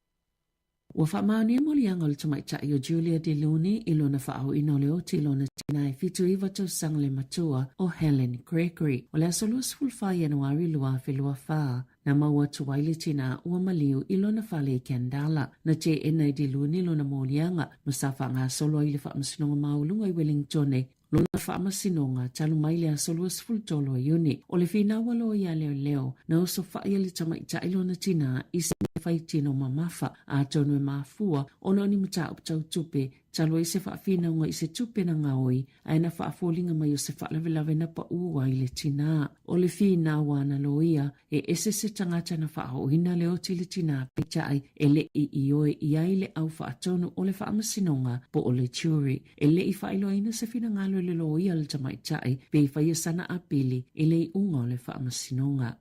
Ua faamaonia moliaga o le tamaitai o Julia De Luni i lona faaoina o le oti i lona tina e 79 tausaga le matua o Helen Gregory. O le aso 24 Ianuari 2024, na maua atu ai le tina ua maliu i lona fale i Kandala. Na teena e De Luni lona moliaga ma sa faagasolo ai i le Faamasinoga Maualuga i Wellingtone lona faamasinoga talu mai le aso 23 o Iuni. O le finau a loia leoleo, na osofaia le tamaitai lona tinā i se mea faitino mamafa, atonu e mafua ona o ni mataupu tau tupe talu ai se faafinauga i se tupe na gaoi ae na faafoliga mai o se faalavelave na paʻū ai le tinā. O le finau a na loia, e ese se tagata na faaooina le oti i le tinā peitai e le i ioe i ai le au faatonu o le faamasinoga po o le jury. E le i faailoaina se finagalo i le loia a le tamaitai pe i faia sana apili i le iuga o le faamasinoga.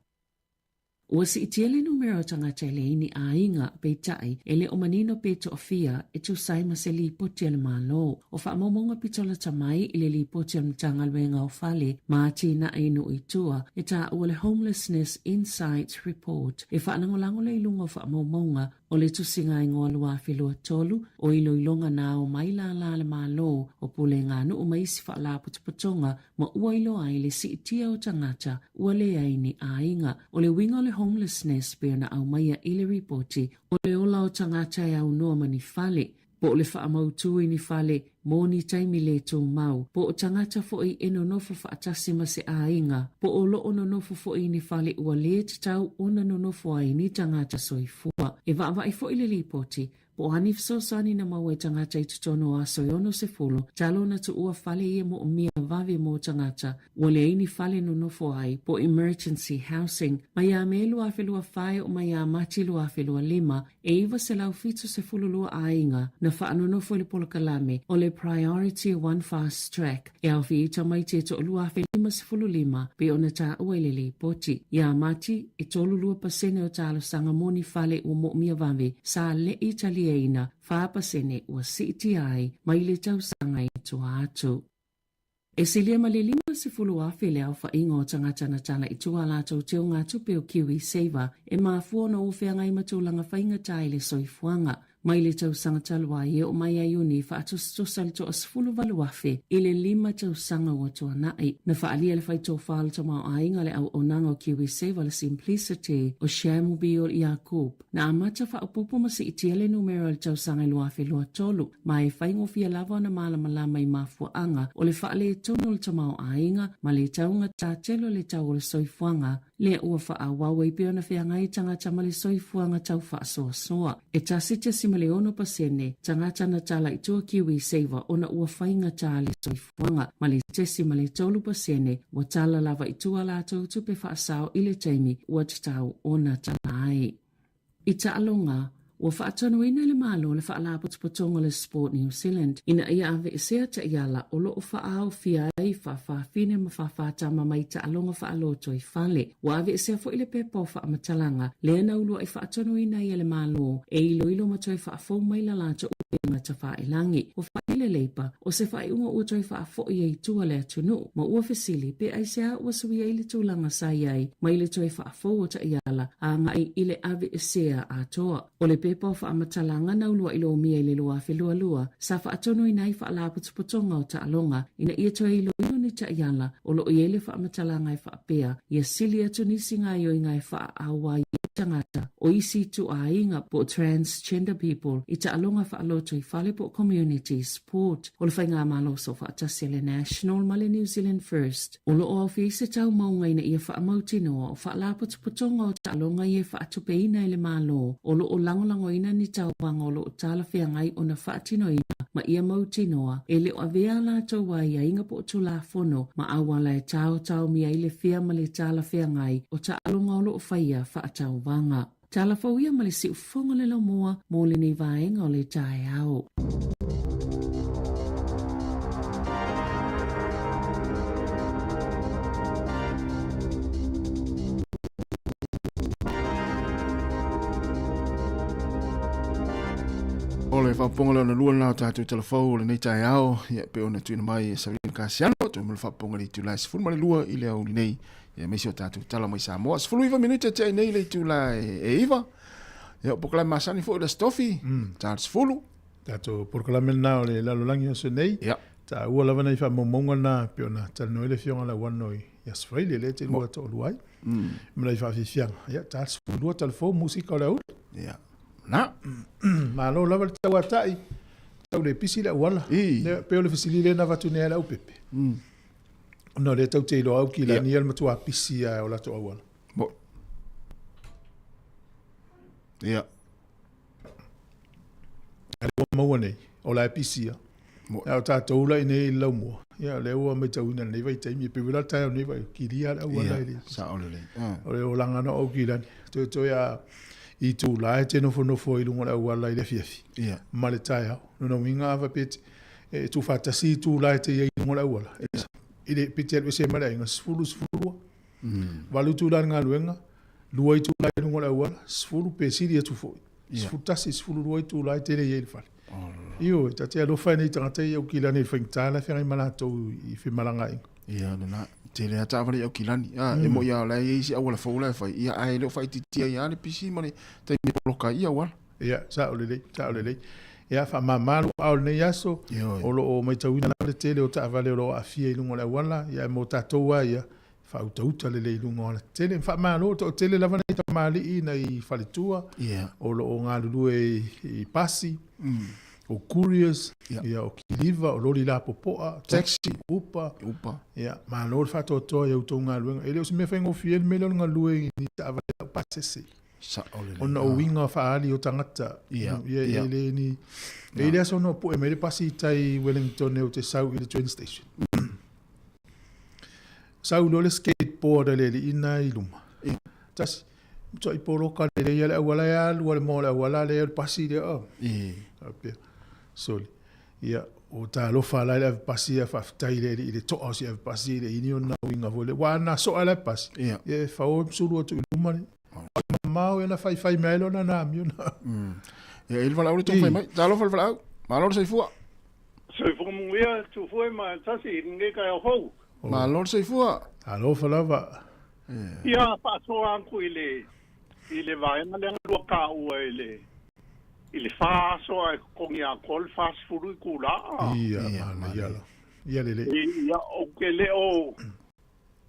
Ua siitia le numera o tagata e leai ni aiga, peitai, e le o manino pe toafia e tusa ai ma se lipoti a le Malo. O faamaumauga pito lata mai i le lipoti a le Matagaluega o Fale ma Atinae i nuu i tua, e taua le Homelessness Insights Report e faalagolago le iluga o faamaumauga O le tusiga igoa 2023, o iloiloga na ao mai lālā a le Malo o Pulega Nuu ma isi faalapotopotoga ma ua iloa ai le siitia o tagata ua leai ni aiga. O le uiga o le homelessness pei ona aumaia i le ripoti, o le ola o tagata e aunoa ma ni fale, po o le faamautū i ni fale. mo ni taimi le tumau, po o tagata foi e nonofo faatasi ma se aiga, po o lo o nonofo foi i ni fale ua lē tatau ona nonofo ai ni tagata soifua. E vaavaai foi le Lipoti, po o a ni fesoasoani na maua e tagata i totonu o aso e 60 talu ona tuua fale ia moomia vave mo tagata ua leai ni fale nonofo ai, po o emergency housing, mai ia Me 2024 e oo mai ia Mati 2025, E 972 aiga na faanonofo i le polokalame o le Priority One Fast Track e aofia ai tamaiti e toalua 1,055 pei ona taua i le Lipoti. Iā Mati, e 32% o talosaga mo ni fale ua moomia vave sa leʻi taliaina, 4% ua siitia ai mai le tausaga i tua atu. E silia ma le 50,000 le aofaiga o tagata na tala i tua a latou teugatupe o KiwiSaver e mafua ona ua feagai ma tulaga faigata i le soifuaga. Mai le tausaga talu ai e oo mai ia Iuni faatusatusa le toa-18,000 i le lima tausaga ua tuanai. Na faaalia le faitofa o le tamaoaiga le auaunaga o KiwiSaver le Simplicity o Shamubeel Eaqub. Na amata faaopoopo ma siitia le numera i le tausaga e 2023, ma e faigofie lava ona malamalama i mafuaaga o le faaletonu o le tamaoaiga ma le taugata tele o le tau o le soifuaga, lea ua faaauau ai pea ona feagai tagata ma le soifuaga tau faasoasoa. E 1.6% tagata na tala i tua KiwiSaver ona ua faigata le soifuaga, ma le 0.3% ua tala lava i tua latou tupe faasao i le taimi ua tatau ona tala ai. I taaloga, ua faatonuina e le Malo le Faalapotopotoga o le Sport New Zealand ina ia aveesea taiala o lo o faaaofia ai faafafine ma faafatama mai taaloga faalotoifale. Ua aveesea foi le pepa o faamatalaga lea na uluai faatonuina ai e le Malo e iloilo ma toe faafou mai la latou upega tafailagi. Ua faaiu le Leipa o se faaiuga ua toe faafoi ai i tua le atunuu, ma ua fesili pe aisea ua sui ai le tulaga sa i ai mai le toe faafou o taiala agai i le aveesea atoa. O le pepa o faamatalaga na uluai lomia i le 2022 sa faatonuina ai faalapotopotoga o taaloga ina ia toe iloilo ni taiala o lo o i ai le faamatalaga e faapea ia sili atu nisi gaoioiga e faaauau ai tagata o isi ituaiga po o transgender people i taaloga faalotoifale po o community sport o le Faigamalo Soofaatasi a le National ma le New Zealand First. O lo o aofia ai se taumauga ina ia faamautinoa o faalapotopotoga o taaloga ia e faatupeina e le Malo o lo o lagolagoina ni tauvaga o lo o talafeagai ona faatinoina ma ia mautinoa e le o avea a latou aiaiga po o Tulafono ma auala e taotaomia ai le fea ma le talafeagai o taaloga o lo o faia faatauvaga. Tala fou ia ma le siufofoga o le laumua mo lenei vaega o le taeao. O le faapopoga lea ona lua lena o tatou talafou o lenei taeao, ia pei ona tuuina mai e Sabrina Kasiano, toe mo le faapopoga i le itula e 12 i le aoauli nei, ia aemaise o tatou tala mai Samoa. 19 minute tea nei le itula e 9. Ia o polokalame masani foi o le Aso Tofi, ta le 10. Tatou polokalame lena o le lalolagi o aso nei. Ia. Taua lava nai faamaumauga na pei ona talanoa ai le Afioga Lauano i Aso Faraile lea e te lua toalua ai. Ma nai faafiafiaga. Ia, ta le 12 talafou musika o le aoauli. Ia. Na. Malo lava le tauatai. Tau le pisi le auala. Pei o le fesili lea na avatu nei e le aupepe. Ona o lea tau te iloa au kilani ia le matua pisi lava o latou auala. Mo. Ia. A lea ua maua nei, o la e pisi lava. A o tatou la i inei i le laumua, ia o lea ua matauina i lenei vaitaimi, e pei foi la le taeao nei, vaai, kilia lava le auala i le... Sao lelei. O le olaga na o Aukilani. Toetoe a itula e te nofonofo ai i luga o le auala i le afiafi ma le taeao. Lona uiga a faapea e tuufaatasi itula e te i ai i luga o le auala, i le, pe te alu ese ai ma le aiga, 10, 12, 8 itula i le galuega, 2 itula i luga o le auala, 10 pe sili atu foi. 11, 12 itula e te le i ai i le fale. Ioe, ta te alofa i nei tagata ia i Aukilani i le faigata la e feagai ma latou i femalagaaiga. Ia, lena. Tele lava taavale i Aukilani. A, e moni lava o la e i ai isi auala fou la e fai, ia, ae le o faaitiitia ai lava le pisi ma le taimi e poloka ai i auala. Ia, sao lelei, sao lelei. Ia, faamama lou aao i lenei aso. Ioe. O lo o matauina lava le tele o taavale o lo o aafia i luga o le auala, ia, ae mo tatou lava ia, faautauta lelei i luga o alatetele. Faamalo, toatele lava nai tamalii, nai faletua o lo o galulue i pasi. O couriers, ia, o kiliva, o loli lapopoa, taxi, upa, upa. Ia, malo le faatoatoa i a outou galuega. E le o se mea faigofie le mea lea o le galue i ni taavale laupasese. Sao lelei. Ona o uiga faaali o tagata. Ia, ia, ia. e le ni... E i le aso na pue mai le pasi i tai Wellington ou te sau i le train station. Sau loa le skateboard a le alii na i luma. Tasi, matuai poloka lelei lava le auala e alu lava i le moa o le auala lea o le pasi lea. Oh. Faapea, sole. Ia, o talofa la i le ave pasi ia faafetai i le alii i le toa o si ave pasi e leai ni ona uiga foi lea. Aua ana soa la e pasi, ia e fao ma sulu atu i luma le. Mamao ia na faifai mai ai lona na amio na. Ia, e i le valaau le taumafai mai. Talofa le valaau. Malo le soifua. Soifua manuia Tufue ma Tasi i lenei taeao fou. Malo le soifua. Talofa lava. Ia faasoa atu i le i le vaega lea na lua taua i le i le fa aso ae totogi atoa le 40 itula. Ia, manaia la. Ia lelei. Ia, ou te le o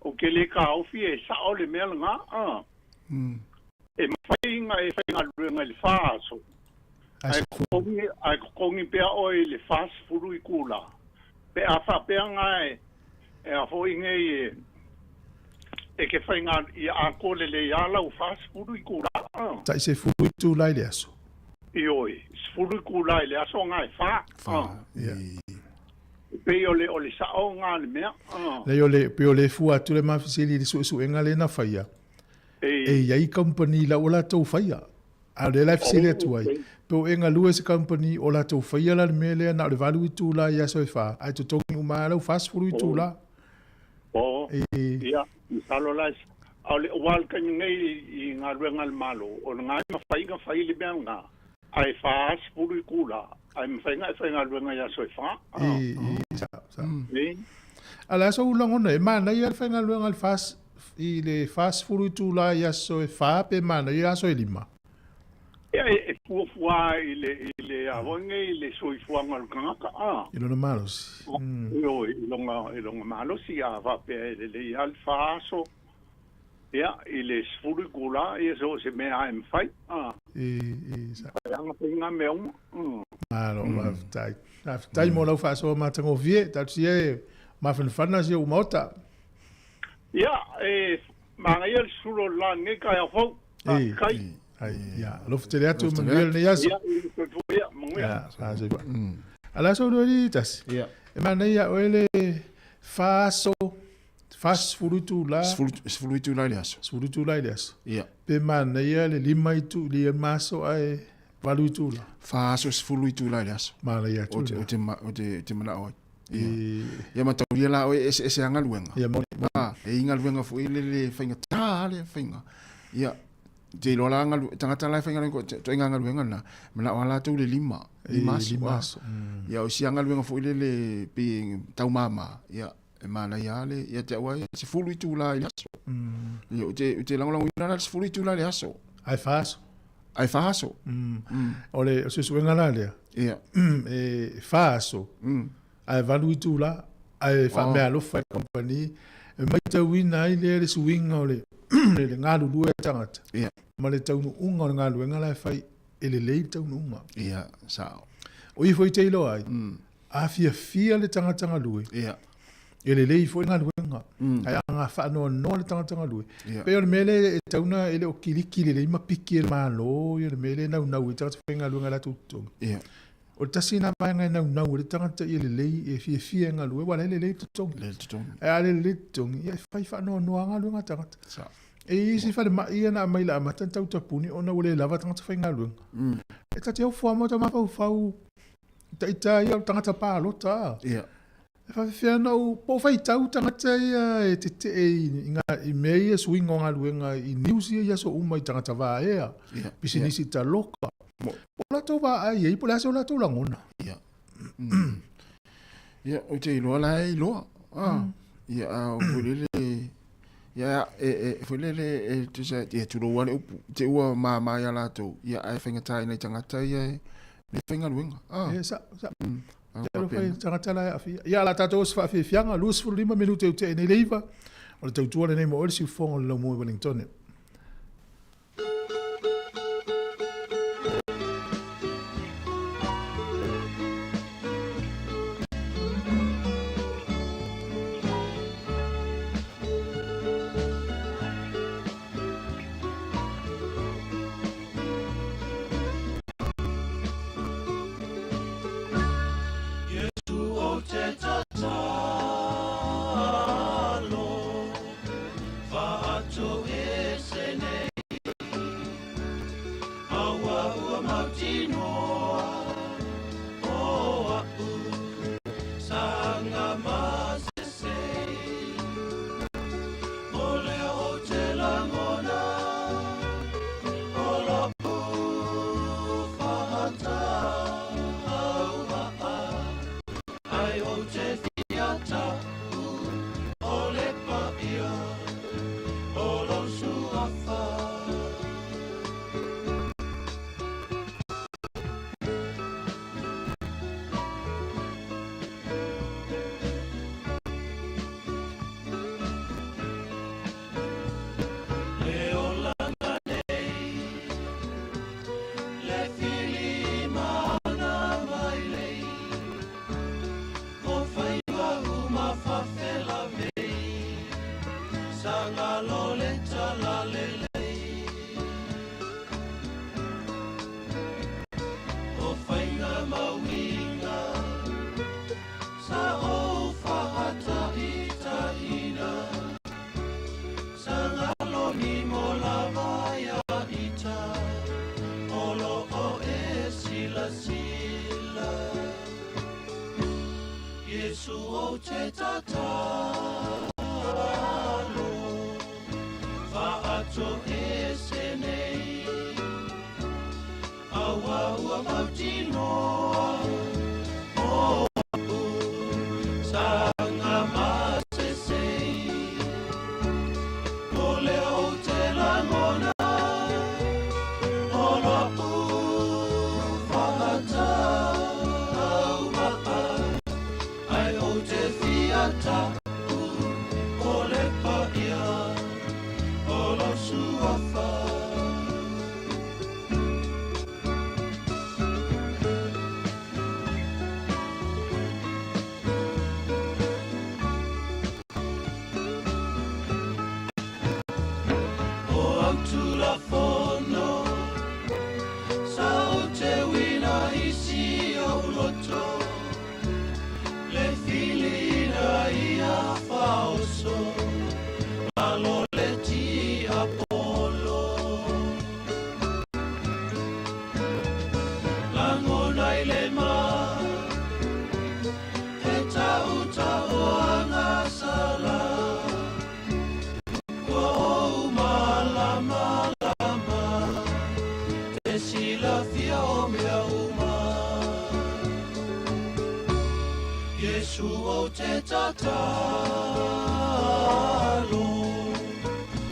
ou te le taofi e sao le mea lena. E mafai ona e faigaluega i le fa aso, ae totogi, ae totogi pea oe i le 40 itula. Pe a faapea na e, e a foi nei e, e ke faiga, ia atoa lelei lava lau 40 itula. Tai 10 itula i le aso. Ioe, 10 itula i le aso na e fa. Fa, Ia. E pei o le, o le sao na le mea. Leai, o le, pei o le fua atu le ma fesili i le suesuega lea na faia, e i ai kamupani la ua latou faia. A o lea la e fesili atu ai, pe o e galue se kamupani o latou faia la le mea lea na o le 8 itula i aso e fa, ae totogi uma lava lau 40 itula. O, ia, masalo la, a o le, aua o le taimi nei i galuega a le Malo, o lena e mafai ona fai le mea lena, ae 40 itula, ae mafai ona e faigaluega i aso e fa. I, sa, sa. A o le a sou lagona, e manaia le faigaluega i le 40 I le 40 itula i aso e fa pe manaia aso e lima. Ia, e fuafua i le, i le, a foi nei, i le soifuaga o le tagata, a. I lona malosi. Ioe, i lona, i lona malosi, a faapea e lelei lava le fa aso, ia, i le 10 itula, ia, so o se mea lava e mafai, a. I, i, sa. Mafai lava ona fai ngā mea uma. Malo, faafetai. Faafetai mo lau faasoa matagofie, talosia e mafanafana si ou maota. Ia, e manaia le sulu o le la lenei taeao fou. Faafetai. Ai, ia, alofa tele atu, manuia lenei aso. Ia, soifua ia, manuia. Ia, soifua. A le aso lua i tasi. Ia. E manaia oe le fa aso, 40 itula. 10 itula i le aso. 10 itula i le aso. Ia. Pe manaia le 5 itu, le aso ae 8 itula. Fa aso 10 itula i le aso. Manaia atu. O te, o te, o te manao ai. Ia. Ia mataulia la oe eseese a galuega. Ia moni. Ah, e i galuega foi le le faigata le faiga. Ia, te iloa la galu, tagata la e faigaluega ko to inga galuega na, manao a latou le lima, lima aso. Lima aso. Ia o isi a galuega foi le le pe taumama, ia e manaia lava le ia te au ai 10 itula i le aso. Ia ou te ou te lagolagoina la le 10 itula i le aso. Ae fa aso. Ae fa aso. O le suesuega la lea. Ia. E fa aso. Ae 8 itula. Ae faameaalofa i le kamupani. E matauina ai lea le suiga o le le galulue a tagata. Ia. Ma le taunuuga o le galuega la e fai e lelei le taunuuga. Ia, sao. O i foi te iloa ai. A fiafia le tagata galue. Ia. E lelei foi galuega. Ae a faanoanoa le tagata galue. Ia. Pei o le mea lea e tatau ona e le o kiliki lelei ma piki e le Malo ia le mea lea e naunau ai tagata faigaluega i latou totogi. Ia. O le tasi lena vaega e naunau ai le tagata ia lelei e fiafia e galue aua o la e lelei le totogi. Lelei le totogi. Ae a le lelei le totogi, ia e fai faanoanoa lava galuega a tagata. Sao. E i ai isi falemai ia na aumai i le amata na tau tapuni ona ua le lava tagata faigaluega. E ta te ofo lava ma ota mafaufau ita ia o le tagata palota. Ia. E faafefea ona ou, po o faitau tagata ia e tetee i, ngā, i mea ia suiga o galuega i news ia i aso uma i tagata vaea, Ia. pisinisi taloka. Mo. Po o latou vaai ai, po o le a se o latou lagona. Ia. Ia, ou te iloa la e iloa. Ah. Ia, a o foi lele, ia, e, e, foi lele, e, tusa, ia, tulou lava le upu, te ua māmā iā latou, ia, ae faigata i nai tagata ia e le faigaluega. Ah. Ia, sa, sa. Ah, Te alo faapena. fai tagata la e aafia. Ia, o le a tatou o se faafiafiaga, 25 minute ua tea nei le 9, o le tautua lenei mo oe le siufofoga o le laumua i Wellingtone. ou te tatalo Faatoese nei Aua ua mautinoa O a'u saga masesei O lea ou te lagona O lo'u fa'atauma'a Ae ou te fia ta'u O le paia o lou suafa. O au Tulafono, sa ou te uina i si ou loto, le filina ia faaoso, lalo le tiapolo. Lagona i le ma, he tautaoaga sala, Ua ou mālamalama te silafia o mea uma. Iesu ou te tatalo,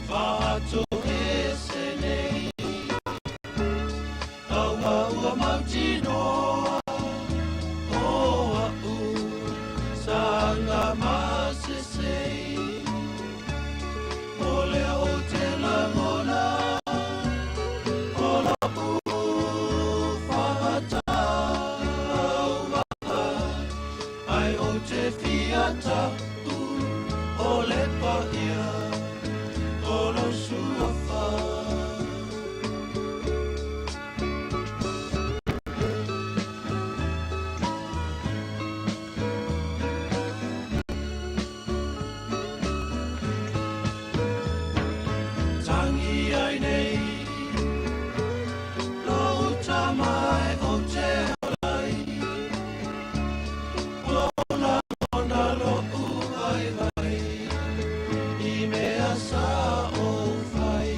faatoese nei. Aua ua mautinoa o a'u saga masesei. O lea ou te lagona o lo'u fa'atauma'a, ae ou te fia ta'u o le paia o lou suafa. Tangi ai nei lou tama e ou te ola ai, Ua ou lagona lo'u vaivai i mea sa ou fai.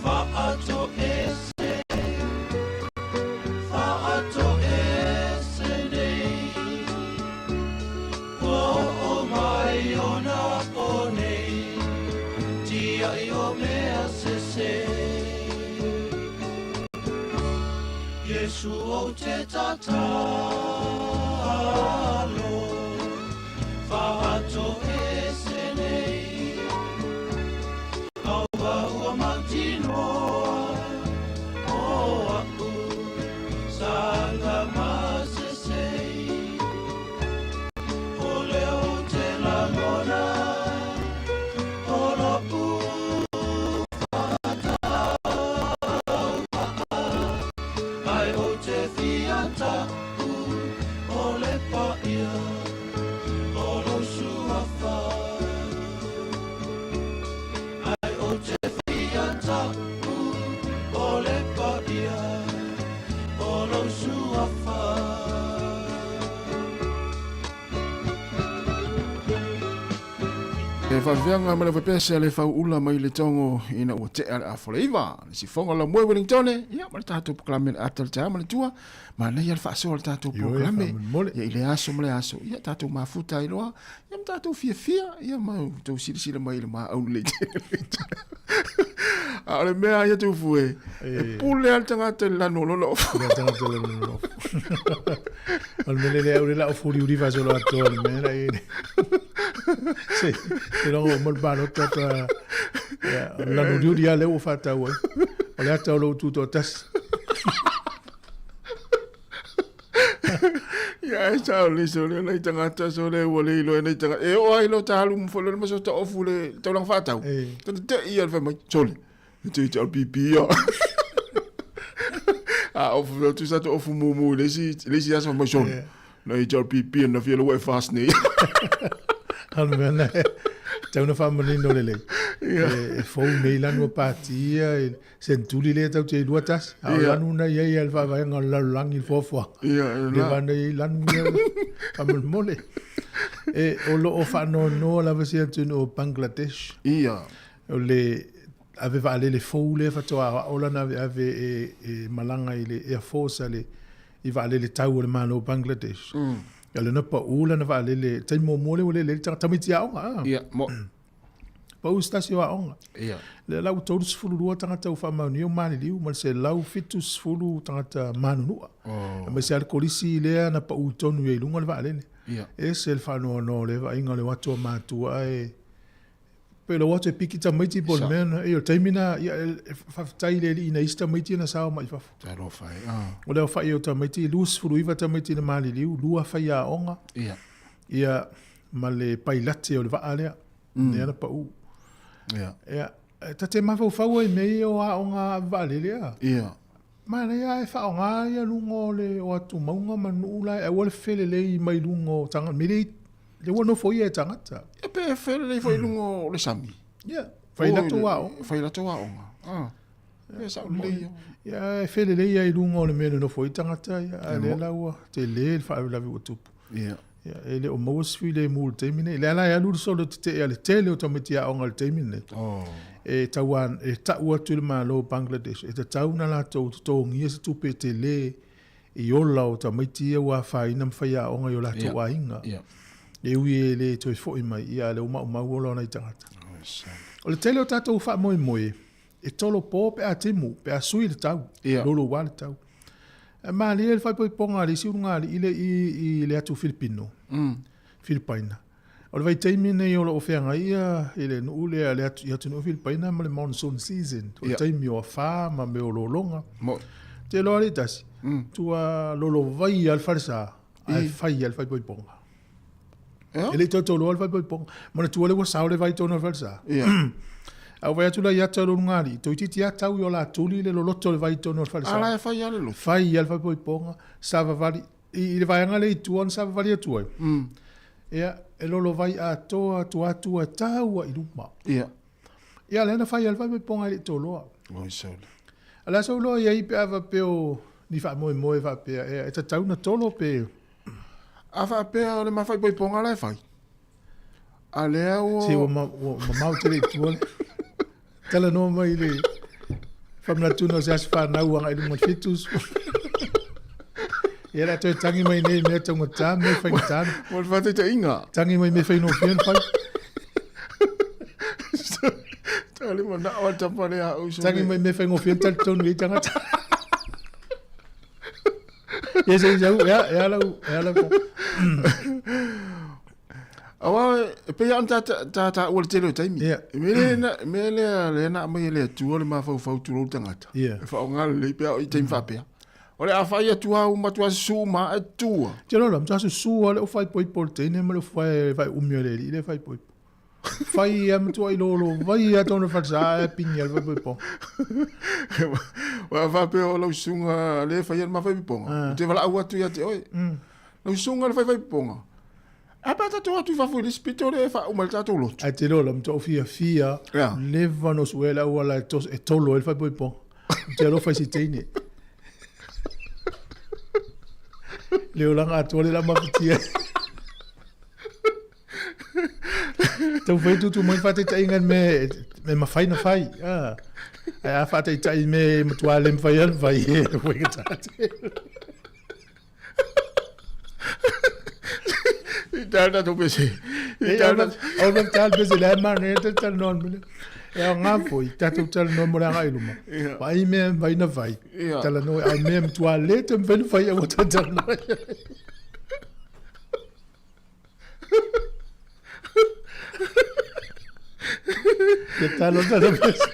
Faatoese, faatoese nei, Ua oo mai ona po nei, tia'i o mea sese. Iesu ou te tatalo, faatoese nei, Aua ua mautinoa o a'u saga masesei. O lea ou te lagona o lo'u fa'atauma'a, Ae ou te fia ta'u o le paia o lou suafa. Ae ou te fia ta'u o le paia o lou suafa. E faafeanga ma le faapea le fauula mai le togo ina ua tea le afola iva. Le sifoga o Lamoe Wellingtone, ia ma le tatou polokalame le ata le taeao ma le tua, manaia le faasoa o le tatou polokalame. Ia i le aso ma le aso, ia tatou mafuta ai loa, ia ma tatou fiafia, ia ma outou silasila mai i le maau lelei tele. A o le mea ia tufu e, e pule lava le tagata i le lanu o lona ofu. Le tagata i le lanu o lona ofu. O le mea lea o le lau fuliuli faasolo atoa le mea la i Se, se logo o mo le palota atoa. Ia, o le lanu uliuli lava lea ua faatau ai. O le ata o lou tutoatasi. Ia e sao le sole nai tagata sole ua le iloa e nai tagata. E oo ai lo talu mo fole ma so ta ofu le taulaga faatau. Tata te ia le fai mai sole. E te te pipi ia. A ofu lo tu sa to ofu mumu le si le si aso mai sole. Nei te pipi na fia lo e fast nei. Ano mea na, tau na whaamanino lelei. E fou nei lanu a pāti ia i senturi lea tatou te iloa tasi. A o lanu na i ai a le faavaega o le lalolagi i le foafoaga. Leva na i ai lanu ia faamolemole. E, o lo o faanoanoa lava si atunuu o Bangladesh. O le ave vaalele fou lea faatoa aoao lana aveave e, e malaga i le Air Force a le i vaalele tau a le Malo o Bangladesh. Ia o lena pau lana vaalele, taimi muamua lea ua lele ai le tagata, tamaiti aoga a. Ia, mo. Pau se tasi o aoga. Ia. Lea la ua 32 tagata ua faamaonia ua maliliu ma le 170 tagata manunua. Oh. Aemaise lava le kolisi lea na pau tonu i ai i luga o le vaalele. Ia. Ese le faanoanoa o lea vaaiga o le o atu a matua ae pe le o atu e piki tamaiti po o le mea na, ia o le taimi na, ia e faafetai i le alii na isi tamaiti na sao mai fafo. Talofa e. Ah. O le aofai o tamaiti, 29 tamaiti na maliliu, lua faiaoga. Ia. Ia, ma le pailate o le vaa lea, lea na pau. Ia. Ia, e ta te mafaufau ai i mea ia o aoga ave vaalele a. Ia. Manaia ae faaaoga ia luga o le o atu mauga ma nuu la e aua le felelei mai luga o tagata me le le ua nofoia e tagata. Ia pe felelei foi i luga o le sami. Ia, fai latou aoga. Fai latou aoga. Ah. Ia sao lelei ia. Ia e felelei ai i luga o le mea e nonofo ai tagata ia, a lea la ua tele le faalavelave ua tupu. Ia. Ia, e le o maua se filemu i le taimi nei. Lea la e alu le solo tetee a le tele o tamaiti aoga i le taimi lenei. Oh. E tau e tau atu i le Malo o Bangladesh, e tatau ona latou totogia se tupe tele i ola o tamaiti ia ua afaina ma faiaoga i o latou aiga. Yeah. E ui e le toe foi mai, ia a lea ua maumau ola o nai tagata. O le tele o tatou faamoemoe, e tolopo pe a timu, pe a sui le tau, yeah. louloua le tau. E malie le faaipoipoga a le isi ulugalii le i, i le atu Filipino, Filipaina. O le vaitaimi lenei o lo o feagai ia i le nuu lea, le atu, i atunuu Filipaina ma le monsoon season, o le yeah. taimi o afa ma mea o lologa. Mo. Te loa le tasi, tua lolovai a le falesa, ae fai a le faaipoipoga. E le i tautoulua le faaipoipoga. Manatua lea ua sao le vai i totonu o le falesa. Yeah. A ua fai atu la i ata o le ulugalii, toeitiiti lava tau i o la tuli le loloto o le vai i totonu o le falesa. A la e fai lava le loto. Fai lava le faaipoipoga, savavali, i le vaega lea i tua na savavali atu ai. Ia, e lolovai atoa atu atu e tau lava i luma. Ia. Ia, lea na fai lava le faaipoipoga e le i toloa. Oi saole. A o le a sou iloa i ai pe a faapea o ni faamoemoe faapea, e tatau ona tolo pe... A faapea o le ma faaipoipoga la e fai. A lea ua... Se ua mamao tele i tua le talanoa mai le faamanatuina o se aso fanau agai i luma i le 70. Ia la toe tangi mai nei mea taugata, mea faigata. Mo le faataitaiga. Tangi mai mea faigofie ona fai. Tau le manao a tapa le a uso. Tangi mai mea faigofie ona talitonu i ai tagata. Ia se sau, ia, ia lau, ia lau. Aua, e pei ona ta ta ta ua le tele o taimi. Yeah. Me le na me le le na mai le atua le mafaufau tulou tagata. Yeah. E faaaoga lelei pe a o i taimi faapea. O le a fai atu a uma atu a susu ma e tua. Te lola, ma susu a le o fai poipo le teine ma le fai fai umi o le alii le fai poipo. Fai ia matua i lolo vai ia tonu falesa e pingi a le fai poipo. Wa faapea o lau susuga le fai le ma fai poipoga. Ou te valaau atu ia te oe. Lau susuga le fai poipoga. A pe a tatou atu i fafo i le isi pito lea e faauma ai le tatou lotu. Ae te lola, matua ou fiafia, leva ona suea le auala e tolo ai le faaipoipoga. Ou te alofa i si teine. Le olaga atoa le la mafatia. Taumafai e tutu mai le faataitaiga i le mea e mafai ona fai. Ah. Ae a faataitai i le mea e matua le mafai ona fai, e faigata tele. I tala tatou pese. I E tala au na tala pese le manaia te talanoa le mea. E aoga foi, tatou talanoa mo le agai i luma. Vaai mea e mafai ona fai, talanoa, a o mea e matua le toe mafai ona fai, aua toe talanoa. Ia talo talo pese.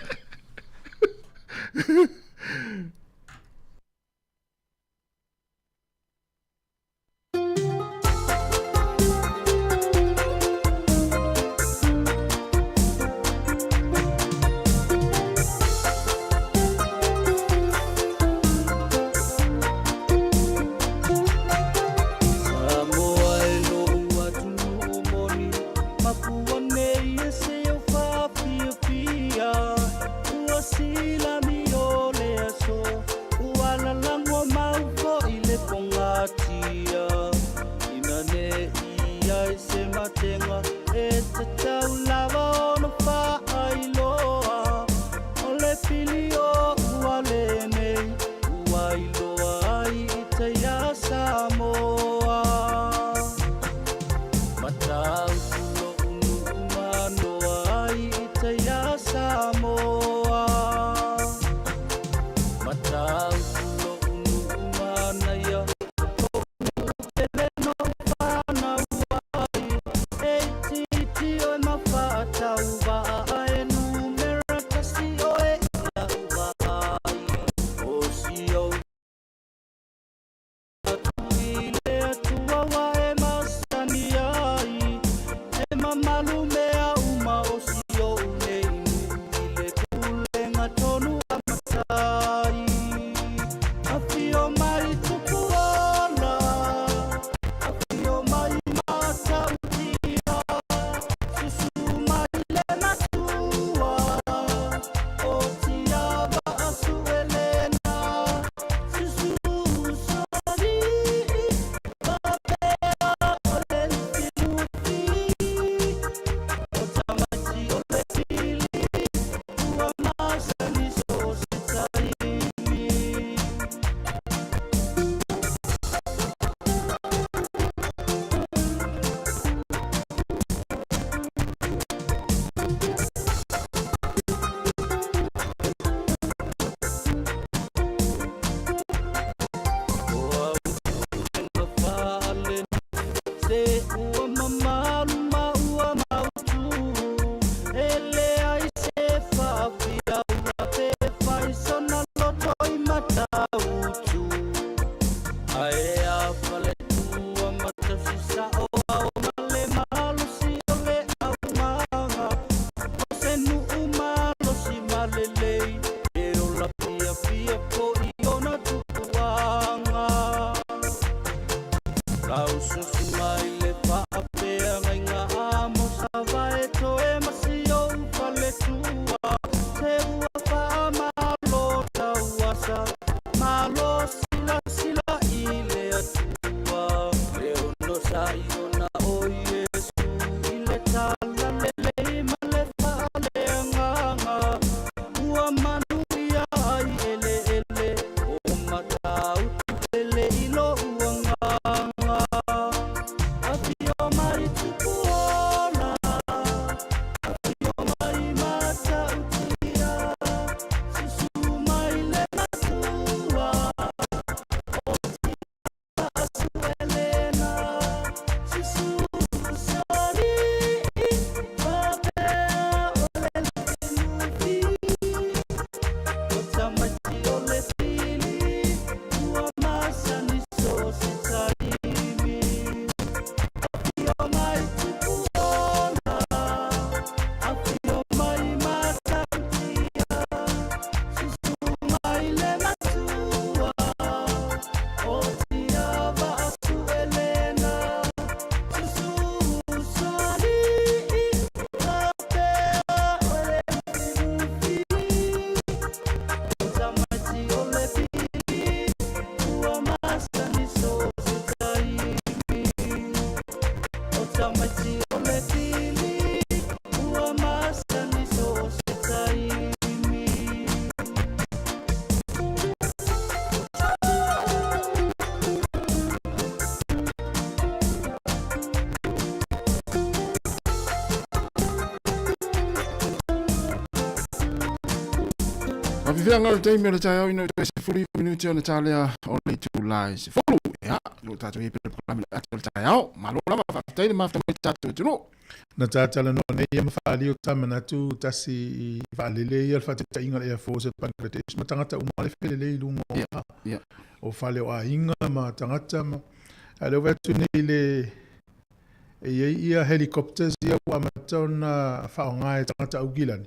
Samoa e lo'u atunuu moni, makua nei e se au faafiafia. Matautu lo'u nu'u manaia Lo'u nu'u pele no'u fanau ai E itiiti oe ma fa'atauva'a E numera tasi oe i la'u vaai O si ou atu i le Atua ua e masani ai E mamalu mea uma o si o'u nei nu'u I le pulega tonu a matai Afio mai Tupuola Afio mai Matautia Susu mai le Matua O Tiava Asuelena Susu Usoalii Faapea o le Lufilufi O tamaiti o le pili Ua masani so o se taimi. O au pulega faalenuu Se ua mamalu ma ua mautu E leai se faafiaula Pe fai sona loto i Matautu Ae a faletua ma tausi sa'o Ao ma le malosi o le aumaga O se nu'u malosi ma lelei E ola fiafia fo'i ona tupuaga Laususu mai le faafeagaiga a Mosavae toe ma si ou faletua Se ua faamalo tauasa Malo silasila i le Atua E onosai ona o Iesu i le talalelei ma le faaleagaga Ua manuia ai eleele o Matautu pele i lo'u agaga Afio mai Tupuola Afio mai Matautia Susu mai le Matua O Asuelena Susu Usoalii Faapea o le Lufilufi O tamaiti o le pili Ua masani so o se taimi Afio mai Tupuola Afio mai Matautia Susu mai le Matua O Tiava Asuelena Susu Usoalii Faapea o le Lufilufi O tamaiti o le pili Ua masani so o se taimi O tamaiti o le pili Ua masani so o se taimi. Faafefea o le taimi o le taeao ina ua toe 19 minute ona talea o le itula e 10. Ia, lo tatou i pele pole atu o le taeao. Malo lava, faafetai le mafuta mai tatou atunuu. Na ta talanoa nei ia ma faaali o ta manatu tasi i vaalele ia le faataitaiga o le Air Force o le Bangladesh ma tagata uma le felelei i luga o, o fale o aiga ma tagata ma a lea ua vaai atu nei le e i ai ia helicopters ia ua amata ona faaaoga e tagata Aukilani.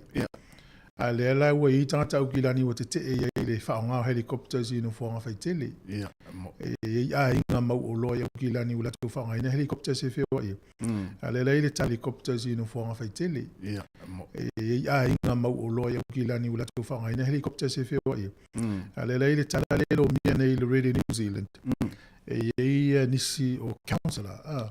A lea la ua i ai tagata Aukilani ua tetee i ai i le faaaoga o helicopters i nofoaga faitele. E i ai aiga mauoloa i Aukilani ua latou faaaogaina helicopters e feoai ai. A lea la e i ai le tala helicopters i nofoaga faitele. E i ai aiga mauoloa i Aukilani ua latou faaaogaina helicopters e feoai ai. A lea la e i ai le tala lea e lomia nei i le Radio New Zealand. E i ai nisi o councillor,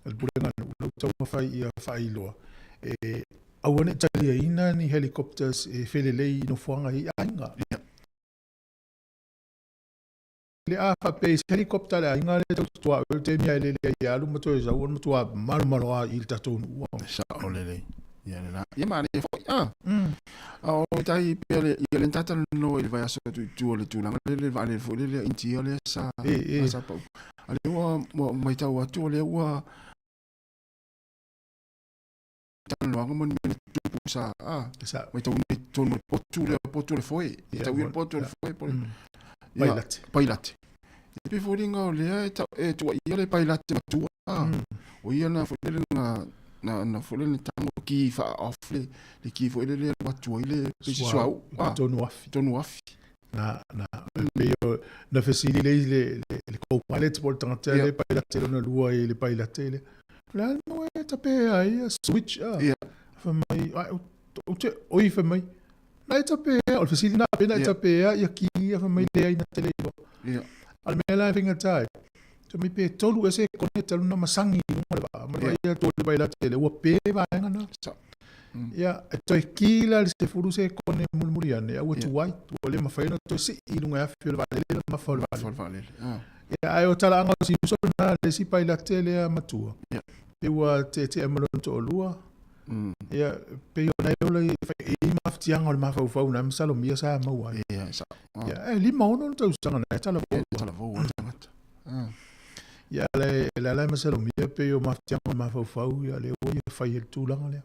le pulega nuu, la ua taumafai ia faailoa e aua ne i taliaina ni helicopters e felelei i nofoaga i aiga. Le a faapea i se helicopter a le aiga lea tau tutuaoe le taimi a e lele ai e alu ma toe sau ona matua malomalo lava i le tatou nuu. Sao lelei. Ia lena. Ia manaia foi. Ah. A o tai pea le ia le tata no i le vaiaso atu i tua le tulaga le le vaalele foi le le India lea sa E, e. sa pau. A lea ua ua matau atu o lea ua talanoaga ma ni mea na tutupu sa ah Sa matau nei tonu o le potu lea potu o le foe. Ia, Tau ia le mo- potu o le ia. foe po o le Ia, Pailate. pailate. E pei foliga o lea e tau e tuuaia le pailate matua. O ia na foi lele na na na foi lele tango ki fa off le le ki foi lele alu atu ai le pei se suauu. Ah, tonu afi. Tonu afi. Na na pei o na fesili le le le, le co-pilot po o le tagata le pailate lona lua i le pailate le. Le a mo e tape ai a switch a. Fai mai ai o te oi fai mai. Na e tape o le fesili na pe na e tape ia ki ia fai mai leai na te le iloa. A o le mea la e faigata ai, te mai pe tolu ese kone talu na masangi i luga o le vaa, ma le vaai atu o le pailate lea, ua pe vaega na. Ia, e toe ki la le sefulu sekone mulimuli ane, a ua tuai, ua le mafai ona toe sii i luga e afi o le vaalele le mamafa o le vaalele. Ia, ae o talaaga o si uso lena, le isi pailate lea matua, pei ua teetea ma lona toalua, Ia, pei ona e ola i fai e i mafatiaga o le mafaufau na masalomia sa maua ai. Ia, sa. Ia, e 56 ona tausaga na e talavou. E talavou a tagata. Ia, le le la masalomia pei o mafatiaga o le mafaufau, ia le ua ia fai e le tulaga lea.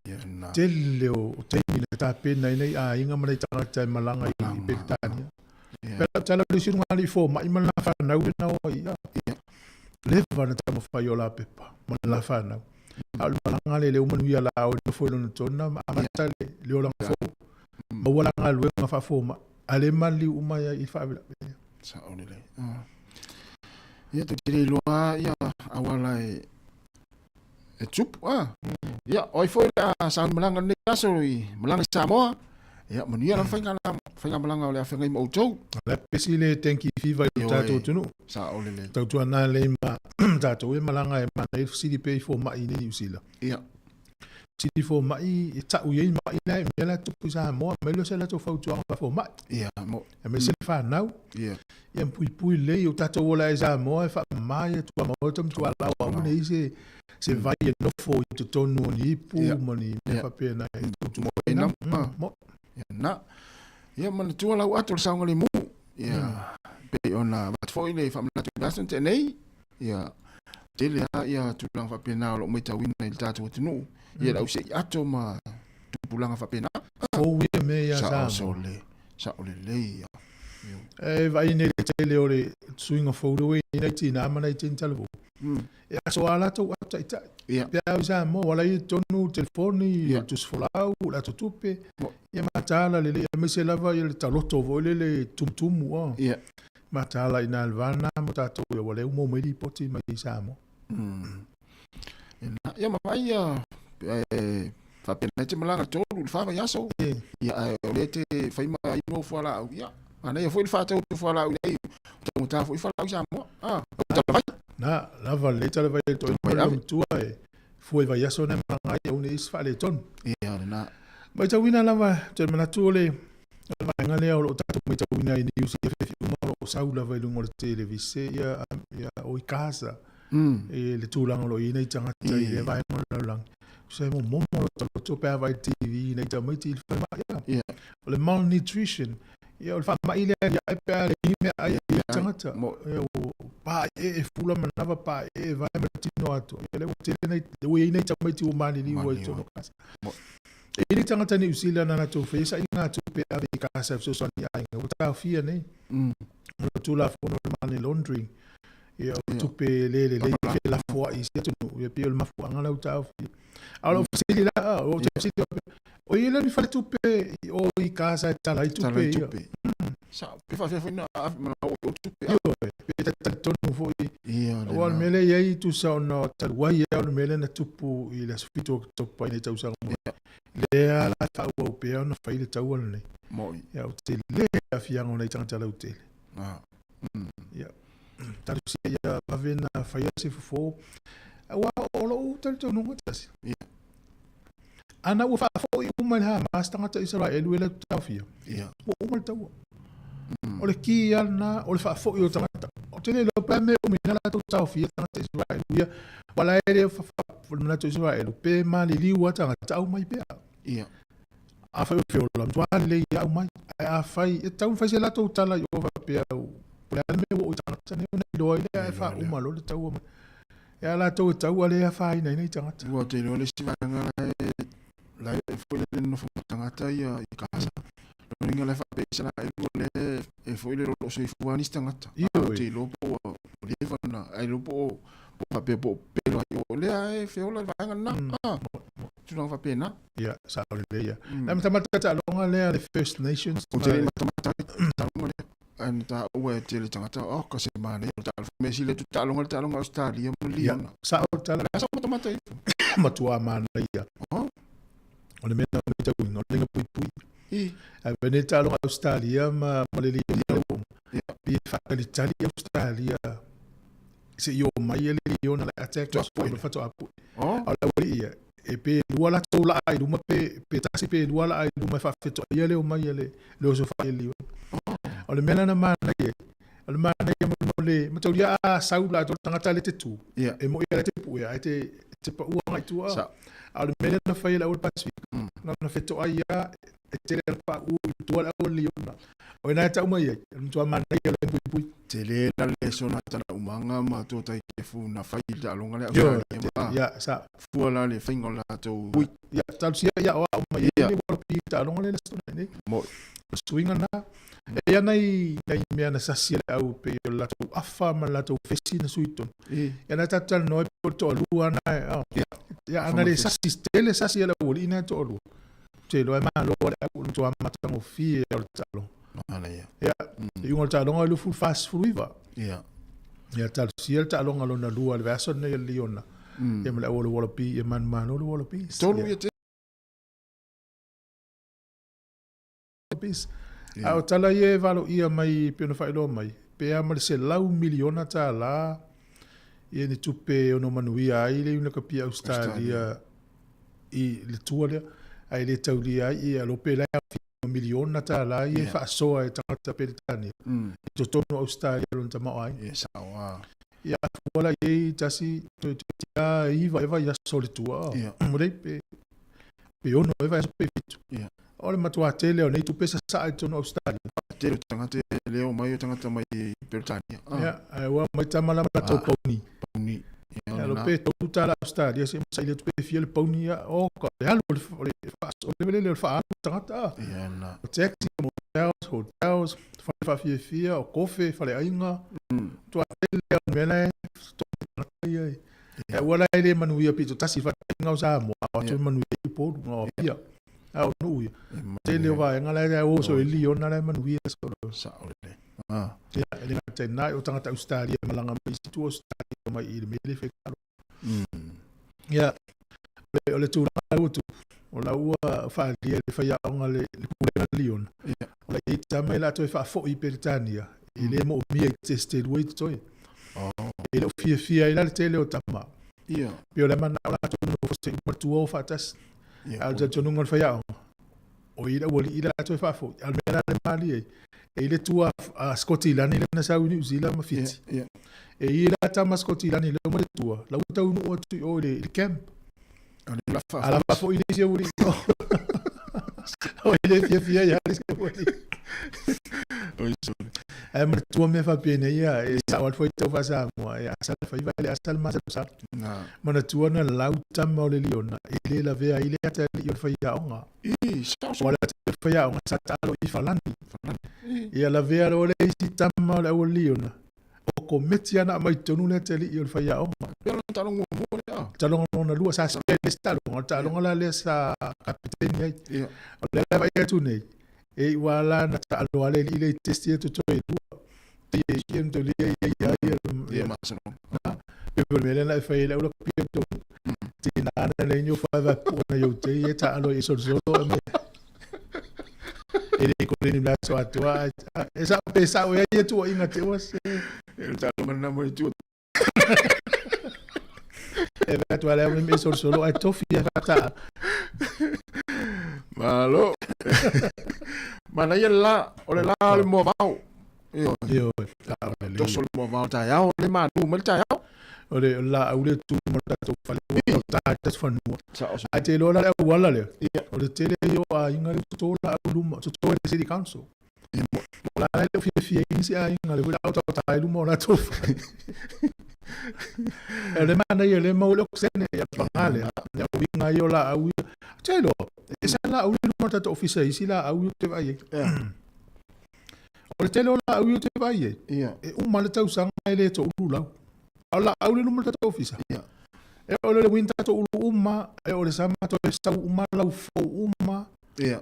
Ia, na. Tele o taimi na tapena ai nei aiga ma nei tagata e malaga i Peretania. Ia. Pei la tala le isi luga alii fomai ma lana fanau le na o ai. Ia. Leva na taumafai o la pepa ma lana fanau. A o le malaga lea, lea ua manuia la oe nofo i lona tona ma amata le, le olaga fou. Maua la galuega faafomai, a le maliliu uma ai i le faalavelave. Sao lelei. Ah. Ia, tou te le iloa ia auala e e tupu. Ah. Ia, o ai foi le a sauni malaga lenei aso i malaga i Samoa. Ia, manuia lava faiga faiga malaga o le a feagai ma outou. La pesi le tenki fiva i Ioe. tatou atunuu. Sao lelei. Tautuana lei ma tatou e malaga e manaia le fesili pea i fomai i Niu Sila. Ia. Fesili fomai e tau i ai mai la e mea la tupu i Samoa, mai lea o se latou fautuaga faafomai. Ia, mo. Aemaise le fanau. Ia. Ia puipui lelei o tatou ola ai i Samoa e faamama ia tuamaota ma tualaoa aua ne i se se vai e nofo i totonu o ni ipu ma ni mea faapena e tutu Mo na. na. Mo. Ia, na. Ia, manatua lau ato o le saogalemu. Ia, pei ona avatu foi le faamanatu i le aso na tea nei. Ia, tele lava ia tulaga faapena o lo o matauina i le tatou atunuu. Ia, le au se'i ato ma tupulaga faapena. Fou ia mea ia Sao Samoa. sole, sao lelei ia. E vaai nei le tele o le suiga fou lea ua i ai nai tinā ma nai teine talavou. E aso a latou ato taitai. Ia. Pe a i Samoa, ua la i totonu telefoni, Ia. tusi folau, o latou tupe. Mo. Ia mataala lelei, aemaise lava ia le taloto foi lele tumutumu. A. Ia. Mataala i ina i le va lena mo tatou, ia ua le uma mai lipoti mai i Samoa. Ia, ia ma vaai ia, e faapena e te malaga i le tolu i le fa vaiaso. Ia, ae o lea e te fai ma inu au fualaau. Ia, manaia foi le faatau atu o fualaau i inei, ua taugata foi fualaau i Samoa. Ah, au talavai. Na, lava lelei talavai ai le toeaina Talavai ma le ave. matua e fua i vaiaso na e malaga ai, aua ne i isi faaletonu. Ia, lena. Matauina lava, ou te manatu o le vaega lea o lo o tatou matauina i news i afeafe uma o lo o sau lava i luga o le televise ia, ia o i Gaza, i le tulaga o lo o i ai nai tagata i lea vaega o le lalolagi. Se momomo lo taloto pe a vaai i le TV nei tamaiti i le falemai. Ia. O le malnutrition, ia o le faamai lea ia e pe a leai ni meaai a le tagata. Ia ua paeee e fula manava, paeee e vae ma le tino atoa. Ia lea ua tele nai, ua i ai nai tamaiti ua maliliu ai i totonu o Gaza. E i ai le tagata Niu Sila na latou faia sailiga tupe e ave i Gaza e fesoasoani i aiga ua taofia nei. O le Tulafono o le Money Laundering, ia o tupe le lelei e felafoai i isi atunuu, ia pei o le mafuaaga la ua taofia. A o lau fesili la, o te fesili faapea, o i ai la ni faletupe i o i Gaza e tala ai tupe ia? Sa, pe faafefea foi na ave ma o tupe. Ioe, pe talitonu foi. Ia, Aua o le mea lea e i ai tusa ona talu ai o le mea lea na tupu i le aso 7 o Oketopa i nei tausaga muamua. Lea la e faaauau pea ona fai le taua lenei. Moi. Ia, ou te le aafiaga o nai tagata lautele. Ia, talosia ia vave na faia se fofo. Aua o lou talitonuga tasi. Ia. Ana ua faafoi uma i le Hamas tagata Isaraelu e latou taofia. Ia. Ua uma le taua. O le ki lava lena o le faafoi o tagata. Ou te le iloa pe a mea e umi ai na latou taofia tagata Isaraelu ia, aua la e le o le manatu o Isaraelu, pe maliliu lava tagata, aumai pea. Ia. Afai o feola, matua lelei lava aumai. Ae afai, e tatau ona fai se latou tala i o faapea, po o le a le mea ua oo i tagata nei ona iloa ai lea ae faauma loa le taua mai. E a latou e tau a le afaina ai nai tagata. Ua te iloa le isi vaega la e la e foi le nofo ma tagata ia i Gaza. Lona uiga la e faapea Isaraelu o lea e foi le o lo o soifua nisi tagata. Ioe. Te iloa po ua leva na ai iloa po o faapea po o pelo ai o lea e feola le vaega lena. Ah, tulaga faapena. Ia, sao lelei ia. Na matamata taaloga lea le First Nations. Ou te le i matamata ai taaloga lea. Ae na taua e tele tagata, oh, ka se manaia o le taaloga. Mea sili atu taaloga le taaloga Australia ma Liona. Sao le tala. O le a sa matamata ifo? Matua manaia. Oh. O le mea na matauina, o le laina puipui. I. Ae venei taaloga Australia ma le Liona. Ia. Pei e faatalitali Australia se i omai le Liona le attack faatoa pue. Oh. A o le aualii ia, e pe lua latou laa i luma pe, pe tasi pe lua laa i luma e faafetoaia le omai a le, le osofai e Liona. O le mea la na manaia ai, o le manaia mo le mataulia a sau latou le tagata le te tu, Yeah. e moi le te pue ae te, te paua agai i tua. Sa. A o le mea lea na fai e le au o le Pasifika, na ona fetoai lava e tele ana pauu i tua le au o le Liona. O i ina e tau mai ai, o le matua manaia o le puipui. Tele la le sona talaumaga ma Totaikefu na fai i le taaloga lea Ioe, Australia ma ia, sa. fua la le faiga o latou. Pui. Ia, talosia ia o au mai Ia. ai le Wallaby i le taaloga lea i le aso nei. Moi. O le suiga lena. E i ai nai, nai mea na sasi e le au pei o le latou afa ma le latou fesi na sui tonu. I. Ia na tatou talanoa ai pei o le toalua na, oh. Ia. Ia, ana le sasi, tele sasi a le aualii na e toalua. Ou te iloa e malo le au, o le matua matagofie o le taaloga. Manaia. Ia, le iuga o le taaloga e 2049. Ia. Ia, talosia le taaloga lona lua i le vaiaso lenei a le Liona. Ia ma le au o le Wallaby, ia manumalo le Wallabies. Tolu ia te. Wallabies. A o tala ia e valoia mai pei ona faailoa mai, pe a ma le $100 miliona ia ni tupe e ono manuia ai le Iunaka Pia Ausetalia i le tua lea, ae le taulia ai ia lope la e aofia ma miliona tala ia e faasoa e tagata Peretania i totonu o Ausetalia lona tamaoaiga. Ia sao a. Ia a fua la i ai tasi toeitiiti lava iva ea vaiaso o le tua. Ia. Mo lei pe pe ono ea vaiaso pe fitu. Ia. O le matua tele o nei tupe sasaa i totonu o Ausetalia. Tele o tagata e le omai o tagata mai Peretania. Ia, ae ua omai tama la ma latou pauni. Pauni. Ia lo pe $3 Australia se masaili atu pe fia le pauni ia o ka le alu o le o le faaso o le lele o le faaalu tagata. Ia na. O taxi, motels, hotels, fale faafiafia, o kofe, faleaiga. Matua tele o mea la e totogi tagata ia i. Ia ua la e le manuia pito tasi i faataiga o Samoa, o atu e manuia i Upolu, o Apia. A o nuu ia. Tele o vaega la e o so e liona la e manuia so. Sao lelei. Ah. Ia, e le gata i lena, o tagata Ausetalia e malaga mai isi tua o Ausetalia mai i le mea lea e faigalo. Ia, o le tulaga la ua tupu, o la ua faaalia e le faiaoga le pulega a Liona. Ia. O la e i ai tama e le a toe faafoi i Peretania, e le moomia i test e lua i totoe. Oh. E le o fiafia ai la le tele o tama. Ia. Pei o le manao latou nonofo se i uma le tua o faatasi. Ia. A o le talitonuga o le faiaoga, o i le aualii le a toe faafoi. A o le mea la le malie ai, e i le tua a Skotilani lea na sau i Niu Sila ma Fiti. Ia. E i la tama Skotilani lea uma le tua, la ua taunuu atu i o i le camp. O le la A la faafoi le isi aualii. O i le fiafia ia le isi aualii. Oi sole. Ae manatua mea faapenei ia, e sao lava le faitau faa-Samoa, e asa le faiva e le asa le masalosalo. Na. Manatua na lau tama o le liona, e le lavea ai le atalii o le faiaoga. I, sao Ua le atalii o le faiaoga sa taalo i Falani. Falani. I. Ia lavea loa le isi tama o le aualiona, o kometi ana aumai totonu le atalii o le faiaoga. Pei o lona taaloga muamua lea. Taaloga lona lua sa spare le isi taaloga, o le taaloga la lea sa kapeteni ai. Ia. O lea la e vaai atu nei, e iu lava la na taalo lava le alii lea i test ia totoe e lua. Te ia ia to lia ia ia ia. Ia masalosalo. Na, pe o le mea lea na e fai ai le au lakapi i totonu. Tina na le nyo fai va pu na yo te e taalo i solosolo e me. E le ko ni mea so atoa. E sa pe sa o ia tua inga te ua se. E le taaloga lena mo le tua. E vai atu ala me solosolo ai tofi e fata. Malo. Manaia le la, o le la o le moavao. Ioe. Toso le moavao taeao, le malu mai le taeao. O le laau le tu ma le tatou fale ua ta i tatou fanua. Ae te iloa la le auala lea, o le tele ia o aiga lea ua toto laau i luma, toto e le City Council. O la e le o fiafia ai nisi aiga lea foi la a otaota ai luma o latou fale. O le manaia lea e maua le okesene, ia paga lea, ia uiga ai o laau ia. Te iloa, e ese lava laau ia i luma o le tatou ofisa i isi laau ia ou te vaai ai. O le tele o laau ia ou te vaai ai, e uma le tausaga e le toulu lau. A o laau lea i luma o le tatou ofisa, e oo i le winter toulu uma, e oo i le summer toe sau uma lau fou uma,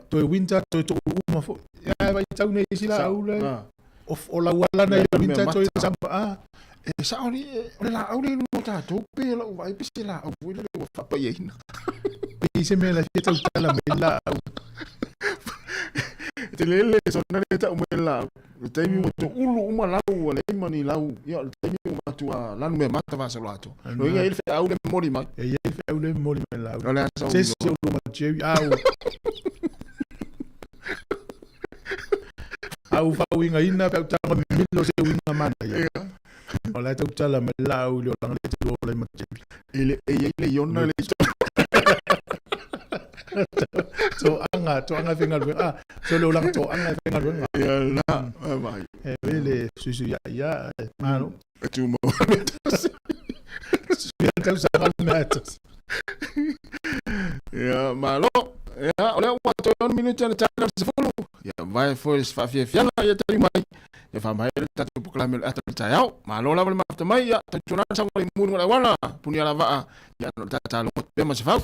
toe winter toe toulu uma foi. Ae vaitau nei isi laau lea, o lau ala nei i le winter toe summer. Ah. E sao alii, o le laau lea i luma o tatou, pei o lau vaai pe se laau foi lele ua faapaiaina. Pei se mea la fia tautala mai laau. E te lele sona le tau mai laau. Le taimi ua toulu uma lau ua leai ma ni lau. Ia o le taimi ua matua lanu mea mata vasalo atoa. Lo inga i le feau le momoli mai. E i ai le feau le momoli mai laau. O le a sa Se isi o luma Jerry a ua. A ua faauigaina pe a utaga mimilo se uiga manaia. O la e tautala mai laau i le olaga le te lua ola i ma Jerry. E le e i ai le iona le Toaga, toaga e faigaluega. Ah, so le olaga toaga e faigaluega. Ia la, vai. E ve le suisui ia ia, e malo. E tu mau le tasi. Suisui ia tausaga le mea e tasi. Ia, malo. Ia, o lea ua toe 6 minute le tala o le 10. Ia, vai foi se faafiafiaga ia tali mai. Ia faamaea le tatou polokalame o le ata o le taeao. Malo lava le mafuta mai, ia, tautuana saogalemu i luga o le auala, punia la vaa, ia, no le tatalo pea ma se fau.